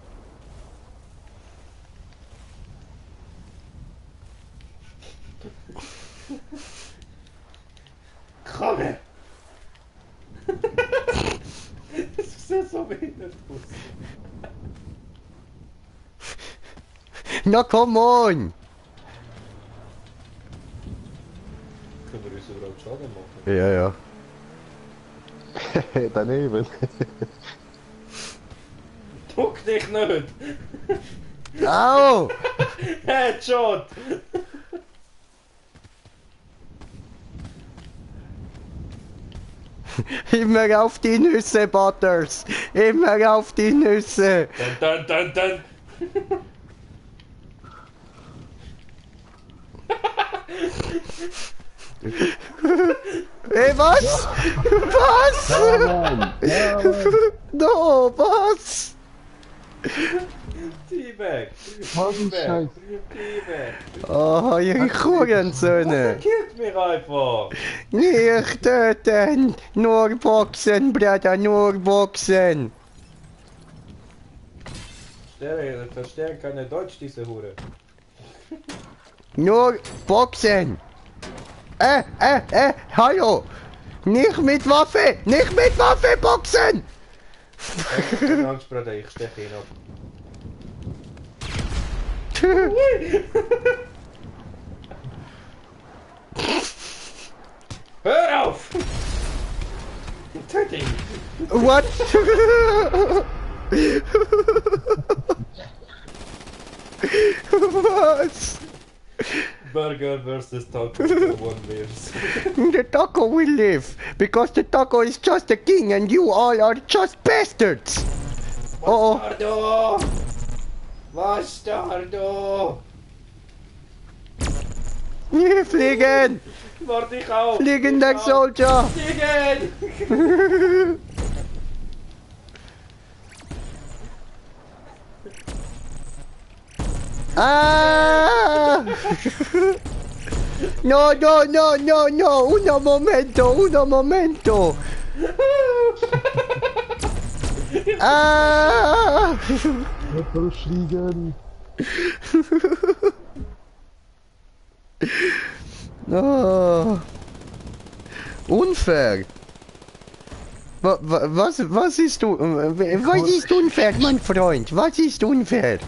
Komm her! Das sieht so behindert aus. Na come on! Können wir uns überhaupt Schaden machen? Ja, ja. Daneben. Duck dich nicht! Au! Headshot! Immer auf die Nüsse, Butters! Immer auf die Nüsse! Dun. Ey, was? Was? No, was? Teabag! Was ist Scheiß? Teabag! Oh, ihr Kurenzöhne! Killt mich einfach! Nicht töten! Nur boxen, Bruder, nur boxen! Verstehen keine Deutsch, diese Hure. Nur boxen! Hallo! Nicht mit Waffe! Nicht mit Waffe boxen! Keine Angst, Bruder, ich steche ihn ab. Hör auf! Töte ihn! What? Was? Burger versus Taco, one lives. The taco will live, because the taco is just a king and you all are just bastards! Oh, Bastardo! Bastardo! wir fliegen! Warte ich auf! Fliegen, der Soldier! Fliegen! Ah! No, un momento! Ah! Fliegen! Oh. Unfair! Was ist du? Was ist unfair, mein Freund? Was ist unfair?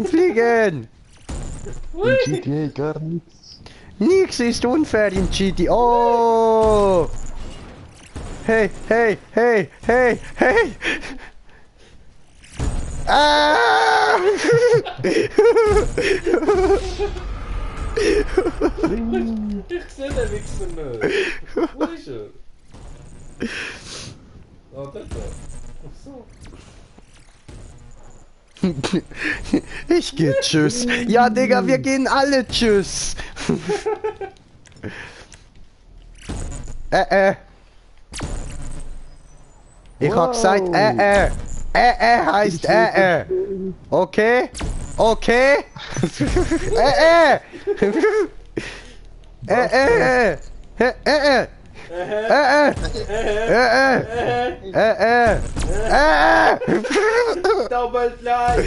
Fliegen! In GTA gar nichts. Nix ist unfair in GTA. Oh! Hey! Ah! Ich sehe den Wichser nicht! Wo ist er? Oh, da. Ach so. Ich geh tschüss. Ja, Digga, wir gehen alle tschüss. Ich hab gesagt, heißt Okay? Okay? Double Fly!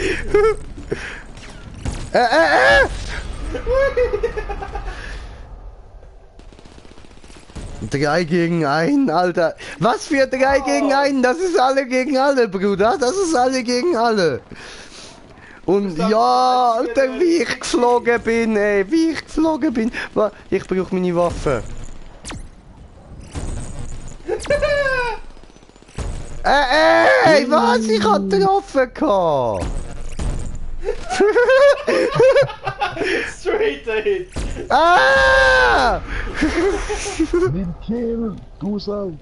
3 gegen 1, Alter. Was für 3 gegen 1? Das ist alle gegen alle, Bruder. Das ist alle gegen alle. Und ja, Alter, wie ich geflogen bin, ey. Wie ich geflogen bin. Ich brauche meine Waffe. Ey, was? Ich hab getroffen gehabt. Straight hit! Ah! Den Kill! Du Sau!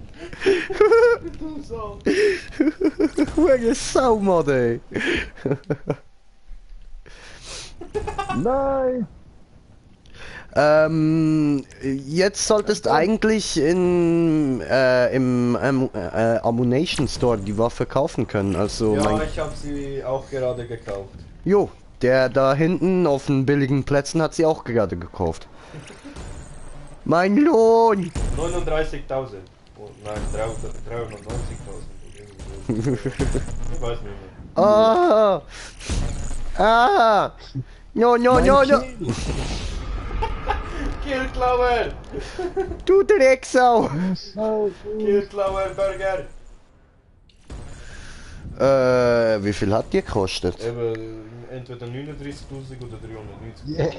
Du Sau! Welche Sau, Mann, ey. Nein! Jetzt solltest eigentlich im Ammunition Store die Waffe kaufen können, also Ja, ich habe sie auch gerade gekauft. Jo, der da hinten auf den billigen Plätzen hat sie auch gerade gekauft. Mein Lohn! 39.000. Oh, nein, 399.000. Ich weiß nicht mehr. Ah! Ah! No! Killklauer! Du Drecksau! Killklauer Burger! Wie viel hat die gekostet? Eben, entweder 39.000 oder 390.000. Yeah.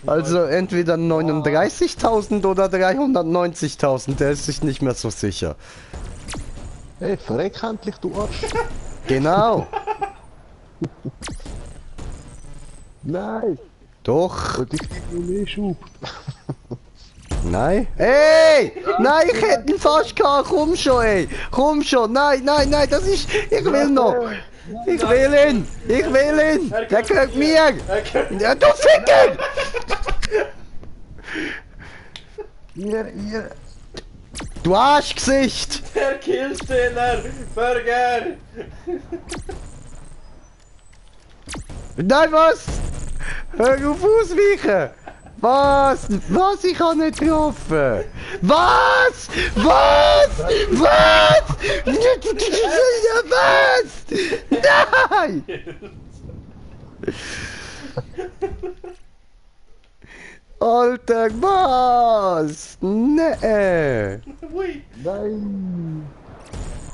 Also entweder 39.000 oder 390.000, der ist sich nicht mehr so sicher. Hey, verreck endlich, du Arsch! Genau! Nein! Doch! Und ich gebe nur mehr Schub. Nein. Ey! Nein, ich hätte ihn fast gehabt. Komm schon, ey. Komm schon. Nein, nein, nein, das ist... Ich will noch. Ich will ihn. Ich will ihn. Der gehört mir. Ja, du Ficker! Ihr. Du Arschgesicht! Der Killstealer! Burger! Nein, was? Hör auf ausweichen! Was? Was? Ich habe nicht getroffen! Was? Was? Was? Was? Nein! Alter, was? Nee! Ui! Nein.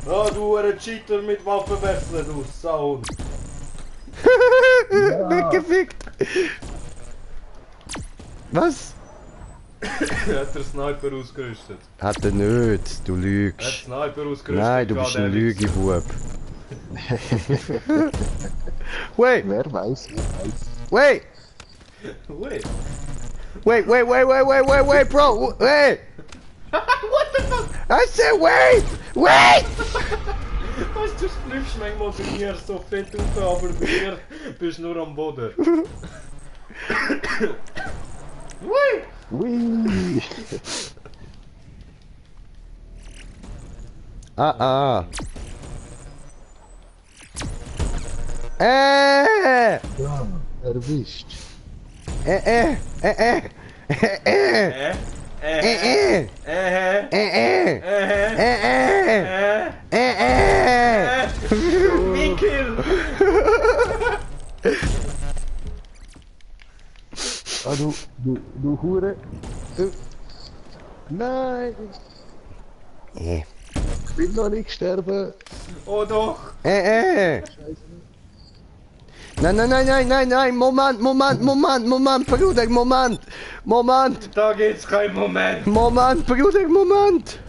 Ah, du Cheater mit Waffen wechseln, du Sau! Weggefickt! Was? Hat der Sniper ausgerüstet? Hat er nicht, du Hat lügst. Sniper ausgerüstet? Nein, du bist ein Lügebub. Wait, Wer weiß. wait, Ui! wait, bro, wait! What the fuck? I said wait! Wait! Weißt du, fliegst manchmal bei mir so fett auf, aber bei mir bist du nur am Boden. Ui! Ui. Ah. Ja, erwischt. Mikkel! Ah, du Hure. Nein. Ich will noch nicht sterben. Oh doch! Nein, Moment, Bruder, Moment! Da geht's kein Moment! Moment, Bruder, Moment!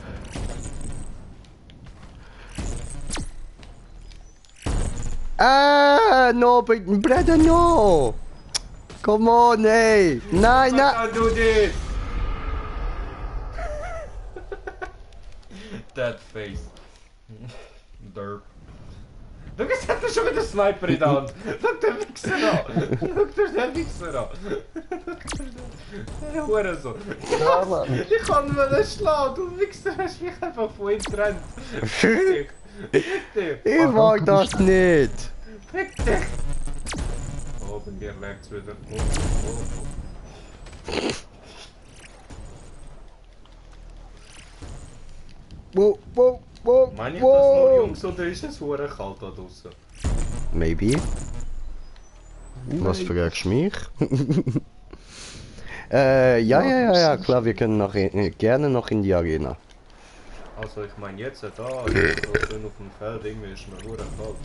No, brother, no! Come on, ey! Nein! Can't do this! That face. Derp. Look, es hat schon wieder Sniper in der Hand. Look der Wichser an. Look der Wichser an. Der Hurensohn. Ja, Mann. Ich kann mir nicht schlagen. Du Wichser hast mich einfach von ihm getrennt. Fick dich. Fick dich. Ich mag das nicht! Fick dich. Oh, bei mir lag's wieder. Meine ich das nur, Jungs, oder ist es hure kalt da draussen? Maybe. Was fragst du mich? Ja, klar, wir können noch gerne noch in die Arena. Also ich meine jetzt da, so schön auf dem Feld, irgendwie ist mir hure kalt.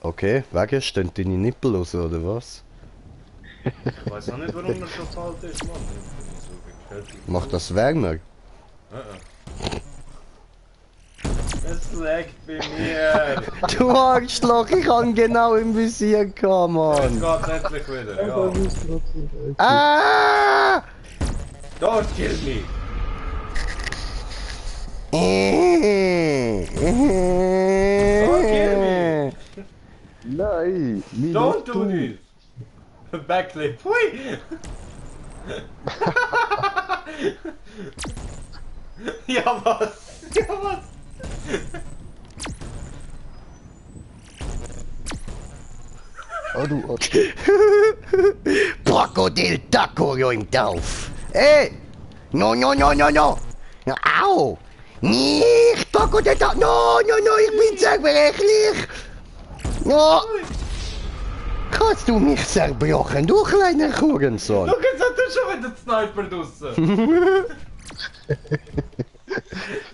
Okay, wegen stehen deine Nippel raus, oder was? Ich weiß auch nicht, warum er so kalt ist, Mann. Ich bin so gekältet. Macht das wärmer? Es leckt bei mir! Du Arschloch, ich hab genau im Visier gehabt, Jetzt Mann! geht's endlich wieder, ja. Ah! Don't kill me! Nein. Don't do this! Backflip! Hui! Ja was? Ja was? Ah, du. Krokodil Taco joint auf! Ey! No! Au! Nicht Krokodil Taco! No! Ich bin zerbrechlich! No! Kannst du mich zerbrochen, du kleiner Hurensohn? Look, jetzt hat er schon wieder den Sniper draussen!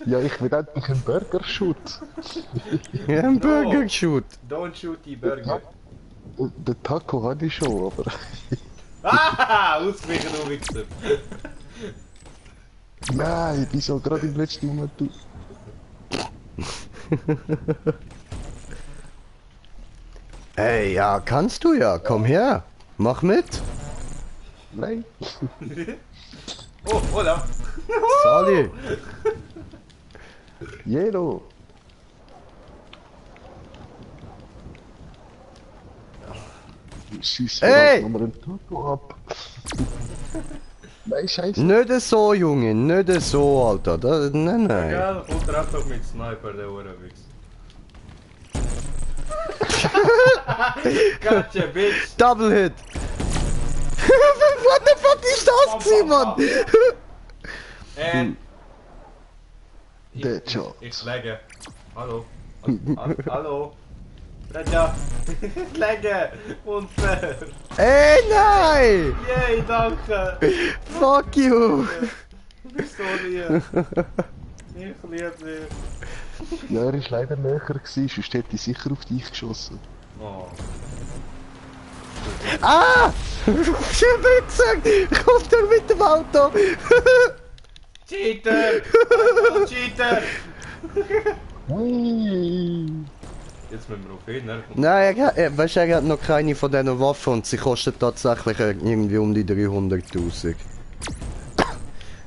Ja, ich will endlich einen Burger shoot. Ein Burger Shoot! Don't shoot die Burger! Den Taco hatte ich schon, aber. Ah! Ausgewichen, du Wichser! Nein, ich bin so gerade im letzten Moment. Ey, ja, kannst du ja, komm her! Mach mit! Nein. Oh, hola! Sali! Jeno. Scheiße, Hey! nochmal ein Turbo ab. Nein, scheiße. Nicht so, Junge, nicht so, Alter. Nein, nein. Gell, kommt er einfach mit Sniper, der Uhrenwichs. Gotcha, bitch! Double Hit! What the fuck ist das, Simon? Deadshot. Ich lege. Hallo. Hallo. Raja. Ich lege. Unfair. Ey, nein! Yay, danke. Fuck you! Du bist so lieb. Ich liebe dich. Ja, er war leider näher gewesen, sonst hätte ich sicher auf dich geschossen. Oh. Ah! Wichser! Kommt er mit dem Auto! Cheater! Cheater! Jetzt müssen wir auf ihn, ne? Nein, weißt du, er hat noch keine von diesen Waffen und sie kostet tatsächlich irgendwie um die 300.000.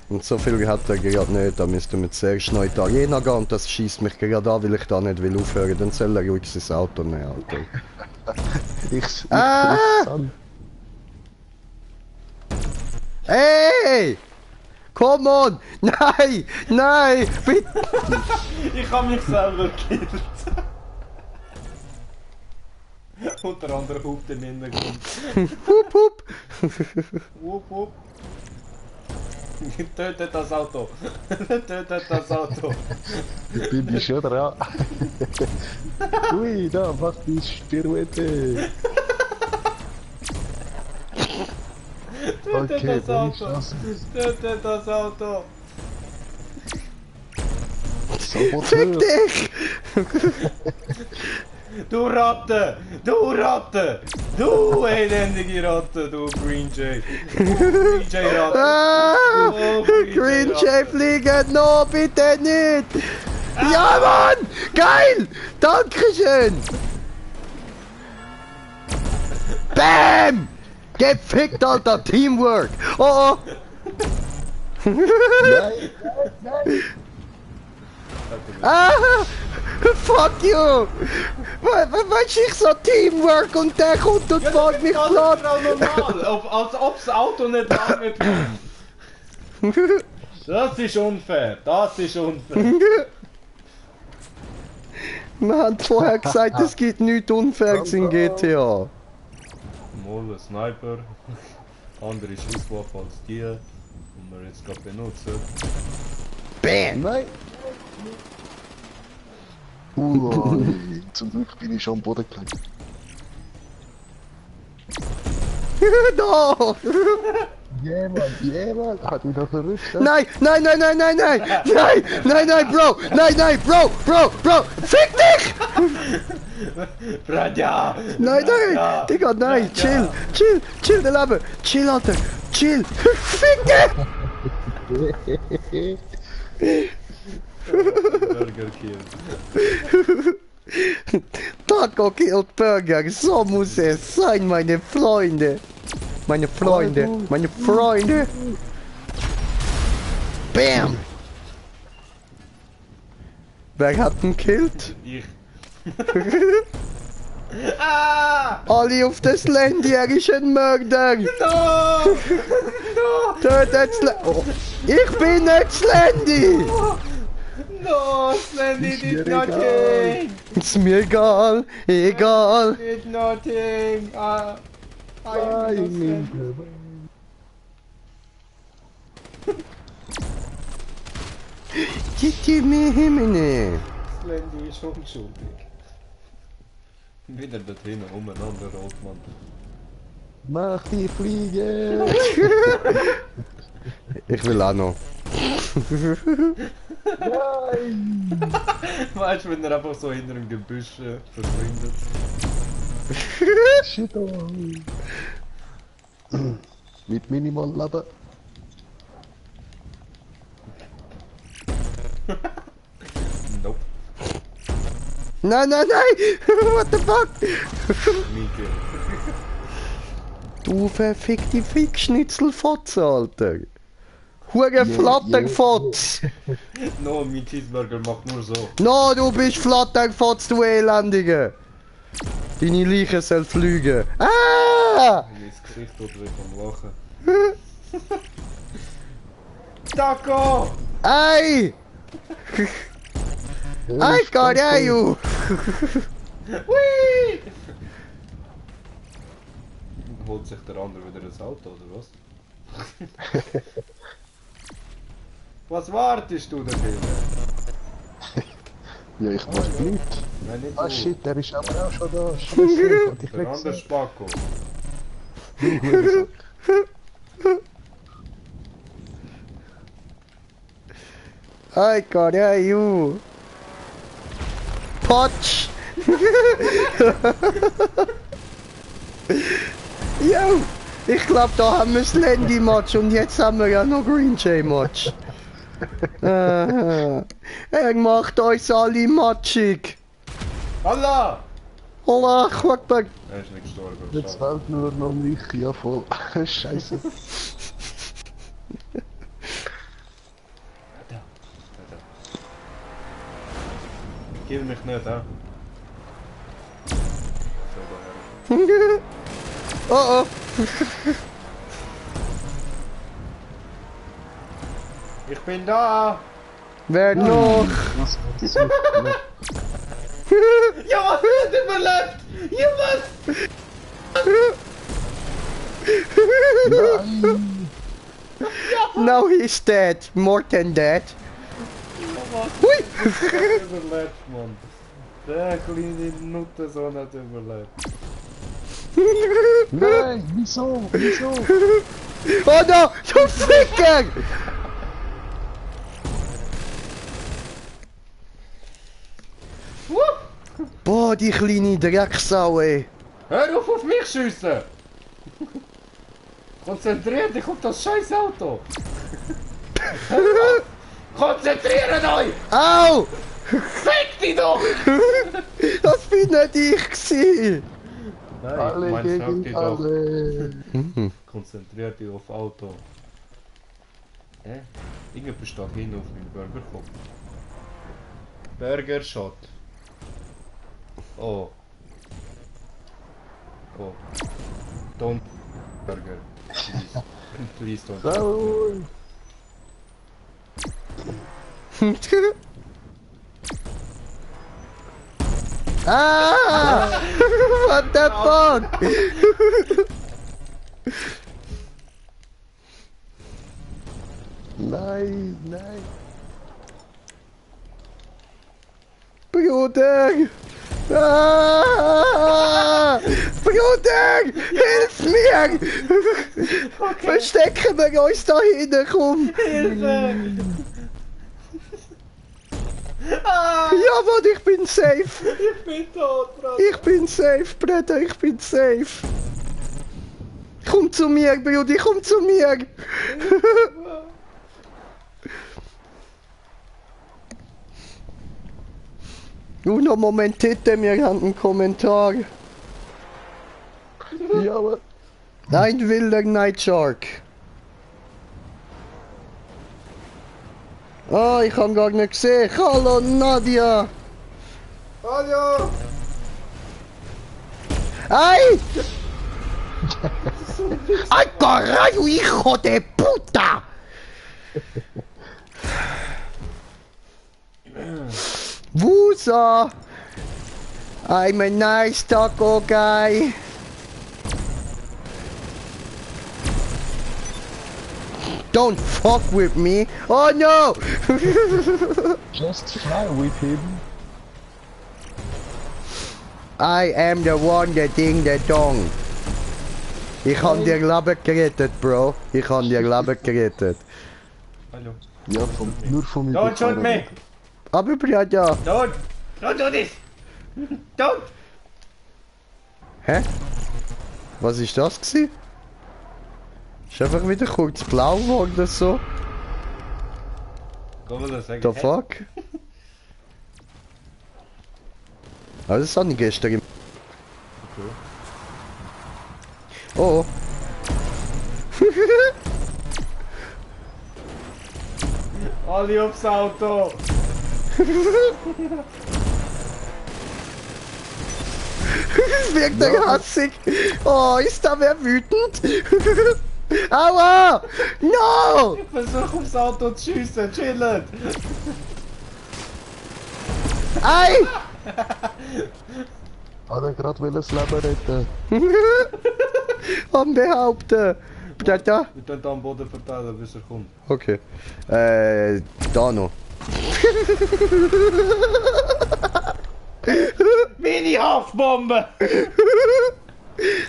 Und so viel hat er gerade nicht, da müssten wir zuerst noch in die Arena gehen und das schießt mich gerade an, weil ich da nicht will aufhören. Dann soll er ruhig sein Auto nehmen, Alter. Ich Hey! Come on! Nein! Nein! Bitte! Ich habe mich selber gekillt. Unter anderem auf den Hintergrund. Hup, hup! Wupp, wupp. Tötet das Auto! Tötet das Auto! bin ich schon dran. Ui, da, mach die Pirouette. Tötet Okay, das Auto! Tötet das Auto! Fick dich! Du Ratte! Du Ratte! Du elendige Ratte, du Green Jay! Du Green Jay Ratte! Ah! Oh, Green Jay fliegen! No, bitte nicht! Ja, Mann! Geil! Dankeschön! Bam! Gefickt, Alter! Teamwork! Oh, oh! Nein, nein. Ah! Fuck you! Weißt du, ich so Teamwork und der kommt und fährt mich Das platt! ist auch normal! Als ob das Auto nicht lange wird. Das ist unfair! Das ist unfair! Wir haben vorher gesagt, es gibt nichts Unfaires in GTA. Mal ein Sniper, andere Schusswaffe als die, die wir jetzt gerade benutzen. Bam! Nein. Zum Glück bin ich schon am Boden gelegt. No! Jemand hat mich noch verrückt. Nein, nein, nein, nein, nein, nein! Nein, nein, nein, Bro! Nein, nein, Bro! Fick dich! Raja! Nein, nein! Digga, nein! Chill! Der Leben! Chill, Alter! Chill! Fick dich! Burger Kill. Taco killed Burger! So muss es sein, meine Freunde! Meine Freunde! Bam! Wer hat ihn killt? Ich. Alle auf das Landy, er ist ein Mörder! No! Tötet oh. Ich bin nicht Slendy! No, Slendy did nothing! Ist mir egal! Did nothing! Gib mir Himmel! Slendy ist unschuldig. Wieder da drinnen umeinander, Rotmann. Mach die Fliege! Ich will auch noch. Nein! Weißt du, wenn er einfach so hinter dem Gebüsch verschwindet? Shit on! Mit minimal Leben. Nope. Nein! What the fuck? Mike. Du verfickte Fickschnitzelfotze, Alter. Hure Flatterfotz. No, mein Cheeseburger macht nur so. No, du bist Flatterfotz, du Elendige. Deine Leiche soll fliegen. Ah! Mein Gesicht tut weh vom Lachen. Taco! Ei! Ei, caralho! Hui! Holt sich der andere wieder ins Auto, oder was? Was wartest du denn, Junge? Ja, ich warte nicht. Nein, nicht Ah du. shit, der ist aber auch schon da. Scheiße, und ich Der weg. andere Spacko. Ai, caralho! Potsch! Jo! Ich glaube, da haben wir das Landy-Match und jetzt haben wir ja noch Green Jay-Match. Er macht uns alle matschig. Allah! Allah, Akbar. Er ist nicht gestorben. Jetzt schade. fällt nur noch mich. Ja, voll. Scheiße. Kill mich nicht, hä? Oh oh. Ich bin da! Wer noch? Was war's? Ja, was hat überlebt? Ja, was? Now he's dead. More than dead. Hui! Überlebt, Mann. Der kleine Nuttensohn hat überlebt. Nein, wieso? Wieso? Oh no! Du Ficker! Boah, die kleine Drecksau, ey. Hör auf mich schiessen! Konzentriert dich auf das scheiß Auto! Konzentriert euch! Au! Fick dich doch! Das bin nicht ich gsi. Nein, Alle mein Fick dich gegen doch. alle. Konzentriert dich auf Auto. Hä? Irgendjemand steht hin auf meinen Burgerkopf. Burger Shot. Oh. Oh. Don't Burger. Please. Please don't. Raul. Ah! What the fuck? Nein, nein. Bruder! Ah! Bruder! Hilf mir! Verstecken wir uns da hinten, komm! Ja, Mann, ich bin safe! Ich bin tot, Bruder. Ich bin safe, Bruder, ich bin safe! Komm zu mir, Bruder, komm zu mir! Uno momentete, wir haben einen Kommentar. Ja, aber. Ein wilder Night Shark. Ah, ich hab gar nicht gesehen. Hallo Nadia. Hallo! Ay! ¡Ay, carajo, hijo de puta! Wusa! I'm a nice taco guy. Don't fuck with me. Oh no! Just fly with him. I am the one that ding the dong. Ich han dir Leben gerettet, Bro. Ich han dir Leben gerettet. Hallo. Ja, nur von mir. Don't shoot me! Aber Bruder. Don't! Don't do this! Don't! Hä? Was ist das gsi? Ist einfach wieder kurz blau geworden oder so? Komm mal sagen. The fuck? Also das habe ich gestern gemacht. Oh, Alle aufs Auto! Wirkt er hassig? Oh, ist da wer wütend? Aua! No! Ich versuch aufs Auto zu schiessen, chillen! Ei! Hat er gerade das Leben retten? Am behaupten. Da. Wir können da am Boden verteilen, bis er kommt. Okay. Da noch. Mini-Haftbombe!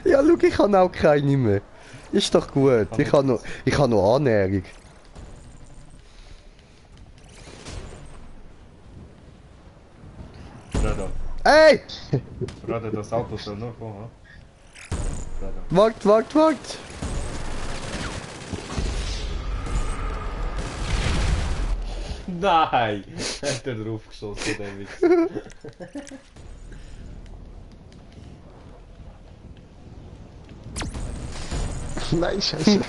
Ja, schau, ich habe auch keine mehr. Ist doch gut. Ich habe noch Annäherung. Bruder, Ey! Bruder, das Auto soll noch kommen, ha? Wart! Nein! Hat er drauf geschossen, der Wichser. Nein, scheiße.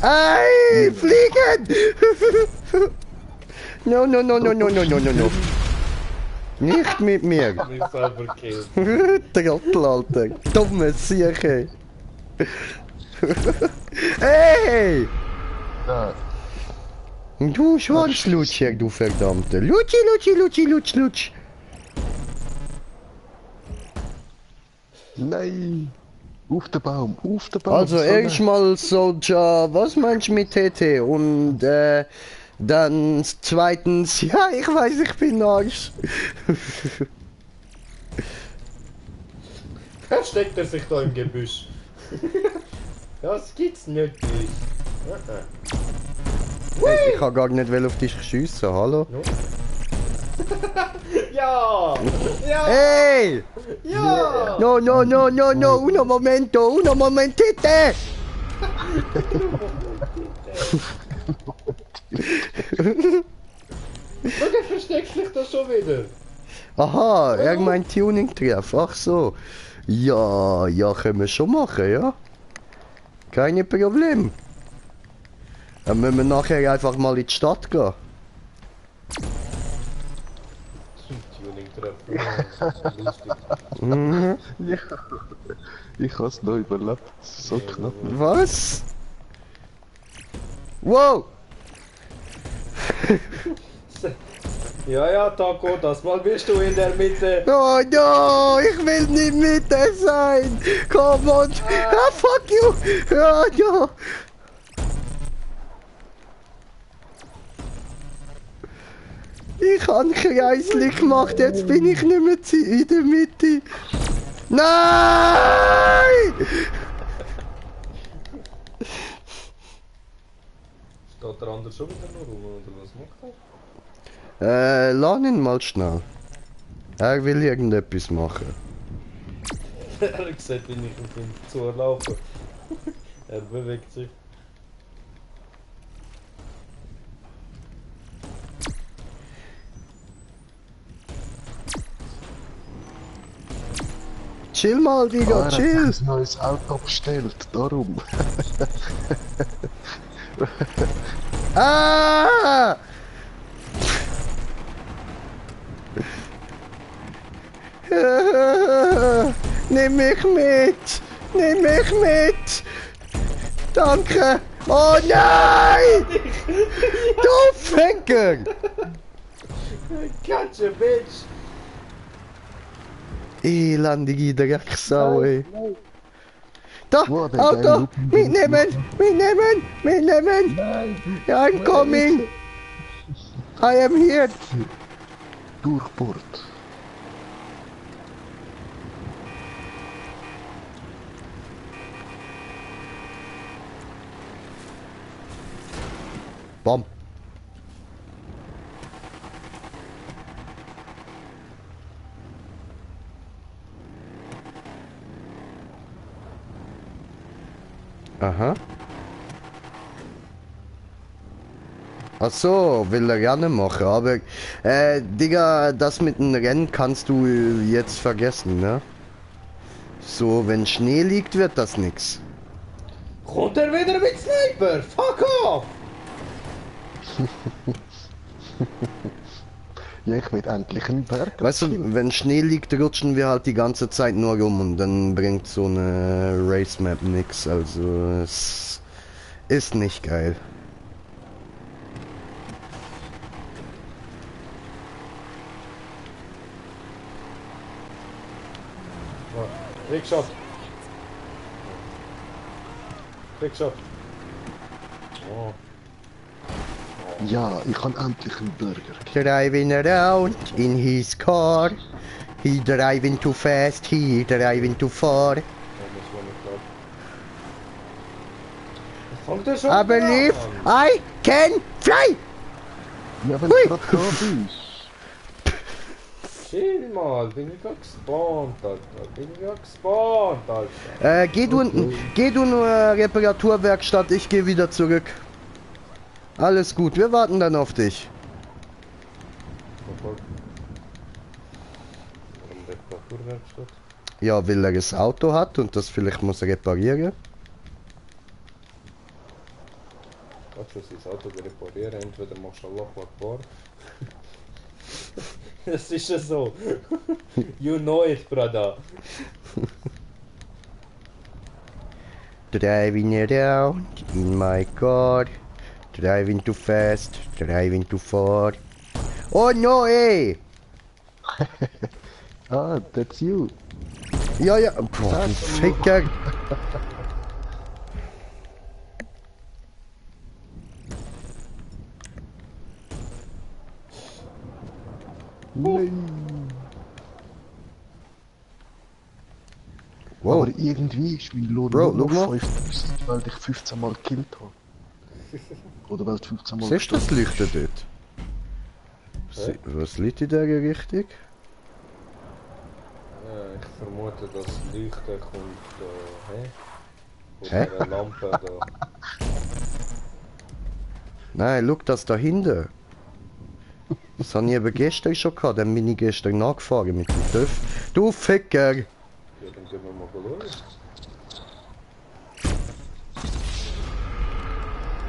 Ey! Fliegen! No. Nicht mit mir. Mich selber killt. Trottel, Alter. Dumme Sieche. Hey! Ja. Du Schwanzlutscher, du verdammte. Lutsch. Nein! Auf den Baum! Also So erstmal Soldier, was meinst du mit TT? Und dann zweitens, ja, ich weiß, ich bin Arsch. Versteckt er sich da im Gebüsch? Das gibt's nicht. Hey, ich kann gar nicht auf dich schiessen, hallo? Ja! Ja! Hey! Ja! No, uno momentite! Und er versteckt sich da schon wieder. Aha, er meint Tuning-Treff, ach so. Ja, können wir schon machen, ja? Keine Problem. Dann müssen wir nachher einfach mal in die Stadt gehen. Tuning-Treffen. Lustig. Mhm. Ja. Ich hab's noch überlebt. So knapp. Was? Wow! Ja, Taco, das mal bist du in der Mitte. Oh no, ich will nicht mit dir sein! Komm und... Ah, fuck you! Oh no! Ich habe Kreisli gemacht, jetzt bin ich nicht mehr in der Mitte. Nein! Steht der andere schon wieder noch rum, oder was macht er? Lass ihn mal schnell. Er will irgendetwas machen. Er sieht, wie ich ihm zulaufe. Er bewegt sich. Chill mal, Digga, Er chill! hat ein neues Auto bestellt, darum. Ah! Nimm mich mit! Nimm mich mit! Danke! Oh nein! Du Ficker! Gotcha, bitch! Elendige Drecksau, ey. Da! Wo, der Auto! geile Mitnehmen! I'm coming! I am here! Durchbohrt. Bam! Aha. Ach so, will er gerne machen, aber Digga, das mit dem Rennen kannst du jetzt vergessen, ne? So, wenn Schnee liegt, wird das nix. Kommt er wieder mit Sniper? Fuck off! Ja, ich will endlich einen Berg. Weißt du, wenn Schnee liegt, rutschen wir halt die ganze Zeit nur rum und dann bringt so eine Race Map nix. Also es ist nicht geil. Trickshot. Trickshot. Oh. Ja, ich kann endlich einen Burger. Driving around in his car. He driving too fast, he driving too far. Ja, das war nicht klar. Fangt er schon I believe an? I can fly! Ja, wenn du gerade da bist. Chill mal, bin ich gerade gespawnt, Alter. Bin ich gerade gespawnt, Alter. Geh du nur Reparaturwerkstatt, ich gehe wieder zurück. Alles gut, wir warten dann auf dich. Warum Reparaturwerkstatt? Ja, weil er das Auto hat und das vielleicht muss reparieren. Kannst du sein Auto reparieren? Entweder machst du Allah Akbar. Das ist ja so. You know it, brother. Driving around in my car. Driving too fast, driving too far. Oh no, ey! Ah, that's you. Ja, ja. Boah, du Ficker. Nein. Wow. Aber irgendwie ist mein Lohn Bro, nur schau noch mal. 5000, weil ich 15 Mal gekillt habe. Oder weil du 15 Mal Siehst du das Leuchten dort? Was liegt in der Richtung? Ich vermute, das Leuchten kommt von Hä? der Lampe da. Nein, schau das da hinten. Das habe ich eben gestern schon gehabt, dann bin ich gestern nachgefahren mit dem TÜV. Du Ficker! Ja, dann gehen wir mal schauen.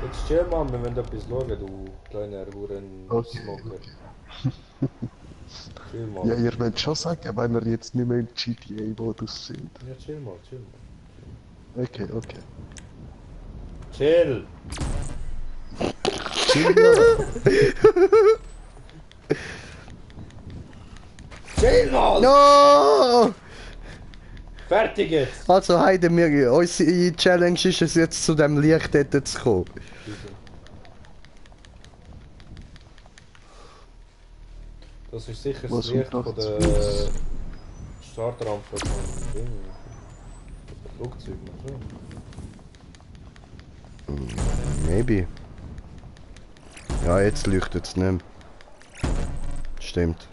Jetzt chill mal, wir wollen etwas schauen, du kleiner Huren-Smoker. Chill mal. Ja, ihr wollt schon sagen, wenn wir jetzt nicht mehr im GTA-Modus sind. Ja, chill mal, chill mal. Okay, okay. Chill! Chill. Chill mal! No! Fertig jetzt! Also Heide, unsere Challenge ist es jetzt zu dem Licht dort zu kommen. Das ist sicher Was das Licht kommt von noch der zu? Startrampe von Ding. Flugzeug, so. Maybe. Ja, jetzt leuchtet es nicht mehr. Stimmt.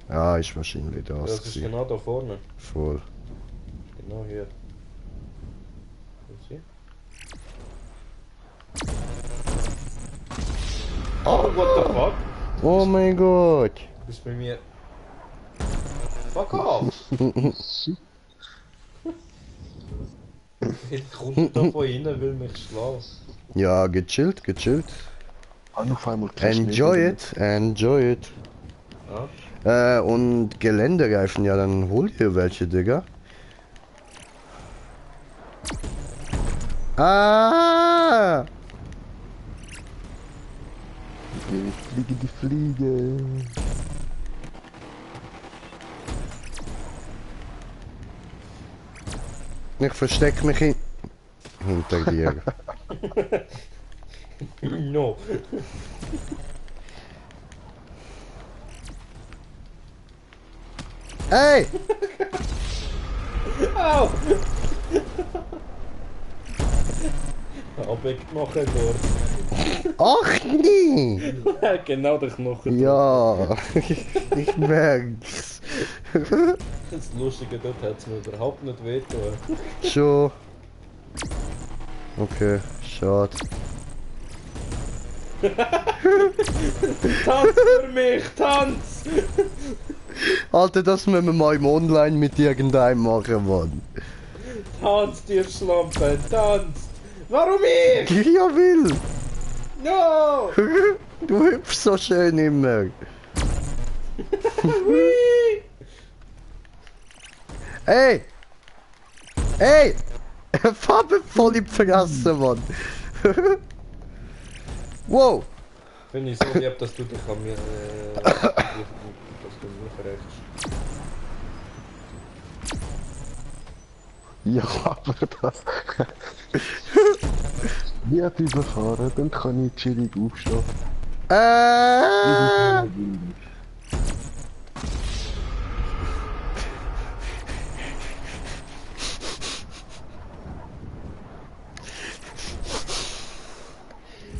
Ja, ist wahrscheinlich das. Das ist gewesen. genau da vorne. Voll. Genau hier. Siehst du? Oh, what the fuck? Oh mein Gott! Du bist bei mir. Fuck off! Ich komme da von innen, will mich schlagen. Ja, gechillt, gechillt. Auf einmal kein Enjoy Schnee it, enjoy it. Ja? Und Geländereifen, ja, dann hol dir welche, Digga. Ah! Die Fliege. Ich versteck mich hinter dir. No. Hey! Au! Abgemacht dort. Ach nee! Genau der Knochen. Ja, ich merk's. Das Lustige dort hat es mir überhaupt nicht wehgetan. Schon. Okay, schade. Tanz für mich, tanz! Alter, das müssen wir mal im Online mit irgendeinem machen, Mann. Tanzt, ihr Schlampe, tanzt! Warum ich? Ja, will! No! Du hüpfst so schön immer. Ey! Ey! Farbe voll im Vergessen, Mann. Wow! Finde ich so lieb, dass du dich an mir, dass du mich verrechtst. Ja, aber das... Wie überfahren, dann kann ich chillig aufstehen.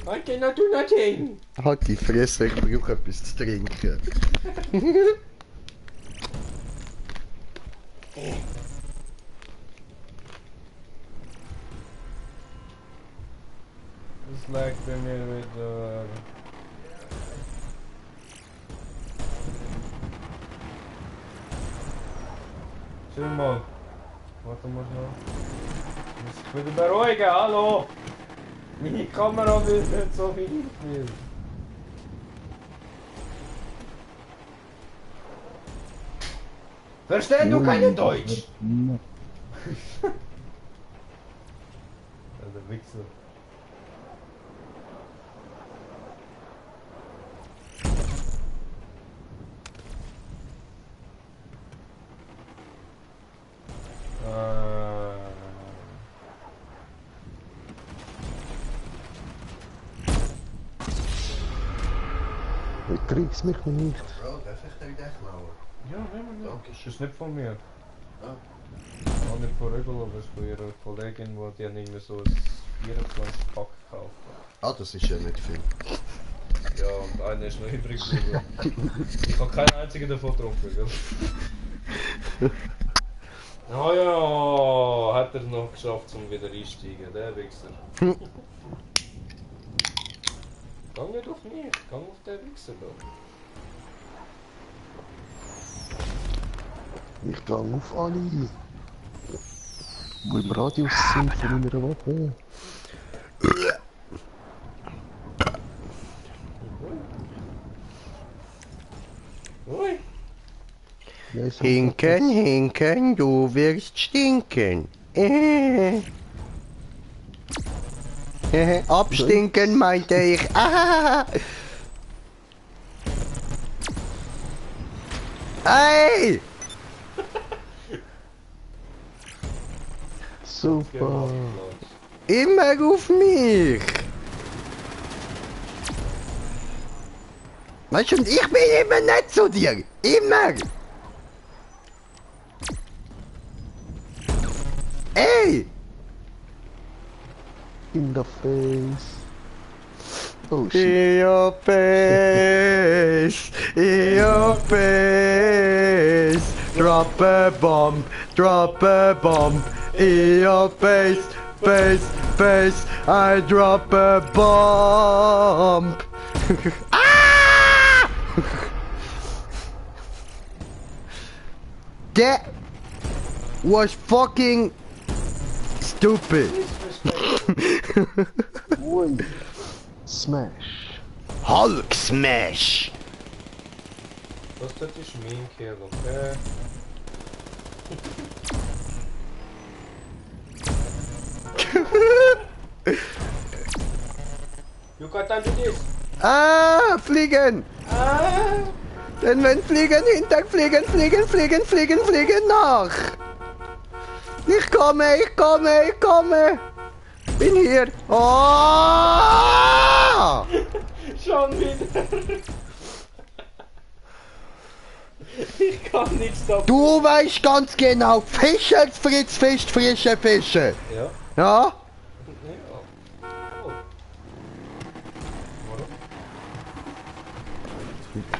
I cannot do nothing! Halt die Fresse, ich brauche etwas zu trinken. Das lag bei mir wieder... Chill mal. Warte mal noch. Ich muss mich wieder beruhigen, hallo! Meine Kamera will nicht so wie ich will. Verstehst du kein Deutsch? Der Wichser. Krieg's mich nicht. Bro, darf ich dir wieder klauen? Ja, nehmen wir nicht. Danke. Das ist nicht von mir. Ah. Auch nicht von Rügel, aber es ist von ihrer Kollegin, die haben irgendwie so ein 24-Pack gekauft. Ah, das ist ja nicht viel. Ja, und einer ist noch übrig geblieben. Ich habe keinen einzigen davon getrunken, gell? Ah ja, hat er noch geschafft, um wieder einsteigen, der Wichser. Geh nicht auf mich, geh auf den Wichser da. Ich gehe auf alle, die im Radius sind von meiner Waffe. Ui! Ja, ich sag Hinken, hinken, du wirst stinken. Abstinken meinte ich. Ah. Ey! Super! Immer auf mich! Weißt du, und ich bin immer nett zu dir! Immer! Ey! In the face! Oh shit! In your face! In your face! Drop a bomb! Drop a bomb! In your face! Face! Face! I drop a bomb! Ah! That was fucking stupid! Oi! Smash! Hulk smash! Das ist mein Kill, okay? You got time to this? Ah, fliegen! Ah! Denn wenn fliegen, hinter fliegen, fliegen, fliegen, fliegen, fliegen nach! Ich komme, ich komme, ich komme! Bin hier! Oh! Schon wieder! Ich kann nichts da. Du weißt ganz genau, Fischer fritz Fisch, frische Fische! Ja? Ja? Ja. Oh.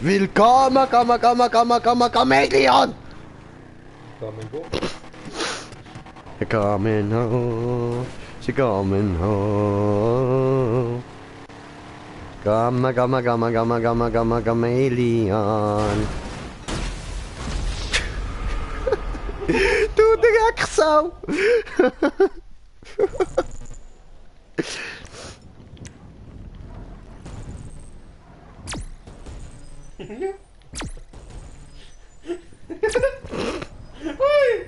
Willkommen, Chameleon! Flamingo. They're coming home, she coming home. Gamma, chameleon. Du Drecksau!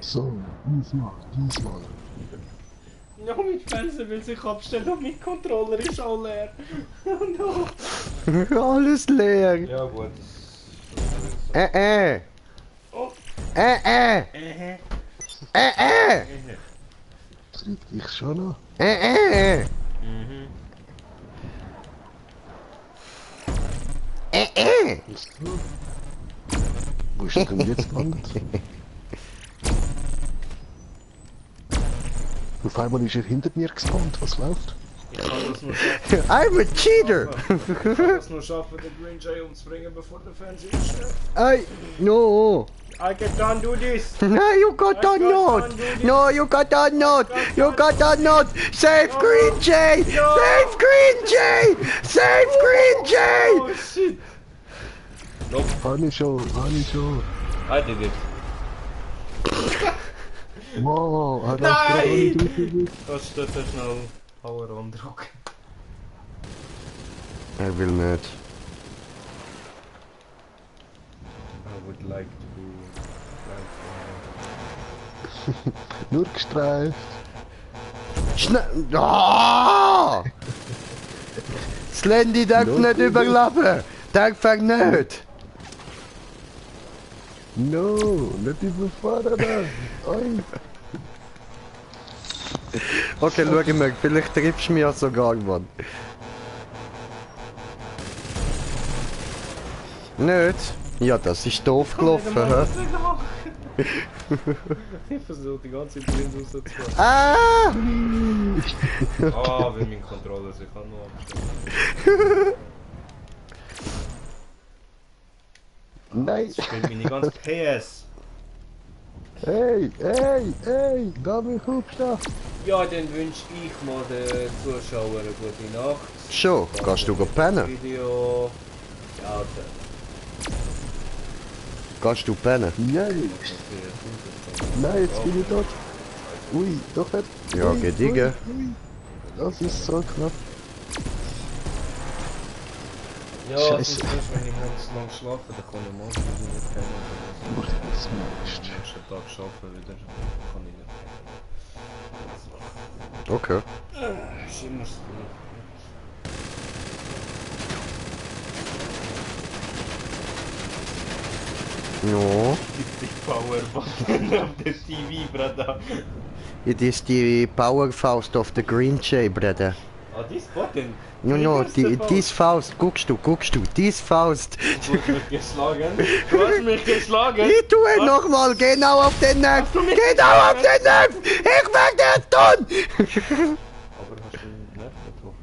So, diesmal. Ja, mein Fernseher will sich abstellen und mein Controller ist auch leer. Oh no. Alles leer. Ja gut. Oh. Krieg ich schon noch. Wo ist denn jetzt gelandet? Auf einmal ist er hinter mir gespawnt, was läuft? Ich kann das nur schaffen. I'm a cheater! Ich kann das nur schaffen, den Green Jay umzubringen, bevor der Fernseher stirbt. No! I can't do this! No, you got that not! No, you got that not! You got that not! Save Green Jay! Save Green Jay! Save Green Jay! Oh shit! Nope, Habe ich schon. I did it. Wow, er Nein! hat Das steht da schnell Power andrucken. Er will nicht. I would like to do... nur gestreift. Schnell! Ah! Slendy darf nicht überleben! Darf er nicht! No, nicht überfahren. Oi. Okay, schau mal, vielleicht triffst du mich ja sogar, Mann. Nicht? Ja, das ist doof gelaufen, hä? Ich versuche die ganze Zeit drin rauszufahren. Ah! Ah, wie mein Controller sich kann nur abstellen. Nein. Das spielt meine ganze PS. Hey, da bin ich aufstehen. Ja, dann wünsche ich mal den Zuschauern eine gute Nacht. Schon, gehst du pennen? Video. Ja, dann. Gehst du pennen? Nein, jetzt bin ich dort. Ui, doch nicht. Ja, Ui, geht Digga. ui. Das ist so knapp. Ja, Scheiße. sonst ist, wenn ich morgens lang schlafe, dann kann ich morgens nicht pennen. Wurde das meist. Den nächsten Tag arbeiten, wieder kann ich nicht pennen. Okay. Ist immer so. Ja. Die Powerbutton auf der TV, Bruder. It is die Powerfaust of the Green Jay, Bruder. Ah, this Button? No, dies Faust, guckst du, dies Faust. Du hast mich geschlagen. Du hast mich geschlagen. Ich tue nochmal, genau auf den Nerv. Genau auf den Nerv. Ich werde das tun. Aber hast du den Nerv getroffen?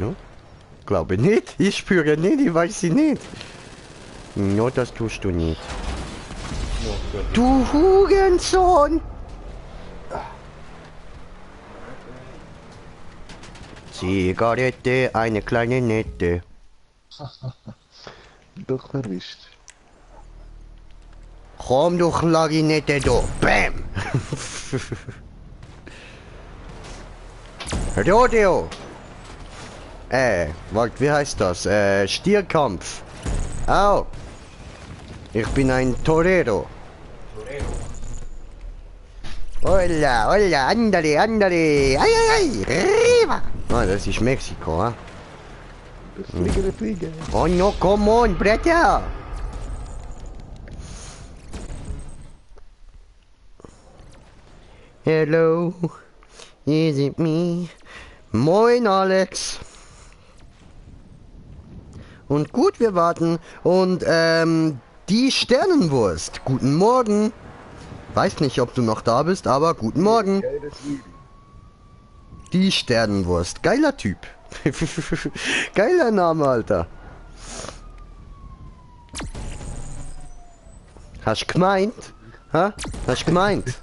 No. Glaube nicht. Ich spüre nicht, ich weiß sie nicht. No, das tust du nicht. Ja, gut. Du Hurensohn. Zigarette, eine kleine nette. Doch erwischt. Komm du Klarinette da. Bam. Rodeo. Warte, wie heißt das? Stierkampf. Au. Ich bin ein Torero. Hola, andere. Ay. Riva. Ah, das ist Mexiko, ha? Fliege. Oh no, come on, Bretta. Hello, is it me? Moin, Alex. Und gut, wir warten. Und, die Sternenwurst. Guten Morgen. Weiß nicht, ob du noch da bist, aber guten Morgen. Die Sternenwurst. Geiler Typ. Geiler Name, Alter. Hast gemeint? Ha? Hast gemeint?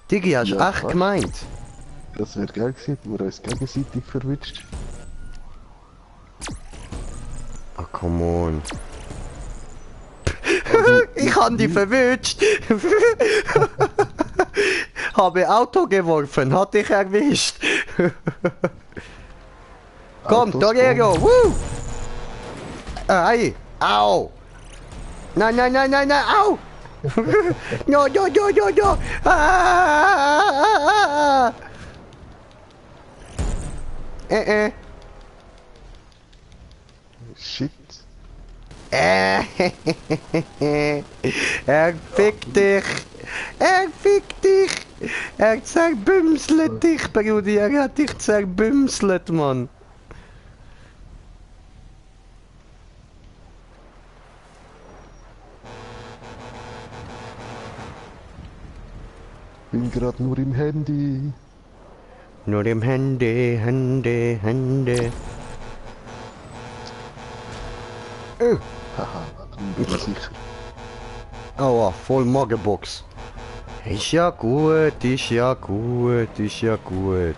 Diggi, hast Ja, echt fast. gemeint? Das wäre geil gewesen, wir uns gegenseitig verwünscht. Ah, come on. Ich hab dich verwünscht. Habe Auto geworfen, hat dich erwischt. Komm, Torero, woo! Ei, au! Nein, nein, nein, nein, nein, au! No, no, no, no, no! Ah! Shit. Er fickt dich! Er fickt dich! Er zerbümslet dich, Brudi! Er hat dich zerbümslet, Mann! Bin grad nur im Handy. Nur im Handy, Handy, Handy. Haha, bin sicher. Aua, voll Magenbox. Ist ja gut, ist ja gut, ist ja gut.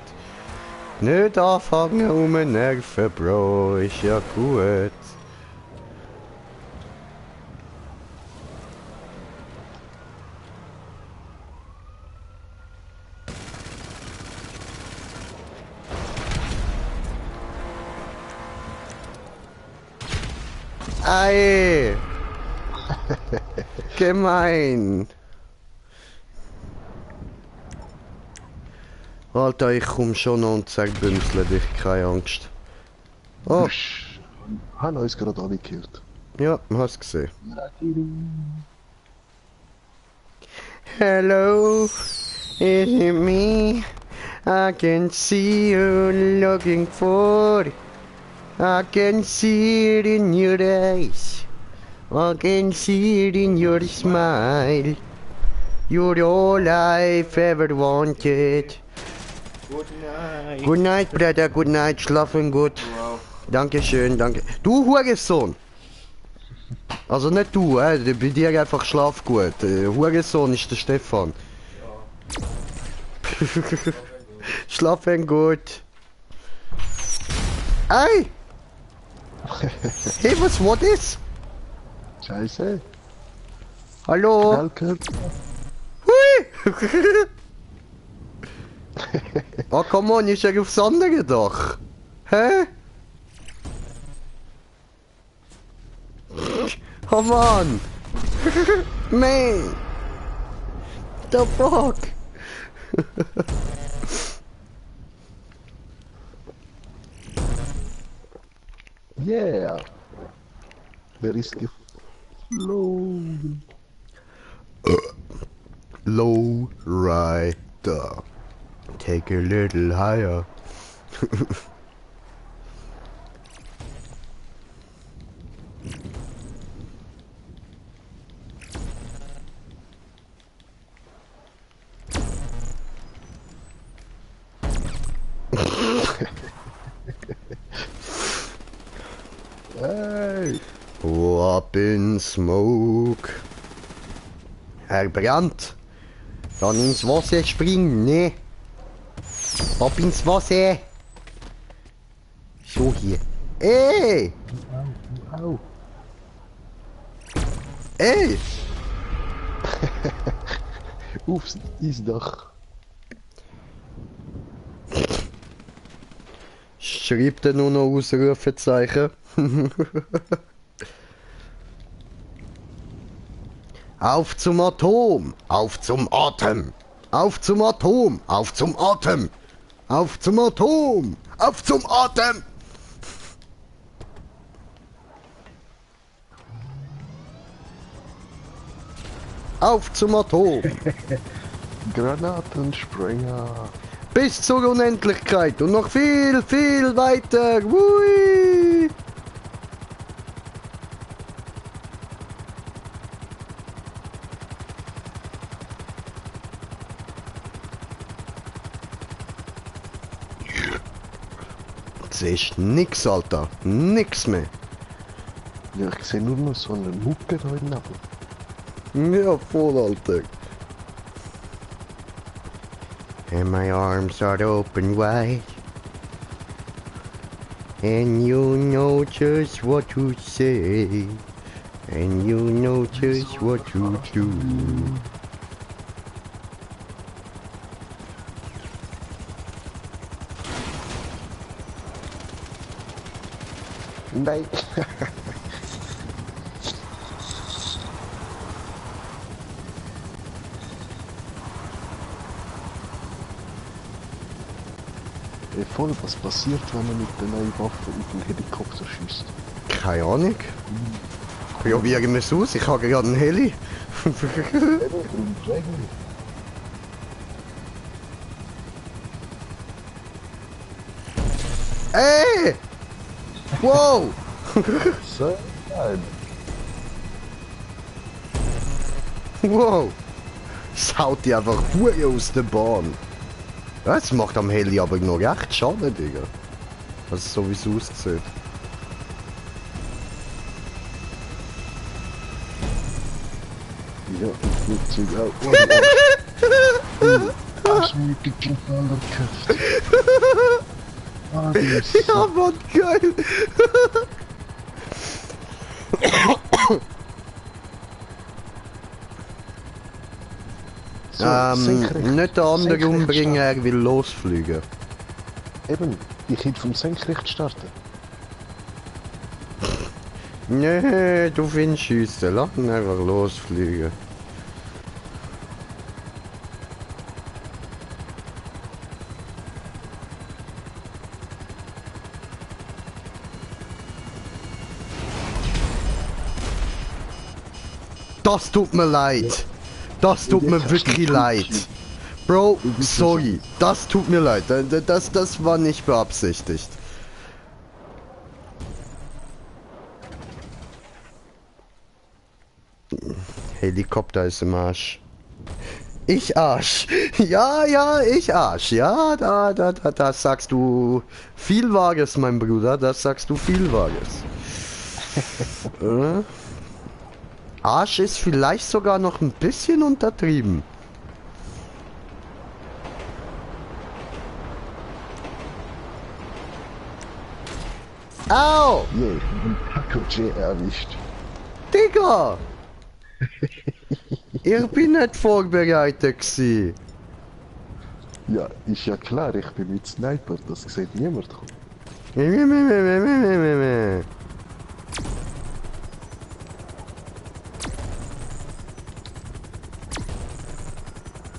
Nicht anfangen um den Nerven, Bro, ist ja gut. Ei! Gemein! Alter, ich komm schon noch und zerbümsle dich, keine Angst. Oh, Haben uns gerade alle gekillt. ja, hast gesehen. Hello, is it me? I can see you looking for. I can see it in your eyes. I can see it in your smile. You're all I've ever wanted. Good night. Good night, Bruder, good night, schlafen gut. Wow. Dankeschön, danke. Du Hurensohn! Also nicht du, bei dir einfach schlaf gut. Hurensohn ist der Stefan. Ja. Schlafen gut. Ei! Hey, was war das? Scheiße. Hallo? Melker. Hui! Oh, come on, ist er aufs andere Dach? Hä? Oh Mann! Man! The fuck? Yeah. Wer ist geflogen? Low rider. Take a little higher. Hey. Up in smoke. Er brennt. Dann ins Wasser springen, ne? Ab ins Wasser. So hier. Ey! Au. Ey! Aufs Eisdach. Schreibt er nur noch Ausrufezeichen? Auf zum Atom! Auf zum Atem! Auf zum Atom! Auf zum Atem! Auf zum Atom! Auf zum Atem! Auf zum Atom! Granatensprenger. Bis zur Unendlichkeit und noch viel, viel weiter! Wui! Siehst nix, Alter. Nix mehr. Ja, ich sehe nur noch so eine Mucke da im Nebel. Ja, voll, Alter. And my arms are open wide. And you know just what to say. And you know just what to do. Nein. Voll, was passiert, wenn man mit der neuen Waffe auf den Helikopter schießt? Keine Ahnung. Probieren wir es aus, ich habe gerade einen Heli. Ey! Wow! So, nein. Wow! Es haut die einfach Hure aus der Bahn. Das macht am Heli aber noch recht Schaden, Digga. Also so wie es aussieht. Ja, das Flugzeug auch. Hast du mit dem Propeller geköpft? Ah, die ist so. Ja, Mann, geil! So, senkrecht. Nicht der andere Senkrecht umbringen, starten. er will losfliegen. Eben, ich hätte vom Senkrecht starten. Nee, du findest schiessen, lass ihn einfach losfliegen. Das tut mir leid. Das tut mir wirklich leid. Bro, sorry. Das tut mir leid. Das war nicht beabsichtigt. Helikopter ist im Arsch. Ich Arsch. Ja, ja, ich Arsch. Ja, da sagst du viel Wahres, mein Bruder. Das sagst du viel Wahres. Arsch ist vielleicht sogar noch ein bisschen untertrieben. Au! Je, ich hab einen Paco-J erwischt. Digga! Ich bin nicht vorbereitet gsi. Ja, ist ja klar, ich bin mit Sniper, das sieht niemand kommen.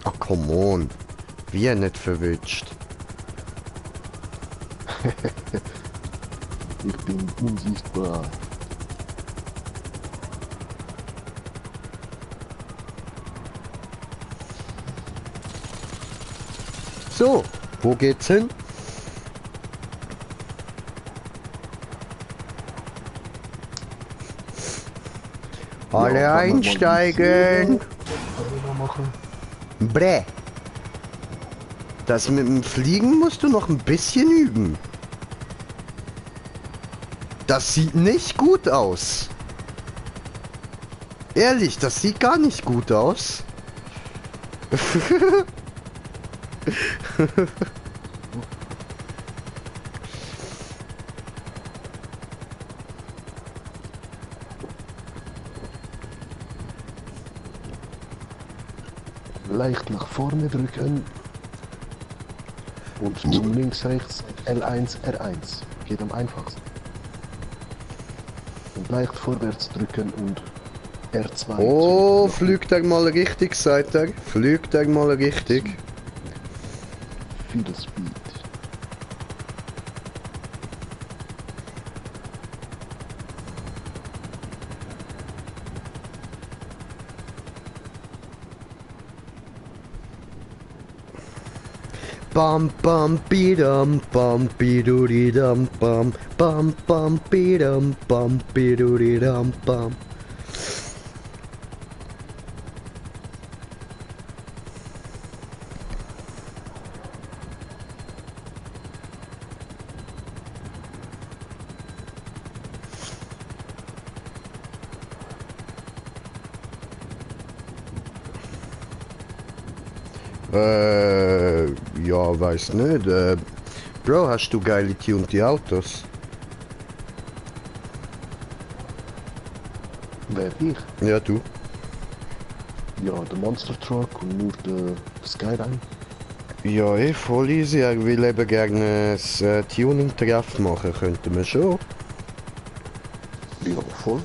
Ach, come on. Wie nicht verwünscht. Ich bin unsichtbar. So, wo geht's hin? Alle einsteigen! Bräh! Das mit dem Fliegen musst du noch ein bisschen üben. Das sieht nicht gut aus. Ehrlich, das sieht gar nicht gut aus. Leicht nach vorne drücken. Und zum links, rechts, L1, R1. Geht am einfachsten. Und leicht vorwärts drücken und R2. Oh, fliegt er mal richtig, sagt er. Fliegt er mal richtig. Viel Speed. Bam bam bidam bam bidudidam bam bam bam bidam bam bidudidam bam. Ja, weiß nicht. Bro, hast du geile tunte Autos? Wer, ich? Ja, du. Ja, der Monster Truck und nur der Skyline. Ja, voll easy. Er will eben gerne ein Tuning-Treff machen. Könnten wir schon. Ja, voll.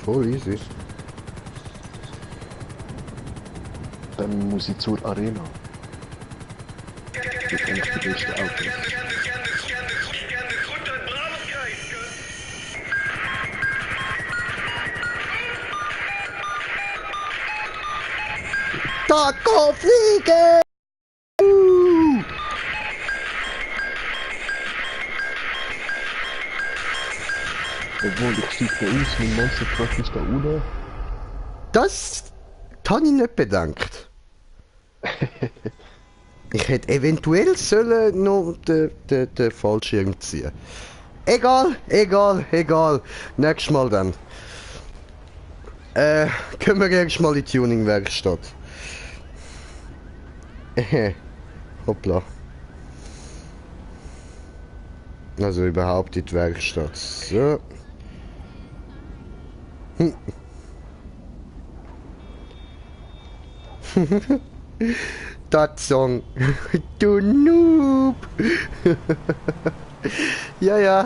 Voll easy. Dann muss ich zur Arena. Das ist eigentlich der beste Auto. Taco fliegen! Obwohl, ich steig bei uns, mein Monster Truck ist da unten. Das habe ich nicht bedankt. Ich hätte eventuell sollen noch den Fallschirm ziehen. Egal, egal, egal. Nächstes Mal dann. Können wir erst mal in die Tuning-Werkstatt. Hoppla. Also überhaupt in die Werkstatt. So. Das Song. Du Noob. Ja,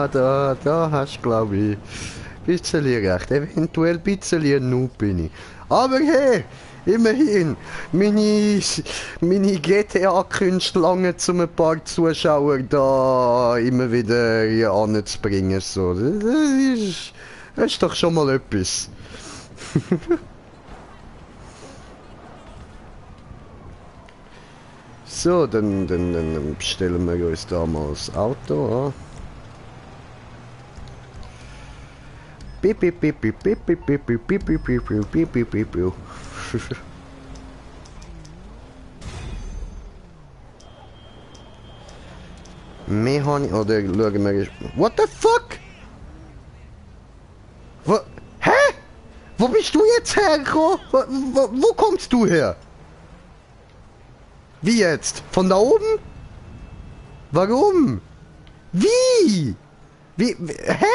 da hast du, glaube ich, ein bisschen recht. Eventuell ein bisschen ein Noob bin ich. Aber hey, immerhin, meine GTA-Künste lange um ein paar Zuschauer da immer wieder anzubringen. So. Das ist doch schon mal etwas. So, dann bestellen wir uns da mal das Auto an. Piep, piep, piep, piep, piep, piep, piep, piep, piep, piep, piep, piep, piep, piep, piep. Mechanik, oder schauen wir... What the fuck? Hä? Wo bist du jetzt hergekommen? Wo kommst du her? Wie jetzt? Von da oben? Warum? Wie? Hä?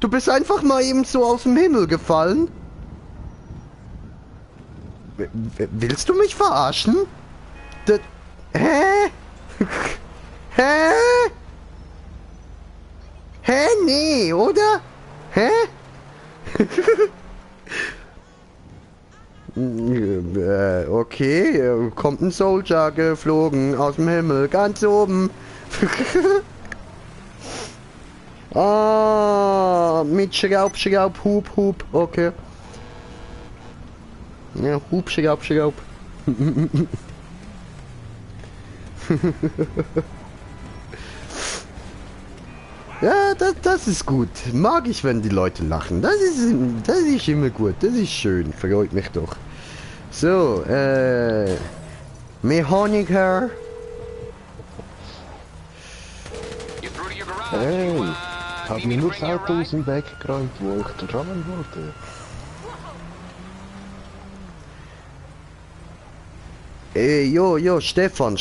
Du bist einfach mal eben so aus dem Himmel gefallen? Willst du mich verarschen? Hä? Hä? Hä? Nee, oder? Hä? Okay, kommt ein Soldier geflogen aus dem Himmel, ganz oben. Mit Schraub, Hub, okay. Ja, Hub, Schraub. Ja, das ist gut. Mag ich, wenn die Leute lachen. Das ist immer gut. Das ist schön. Freut mich doch. So, Mechaniker. Hey, hab mir nur das Auto aus dem Weg geräumt, wo ich den Rahmen wollte. Jo, Stefan.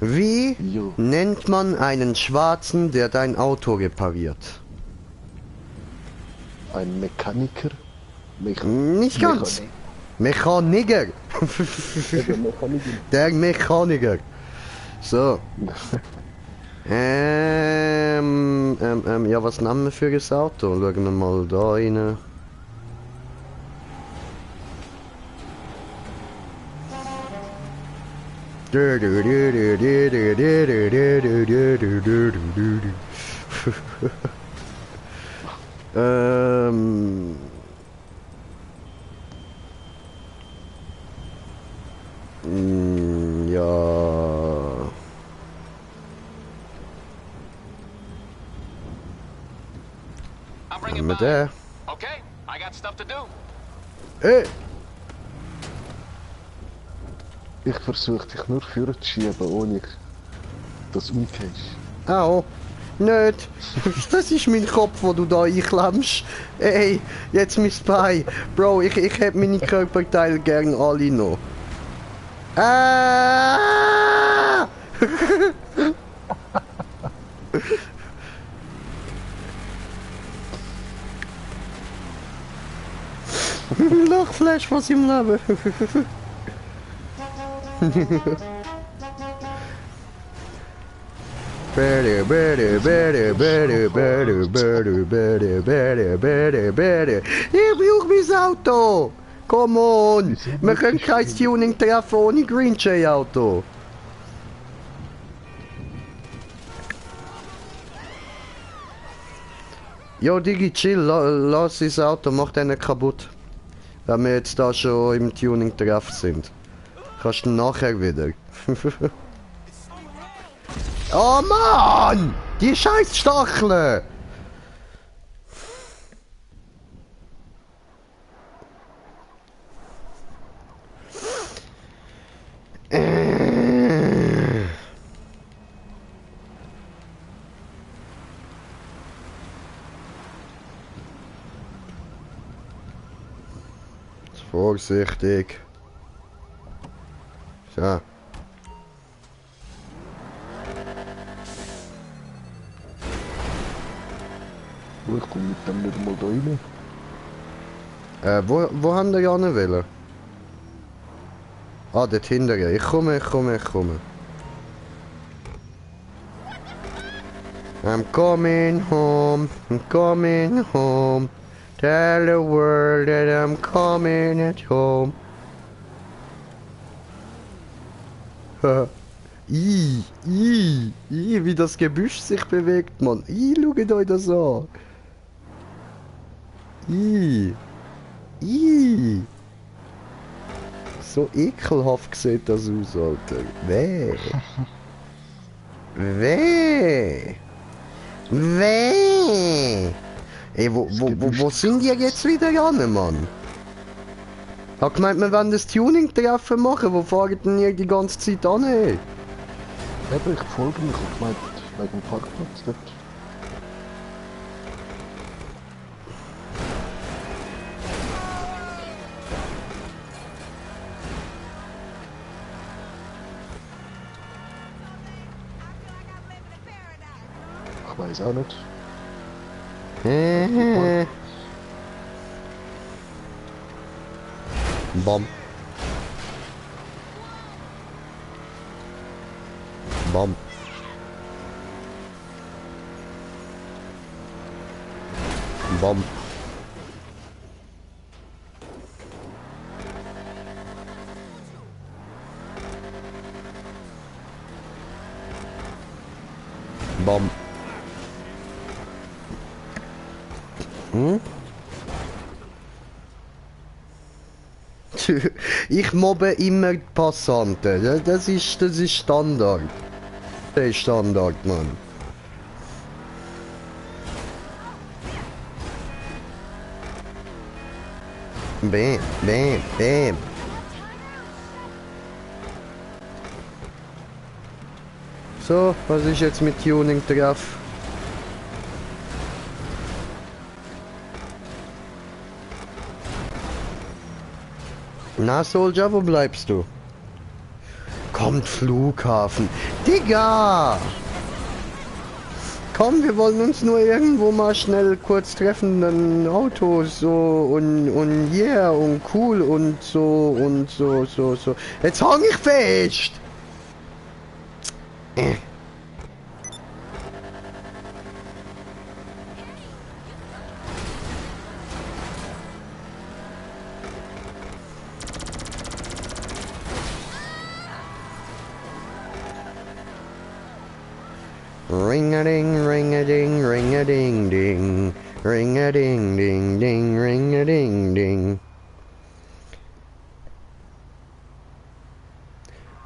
Wie Jo. nennt man einen Schwarzen, der dein Auto repariert? Ein Mechaniker? Nicht ganz. Mechaniker. Der Mechaniker. So. Ja, was nehmen wir für ein Auto? Schauen wir mal da rein. Ja. Haben wir der? Okay, I got stuff to do. Hey! Ich versuche dich nur vorzuschieben, ohne dass du umgehst. Au! Nicht! Das ist mein Kopf, wo du da einklemmst. Ey, jetzt mein Bein. Bro, ich hätte meine Körperteile gern alle noch. Ah! Lachflash von seinem Leben. Ich brauche mein Auto! Come on! Wir können kein Tuning treffen ohne Green Jay Auto. Jo, Digi, chill, lass das Auto, mach den nicht kaputt. Wenn wir jetzt da schon im Tuning treffen sind. Kannst du nachher wieder. Oh Mann! Die scheiß Stacheln! Vorsichtig. So. Ich komme mit dem nicht mal da rein. Wo haben wir ja nicht wollen? Ah, dort hinterher. Ich komme. I'm coming home. Tell the world that I'm coming at home. Wie das Gebüsch sich bewegt, Mann. Schaut euch das an. So ekelhaft sieht das aus, Alter. Weh. Ey, wo sind die jetzt wieder an, Mann? Ich hab gemeint, wir wollen das Tuning-Treffen machen. Wo fahren denn ihr die ganze Zeit an, ey? Eben, ich folge mich. Ich meinte, wegen dem Parkplatz dort. Ich weiß auch nicht. Bam. Bam. Bam. Bam. Ich mobbe immer die Passanten. Das ist Standard. Das ist Standard, Mann. Bam, bam, bam. So, was ist jetzt mit Tuning drauf? Na, Soldier, wo bleibst du? Kommt Flughafen. Digga! Komm, wir wollen uns nur irgendwo mal schnell kurz treffen, dann Autos so und yeah und cool und so. Jetzt hang ich fest! Ring-a-ding, ring-a-ding, ring-a-ding-ding. Ring-a-ding-ding-ding, ring-a-ding-ding.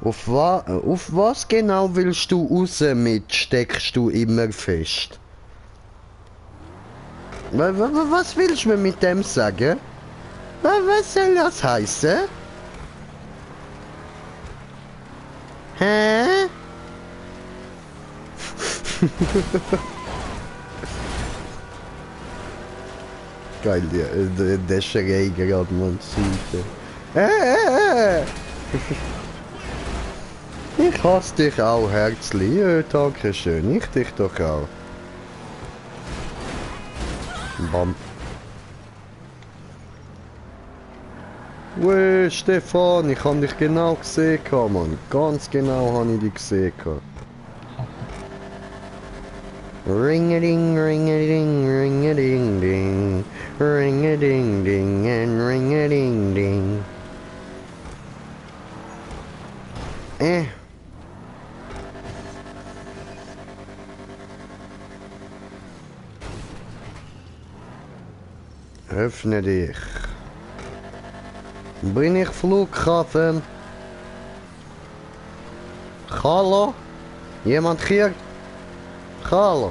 Auf was genau willst du raus mit steckst du immer fest? Was willst du mir mit dem sagen? Was soll das heißen? Hä? Geil, der Schrei gerade, man sieht. Ich hasse dich auch, Herzli. Ja, danke schön. Ich dich doch auch. Bam. Ui, Stefan, ich habe dich genau gesehen, Mann. Ganz genau habe ich dich gesehen. Ring-a-ding, ring-a-ding, ring-a-ding-ding. Ring-a-ding-ding and ring-a-ding-ding. Öffne dich. Bin ich Flughafen? Hallo? Jemand hier? Hallo?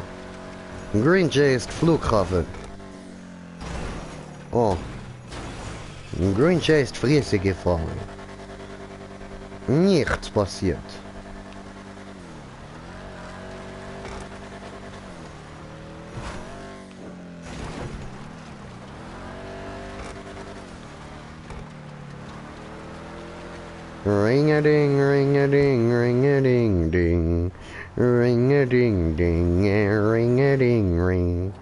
Green Jay ist Flughafen. Oh. Green Jay ist Friese gefahren. Nichts passiert. Ring-a-ding, ring-a-ding, ring-a-ding-ding. Ring-a-ding-ding, ring-a-ding-ring.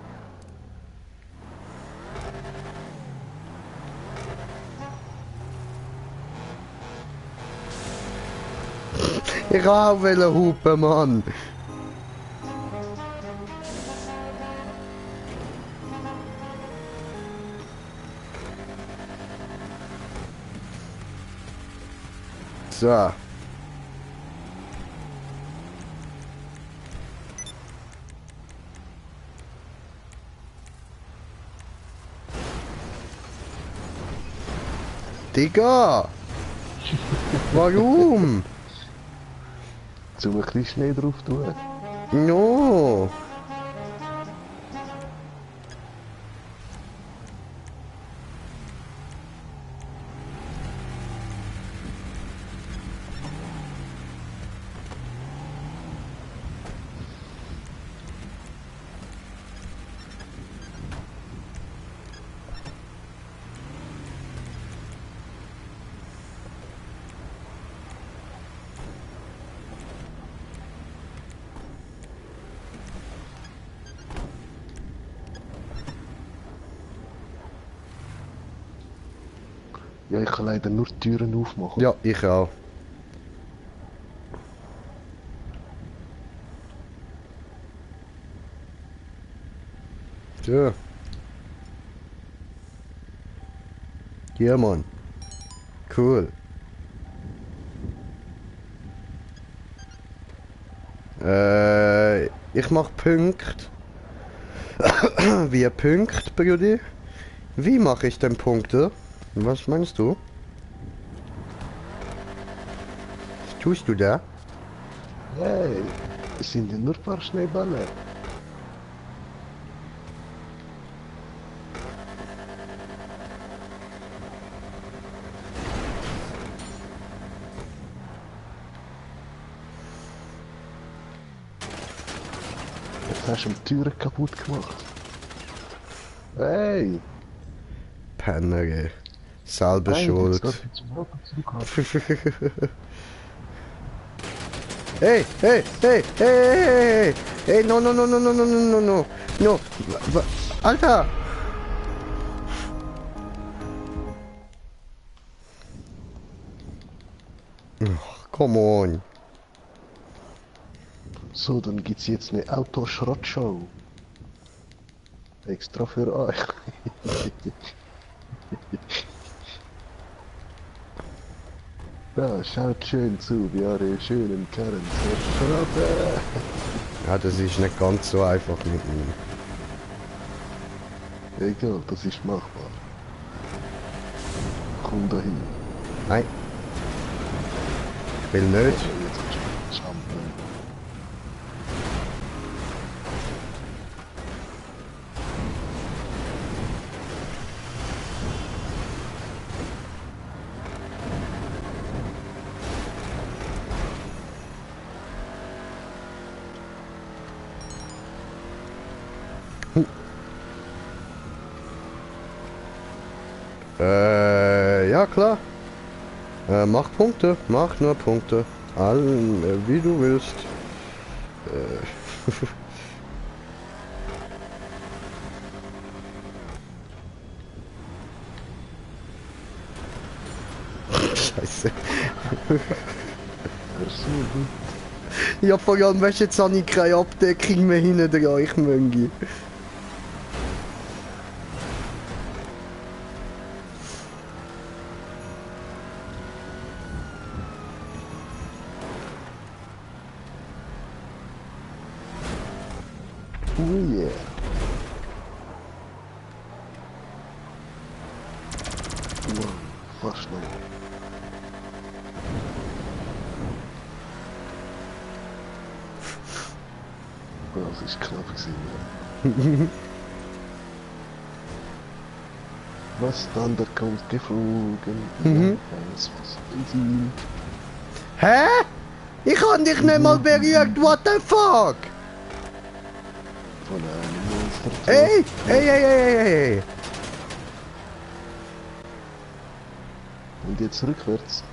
Ich auch wollte hupen, Mann. So. Digga! Warum? Zum ein bisschen Schnee drauf tun. No! Ja, ich kann leider nur die Türen aufmachen. Ja, ich auch. So. Ja, Mann. Cool. Ich mach Punkt. Wie Punkt, Brudi? Wie mache ich denn Punkte? Was meinst du? Was tust du da? Hey, es sind ja nur ein paar Schneebälle. Jetzt hast du die Türen kaputt gemacht. Hey! Penner, ey. Selber schuld. Hey, hey, hey, hey, hey, hey, no, no, no, no, no, no, no, no, no, no, Alter! Come on. So, dann gibt's jetzt eine Autoschrottshow. Extra für euch. Ja, schaut schön zu, wie eure schönen Karren zerschrotten. Ja, das ist nicht ganz so einfach mit ihm. Egal, das ist machbar. Komm dahin. Nein. Ich will nicht. Jetzt kannst du Champion. Ja klar. Mach Punkte, mach nur Punkte. Allen, wie du willst. Scheiße. Versuchen. Ja, vor allem, weißt du, jetzt habe ich keine Abdeckung mehr hinten dran, ich Möngi. Oh yeah. Wow, fast noch. Das ist knapp gewesen. Was dann, da kommt geflogen. Mhm. Das was Benzin. Hä? Ich hab dich nicht mal berührt, what the fuck? Von einem Monster. Ey, ey, ey, ey, ey, ey. Und jetzt rückwärts.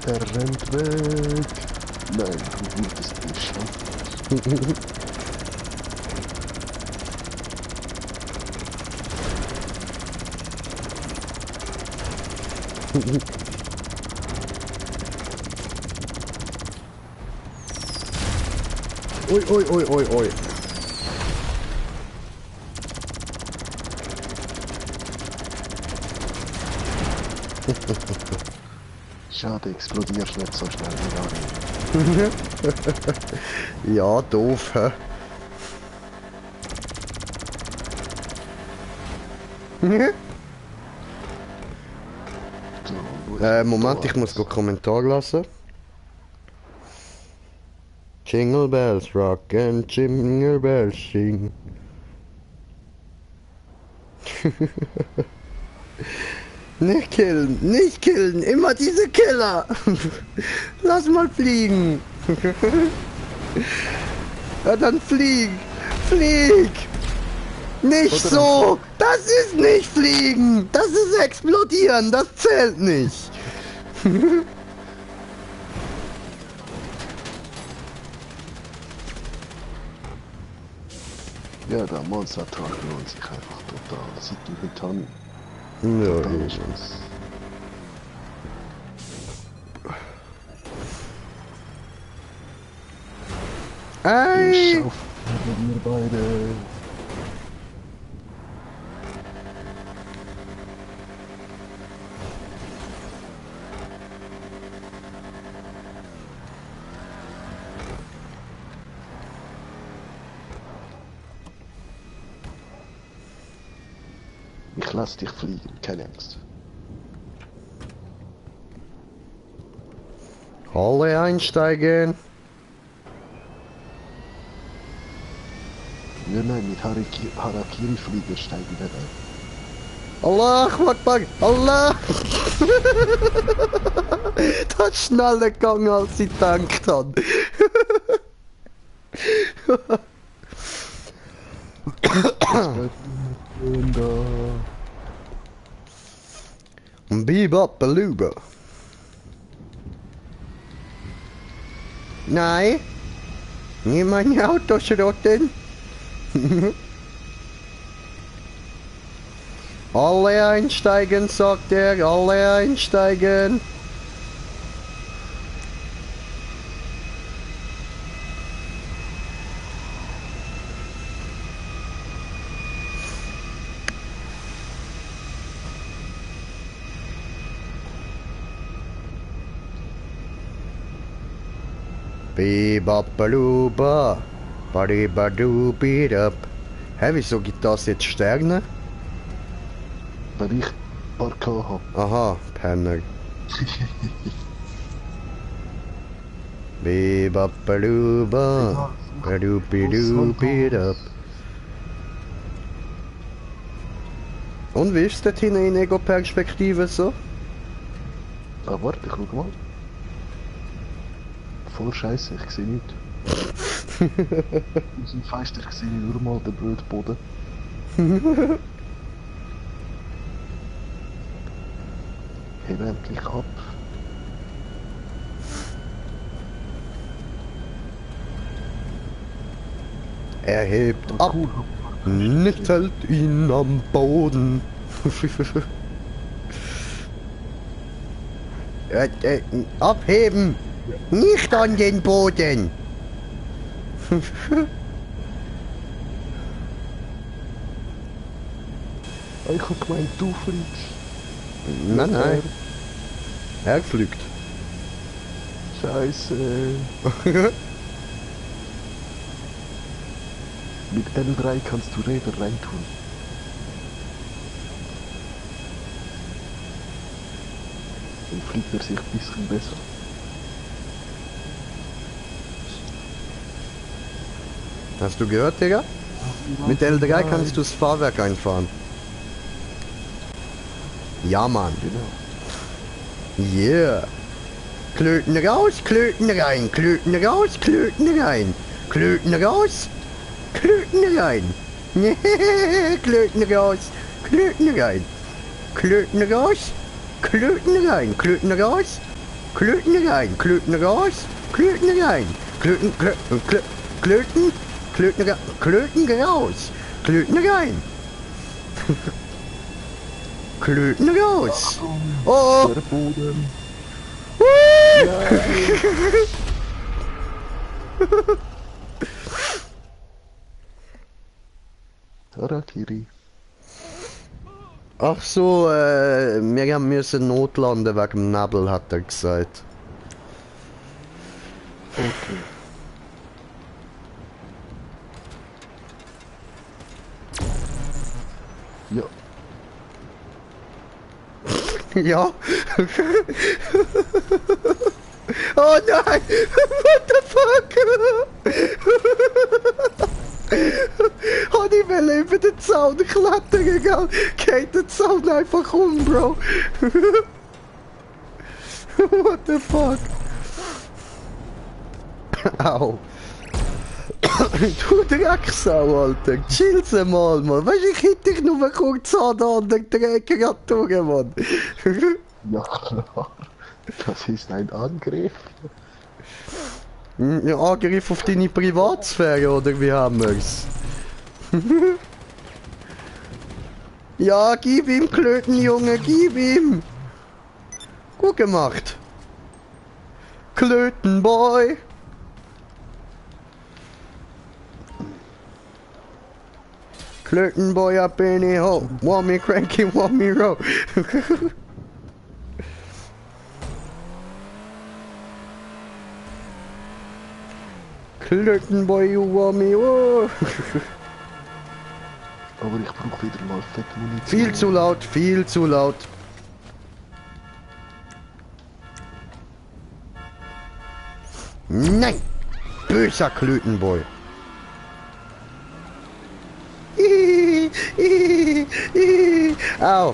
Er rennt weg. Nein, du wurdest geschafft. Ui, ui, ui, ui, ui. Schade, explodierst nicht so schnell wie Ja, doof, hä? Moment, ich muss einen Kommentar lassen. Jingle bells rock and jingle bells sing. Nicht killen, nicht killen, immer diese Killer. Lass mal fliegen. Ja, dann flieg, flieg. Nicht so, das ist nicht fliegen, das ist explodieren, das zählt nicht. Ja, der Monster-Truck lohnt sich einfach total. Sieht momentan Ja, total ja. Spaß. Ey! Wir beide. Ich lass dich fliegen, keine Angst. Alle einsteigen. Ja, nein, mit Harakiri-Flieger steigen wir ein. Allah Akbar, Allah! Das ist schneller gegangen, als ich gedacht habe. Bebop Beluba. Nein, nie mein Auto schrotten. Alle einsteigen, sagt er, alle einsteigen. Bebop-Beluba, Badi-Badu-Beat-Up. Hä, wieso gibt das jetzt Sterne? Weil ich Parkour hab. Aha, Penner. Bebop-Beluba, Badu-Bidu-Beat-Up. Und wie ist es dort hinten in Ego-Perspektive so? Ah, warte, guck mal. voll scheiße, ich sehe nichts. Aus dem Fenster sehe ich nur mal den blöden Boden. Heb endlich ab. Er hebt ab, nicht hält ihn am Boden. Abheben, nicht an den Boden. Ich hab gemeint, du fliegst. Nein, nein. Er fliegt. Scheiße. Mit L3 kannst du Räder reintun. Dann fliegt er sich ein bisschen besser. Hast du gehört, Digga? Mit L3 kannst du das Fahrwerk einfahren. Ja, Mann. Genau. Yeah. Klöten raus, Klöten rein, Klöten raus, Klöten rein. Klöten raus, Klöten rein. Klöten raus, Klöten rein. Klöten raus, Klöten rein. Klöten raus, Klöten rein. Klöten raus, Klöten rein. Klöten, Klöten, Klöten raus. Klöten rein. Klöten raus. Oh. Der Boden. Harakiri. Ach so, wir müssen notlanden wegen dem Nebel, hat er gesagt. Okay. Ja. Ja. Oh nein! What the fuck? Ich will über den Zaun klettern gegangen. Geht der Zaun einfach um, Bro. What the fuck? Au. Du Drecksau, Alter. Chill's mal, Mann. Weißt du, ich hätte dich nur kurz an der anderen Ecke gezogen, Mann. Ja, klar. Das ist ein Angriff. Ein Angriff auf deine Privatsphäre, oder wie haben wir's? Ja, gib ihm Klöten, Junge, gib ihm! Gut gemacht! Klötenboy! Klötenboy up in the hole, want me cranky, want me roll. Klötenboy, you want me, oh. Aber ich brauche wieder mal fette Munition. Viel zu laut, viel zu laut. Nein! Böser Klötenboy. Au.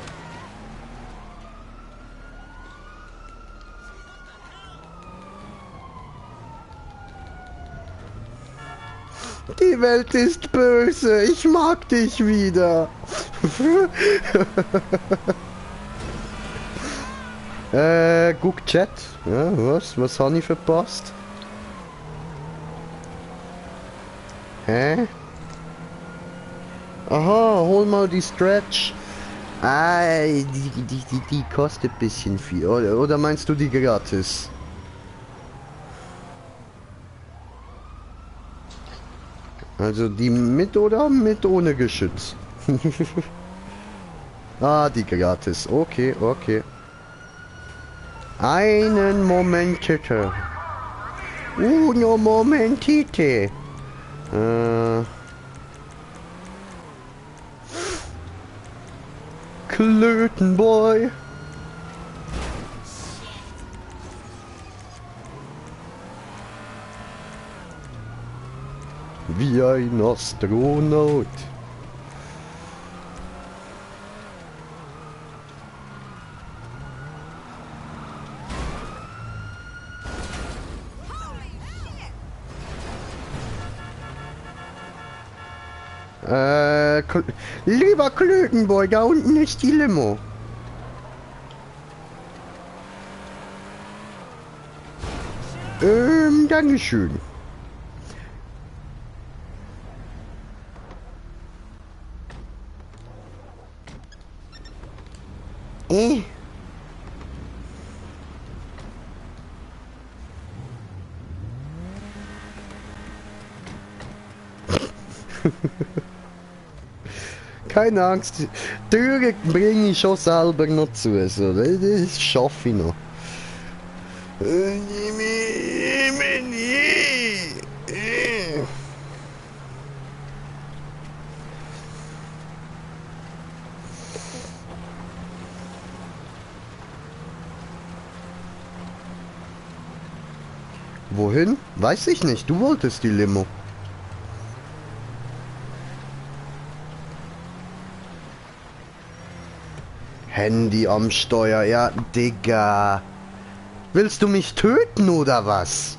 Die Welt ist böse, ich mag dich wieder. Guck Chat. Ja, was habe ich verpasst? Hä? Aha, hol mal die Stretch. Die kostet ein bisschen viel. Oder meinst du die gratis? Also die mit oder mit ohne Geschütz? Ah, die gratis. Okay, okay. Einen Moment bitte. Uno momentite. Klötenboy. Wie ein Astronaut. Lieber Klötenboy, da unten ist die Limo. Dankeschön. Keine Angst, die Türen bringe ich schon selber noch zu, so, das schaffe ich noch. Wohin? Weiß ich nicht, du wolltest die Limo. Handy am Steuer, ja, Digga. Willst du mich töten oder was?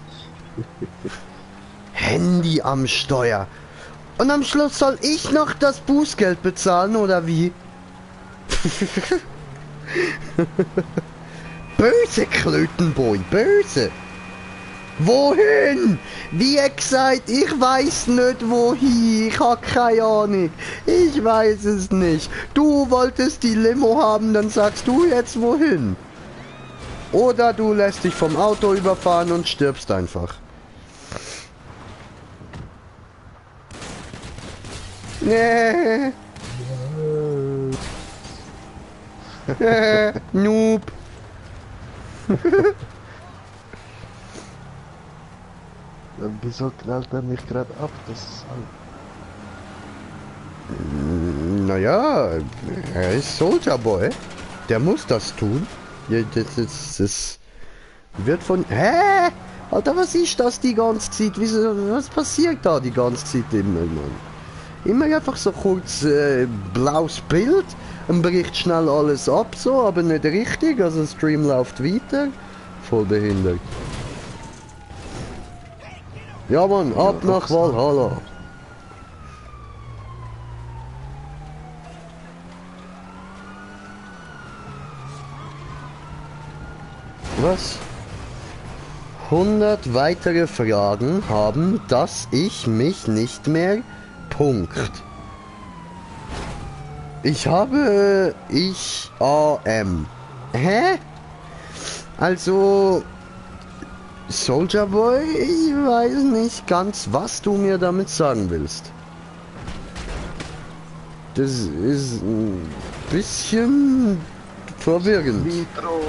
Handy am Steuer. Und am Schluss soll ich noch das Bußgeld bezahlen oder wie? Böse Klötenboy, böse. Wohin? Wie gesagt, ich weiß nicht wohin. Ich habe keine Ahnung. Ich weiß es nicht. Du wolltest die Limo haben, dann sagst du jetzt wohin. Oder du lässt dich vom Auto überfahren und stirbst einfach. Nee. Noob. Wieso knallt er mich gerade ab? Das ist Naja, er ist Soldier Boy. Der muss das tun. Ja, das wird von... Hä? Alter, was ist das die ganze Zeit? Wieso, was passiert da die ganze Zeit immer, Mann? Immer einfach so kurz blaues Bild. Dann bricht schnell alles ab, so, aber nicht richtig. Also der Stream läuft weiter. Voll behindert. Ja, Mann, ab nach Valhalla. Was? 100 weitere Fragen haben, dass ich mich nicht mehr... Punkt. Ich habe... AM. Hä? Also... Soldier Boy, ich weiß nicht ganz, was du mir damit sagen willst. Das ist ein bisschen verwirrend. Nitro!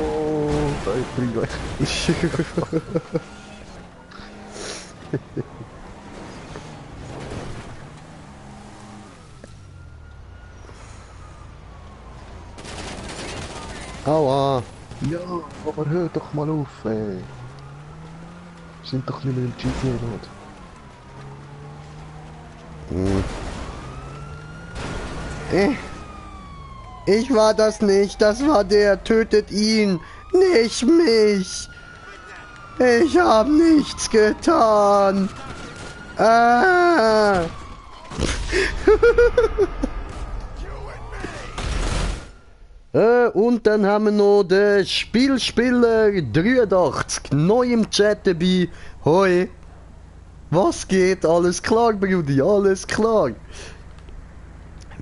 Aua. Ja, aber hör doch mal auf, ey. Wir sind doch nicht mehr im GTA-Mode. Ich war das nicht, das war der, tötet ihn, nicht mich. Ich hab nichts getan. Ah. Und dann haben wir noch den Spielspieler 83 neu im Chat dabei. Hoi. Was geht? Alles klar, Brudi, alles klar.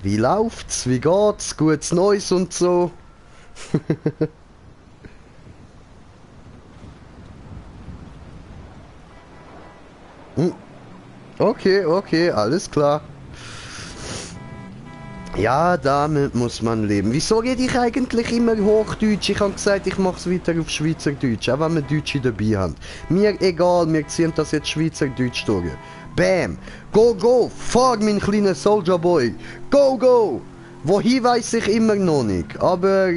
Wie läuft's? Wie geht's? Gutes Neues und so. Okay, alles klar. Ja, damit muss man leben. Wieso rede ich eigentlich immer Hochdeutsch? Ich habe gesagt, ich mache es weiter auf Schweizerdeutsch, auch wenn wir Deutsche dabei haben. Mir egal, wir ziehen das jetzt Schweizerdeutsch durch. Bam! Go, go! Fahr, mein kleiner Soldier Boy! Go, go! Wohin weiß ich immer noch nicht. Aber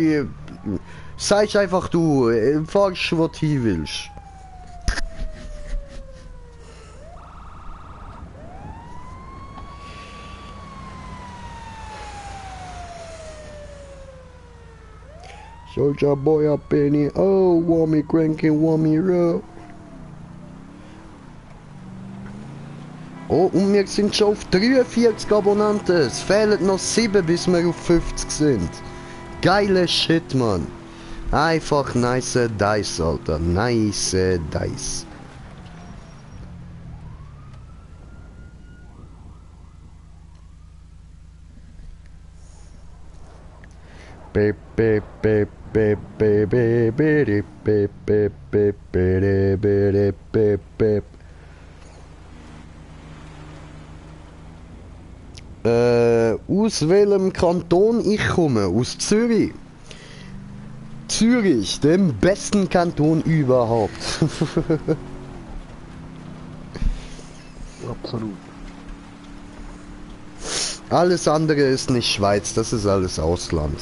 sagst einfach du, fahrst, wo du hin willst. Soldier Boy up in here. Oh, Wammy cranking, Wammy row. Oh, und wir sind schon auf 43 Abonnenten. Es fehlen noch 7, bis wir auf 50 sind. Geile Shit, Mann. Einfach nice Dice, Alter. Nice Dice. Beep, beep, beep, beep, beep, beep, beep, beep, beep, beep, beep, beep, beep, beep. Aus welchem Kanton ich komme? Aus Zürich. Zürich, dem besten Kanton überhaupt. Absolut. Alles andere ist nicht Schweiz, das ist alles Ausland.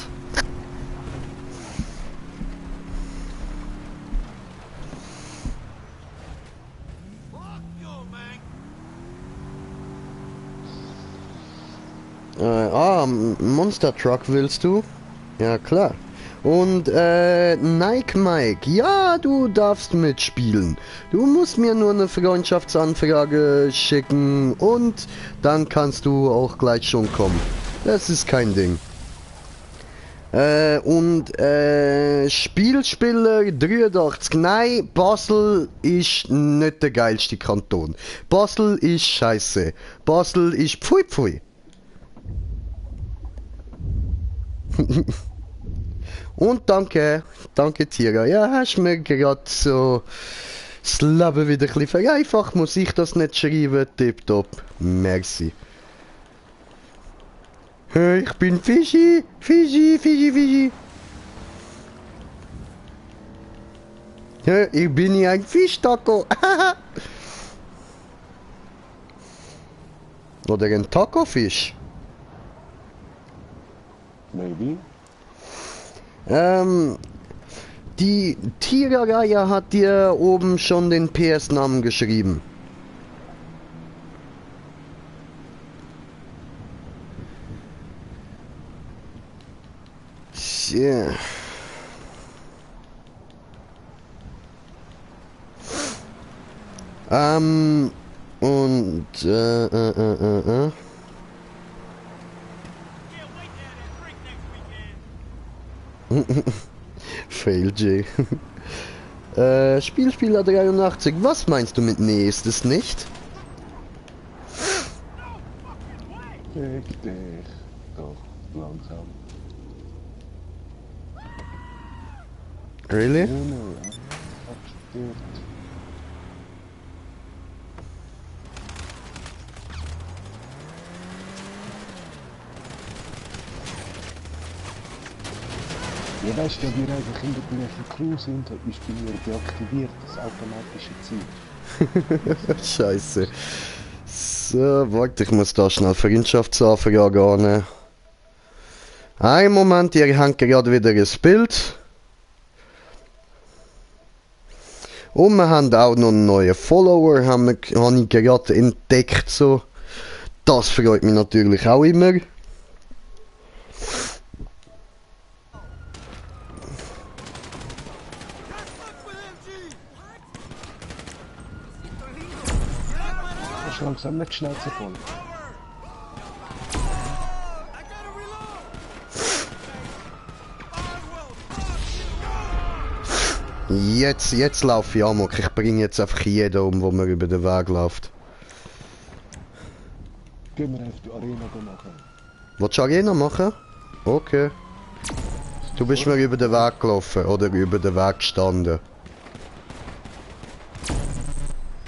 Monster Truck willst du? Ja, klar. Und, Nike Mike, ja, du darfst mitspielen. Du musst mir nur eine Freundschaftsanfrage schicken und dann kannst du auch gleich schon kommen. Das ist kein Ding. Spielspieler 83. Nein, Basel ist nicht der geilste Kanton. Basel ist scheiße. Basel ist pfui pfui. Und danke Tira. Ja, hast mir gerade so das Leben wieder ein bisschen vereinfacht. Muss ich das nicht schreiben? Tipptopp. Merci. Hey, ich bin Fischi. Fischi, Fischi, Fischi. Hey, ich bin hier ein Fischtaco. Oder ein Taco-Fisch. Maybe. Die Tira-Reihe hat dir oben schon den PS-Namen geschrieben. Tja. Fail J. Spielspieler 83. Was meinst du mit nee, ist es nicht? Fick dich. Doch, langsam. Really? Akzeptiert. Ja, weißt du, ja, wir eigentlich in der gleichen Crew sind, ist bei mir deaktiviert, das automatische Ziel. Scheiße. So, warte, ich muss da schnell Freundschaftsanfrage annehmen. Ein Moment, ihr habt gerade wieder ein Bild. Und wir haben auch noch einen neuen Follower, habe ich gerade entdeckt. So. Das freut mich natürlich auch immer. Langsam nicht Schnauze voll. Jetzt laufe ich amok. Ich bringe jetzt einfach jeden um, wo mir über den Weg läuft. Gehen wir auf die Arena machen. Willst du Arena machen? Okay. Du bist mir über den Weg gelaufen oder über den Weg gestanden.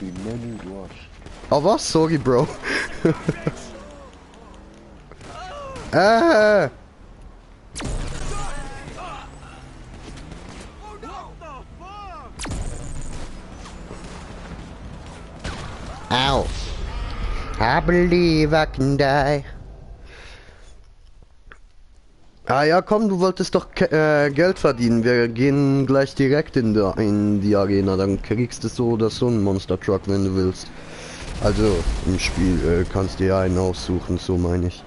Im Menü, du Arsch. Ah was? Sorry, Bro. Ow. I believe I can die. Ah ja, komm, du wolltest doch Geld verdienen. Wir gehen gleich direkt in die Arena. Dann kriegst du so oder so einen Monster Truck, wenn du willst. Also, im Spiel kannst du ja einen aussuchen, so meine ich.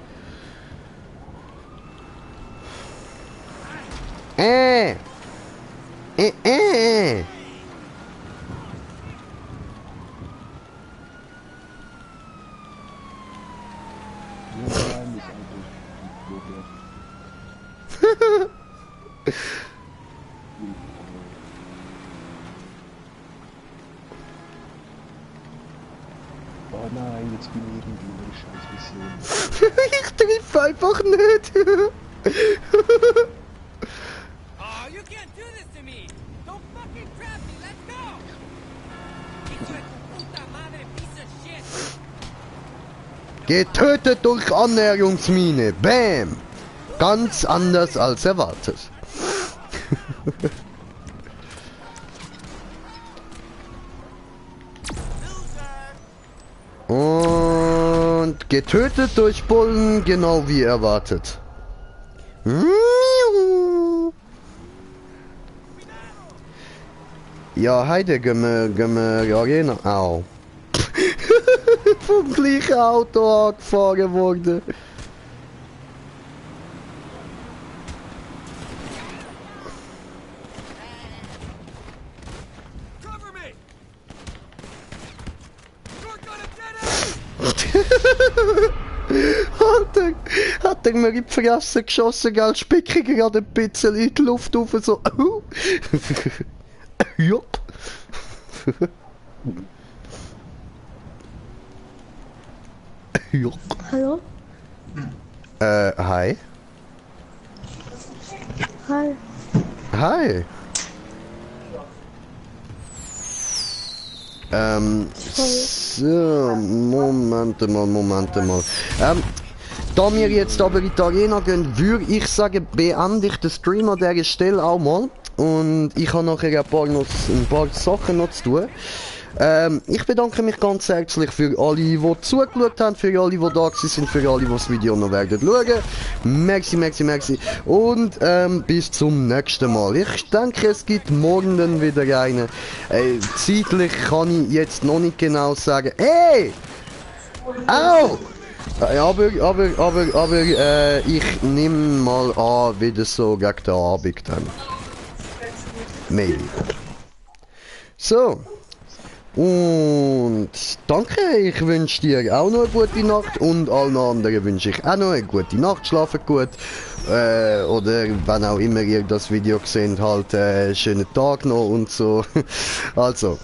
Oh nein, jetzt bin ich irgendwie in der Scheißmission. Ich triff einfach nicht. Oh, you can't do this to me! Don't fucking trap me! Let's go! Hijo de tu puta madre, piece of shit! Getötet durch Annäherungsmine. Bam. Ganz anders als erwartet. Und getötet durch Bullen, genau wie erwartet. Ja, heide, gehen wir Arena. Au. Vom gleichen Auto angefahren worden. Cover me! You're gonna get it! Hat er mir in die Fresse geschossen, gell? Spicke gerade ein bisschen in die Luft auf, so. Jupp. Jupp. Hallo? Hi. Hi. Hi. So, Momente mal. Da wir jetzt aber in die Arena gehen, würde ich sagen, beende ich den Stream an dieser Stelle auch mal. Und ich habe nachher ein paar Sachen noch zu tun. Ich bedanke mich ganz herzlich für alle, die zugeschaut haben, für alle, die da sind, für alle, die das Video noch werden schauen. Merci. Und bis zum nächsten Mal. Ich denke, es gibt morgen dann wieder einen. Zeitlich kann ich jetzt noch nicht genau sagen. Hey! Au! Aber ich nehme mal an, wieder so gegen den Abend dann. Maybe. So. Und danke, ich wünsche dir auch noch eine gute Nacht und allen anderen wünsche ich auch noch eine gute Nacht, schlafen gut. Oder wenn auch immer ihr das Video gesehen halt, schönen Tag noch und so. Also,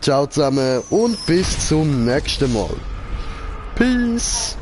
ciao zusammen und bis zum nächsten Mal. Peace!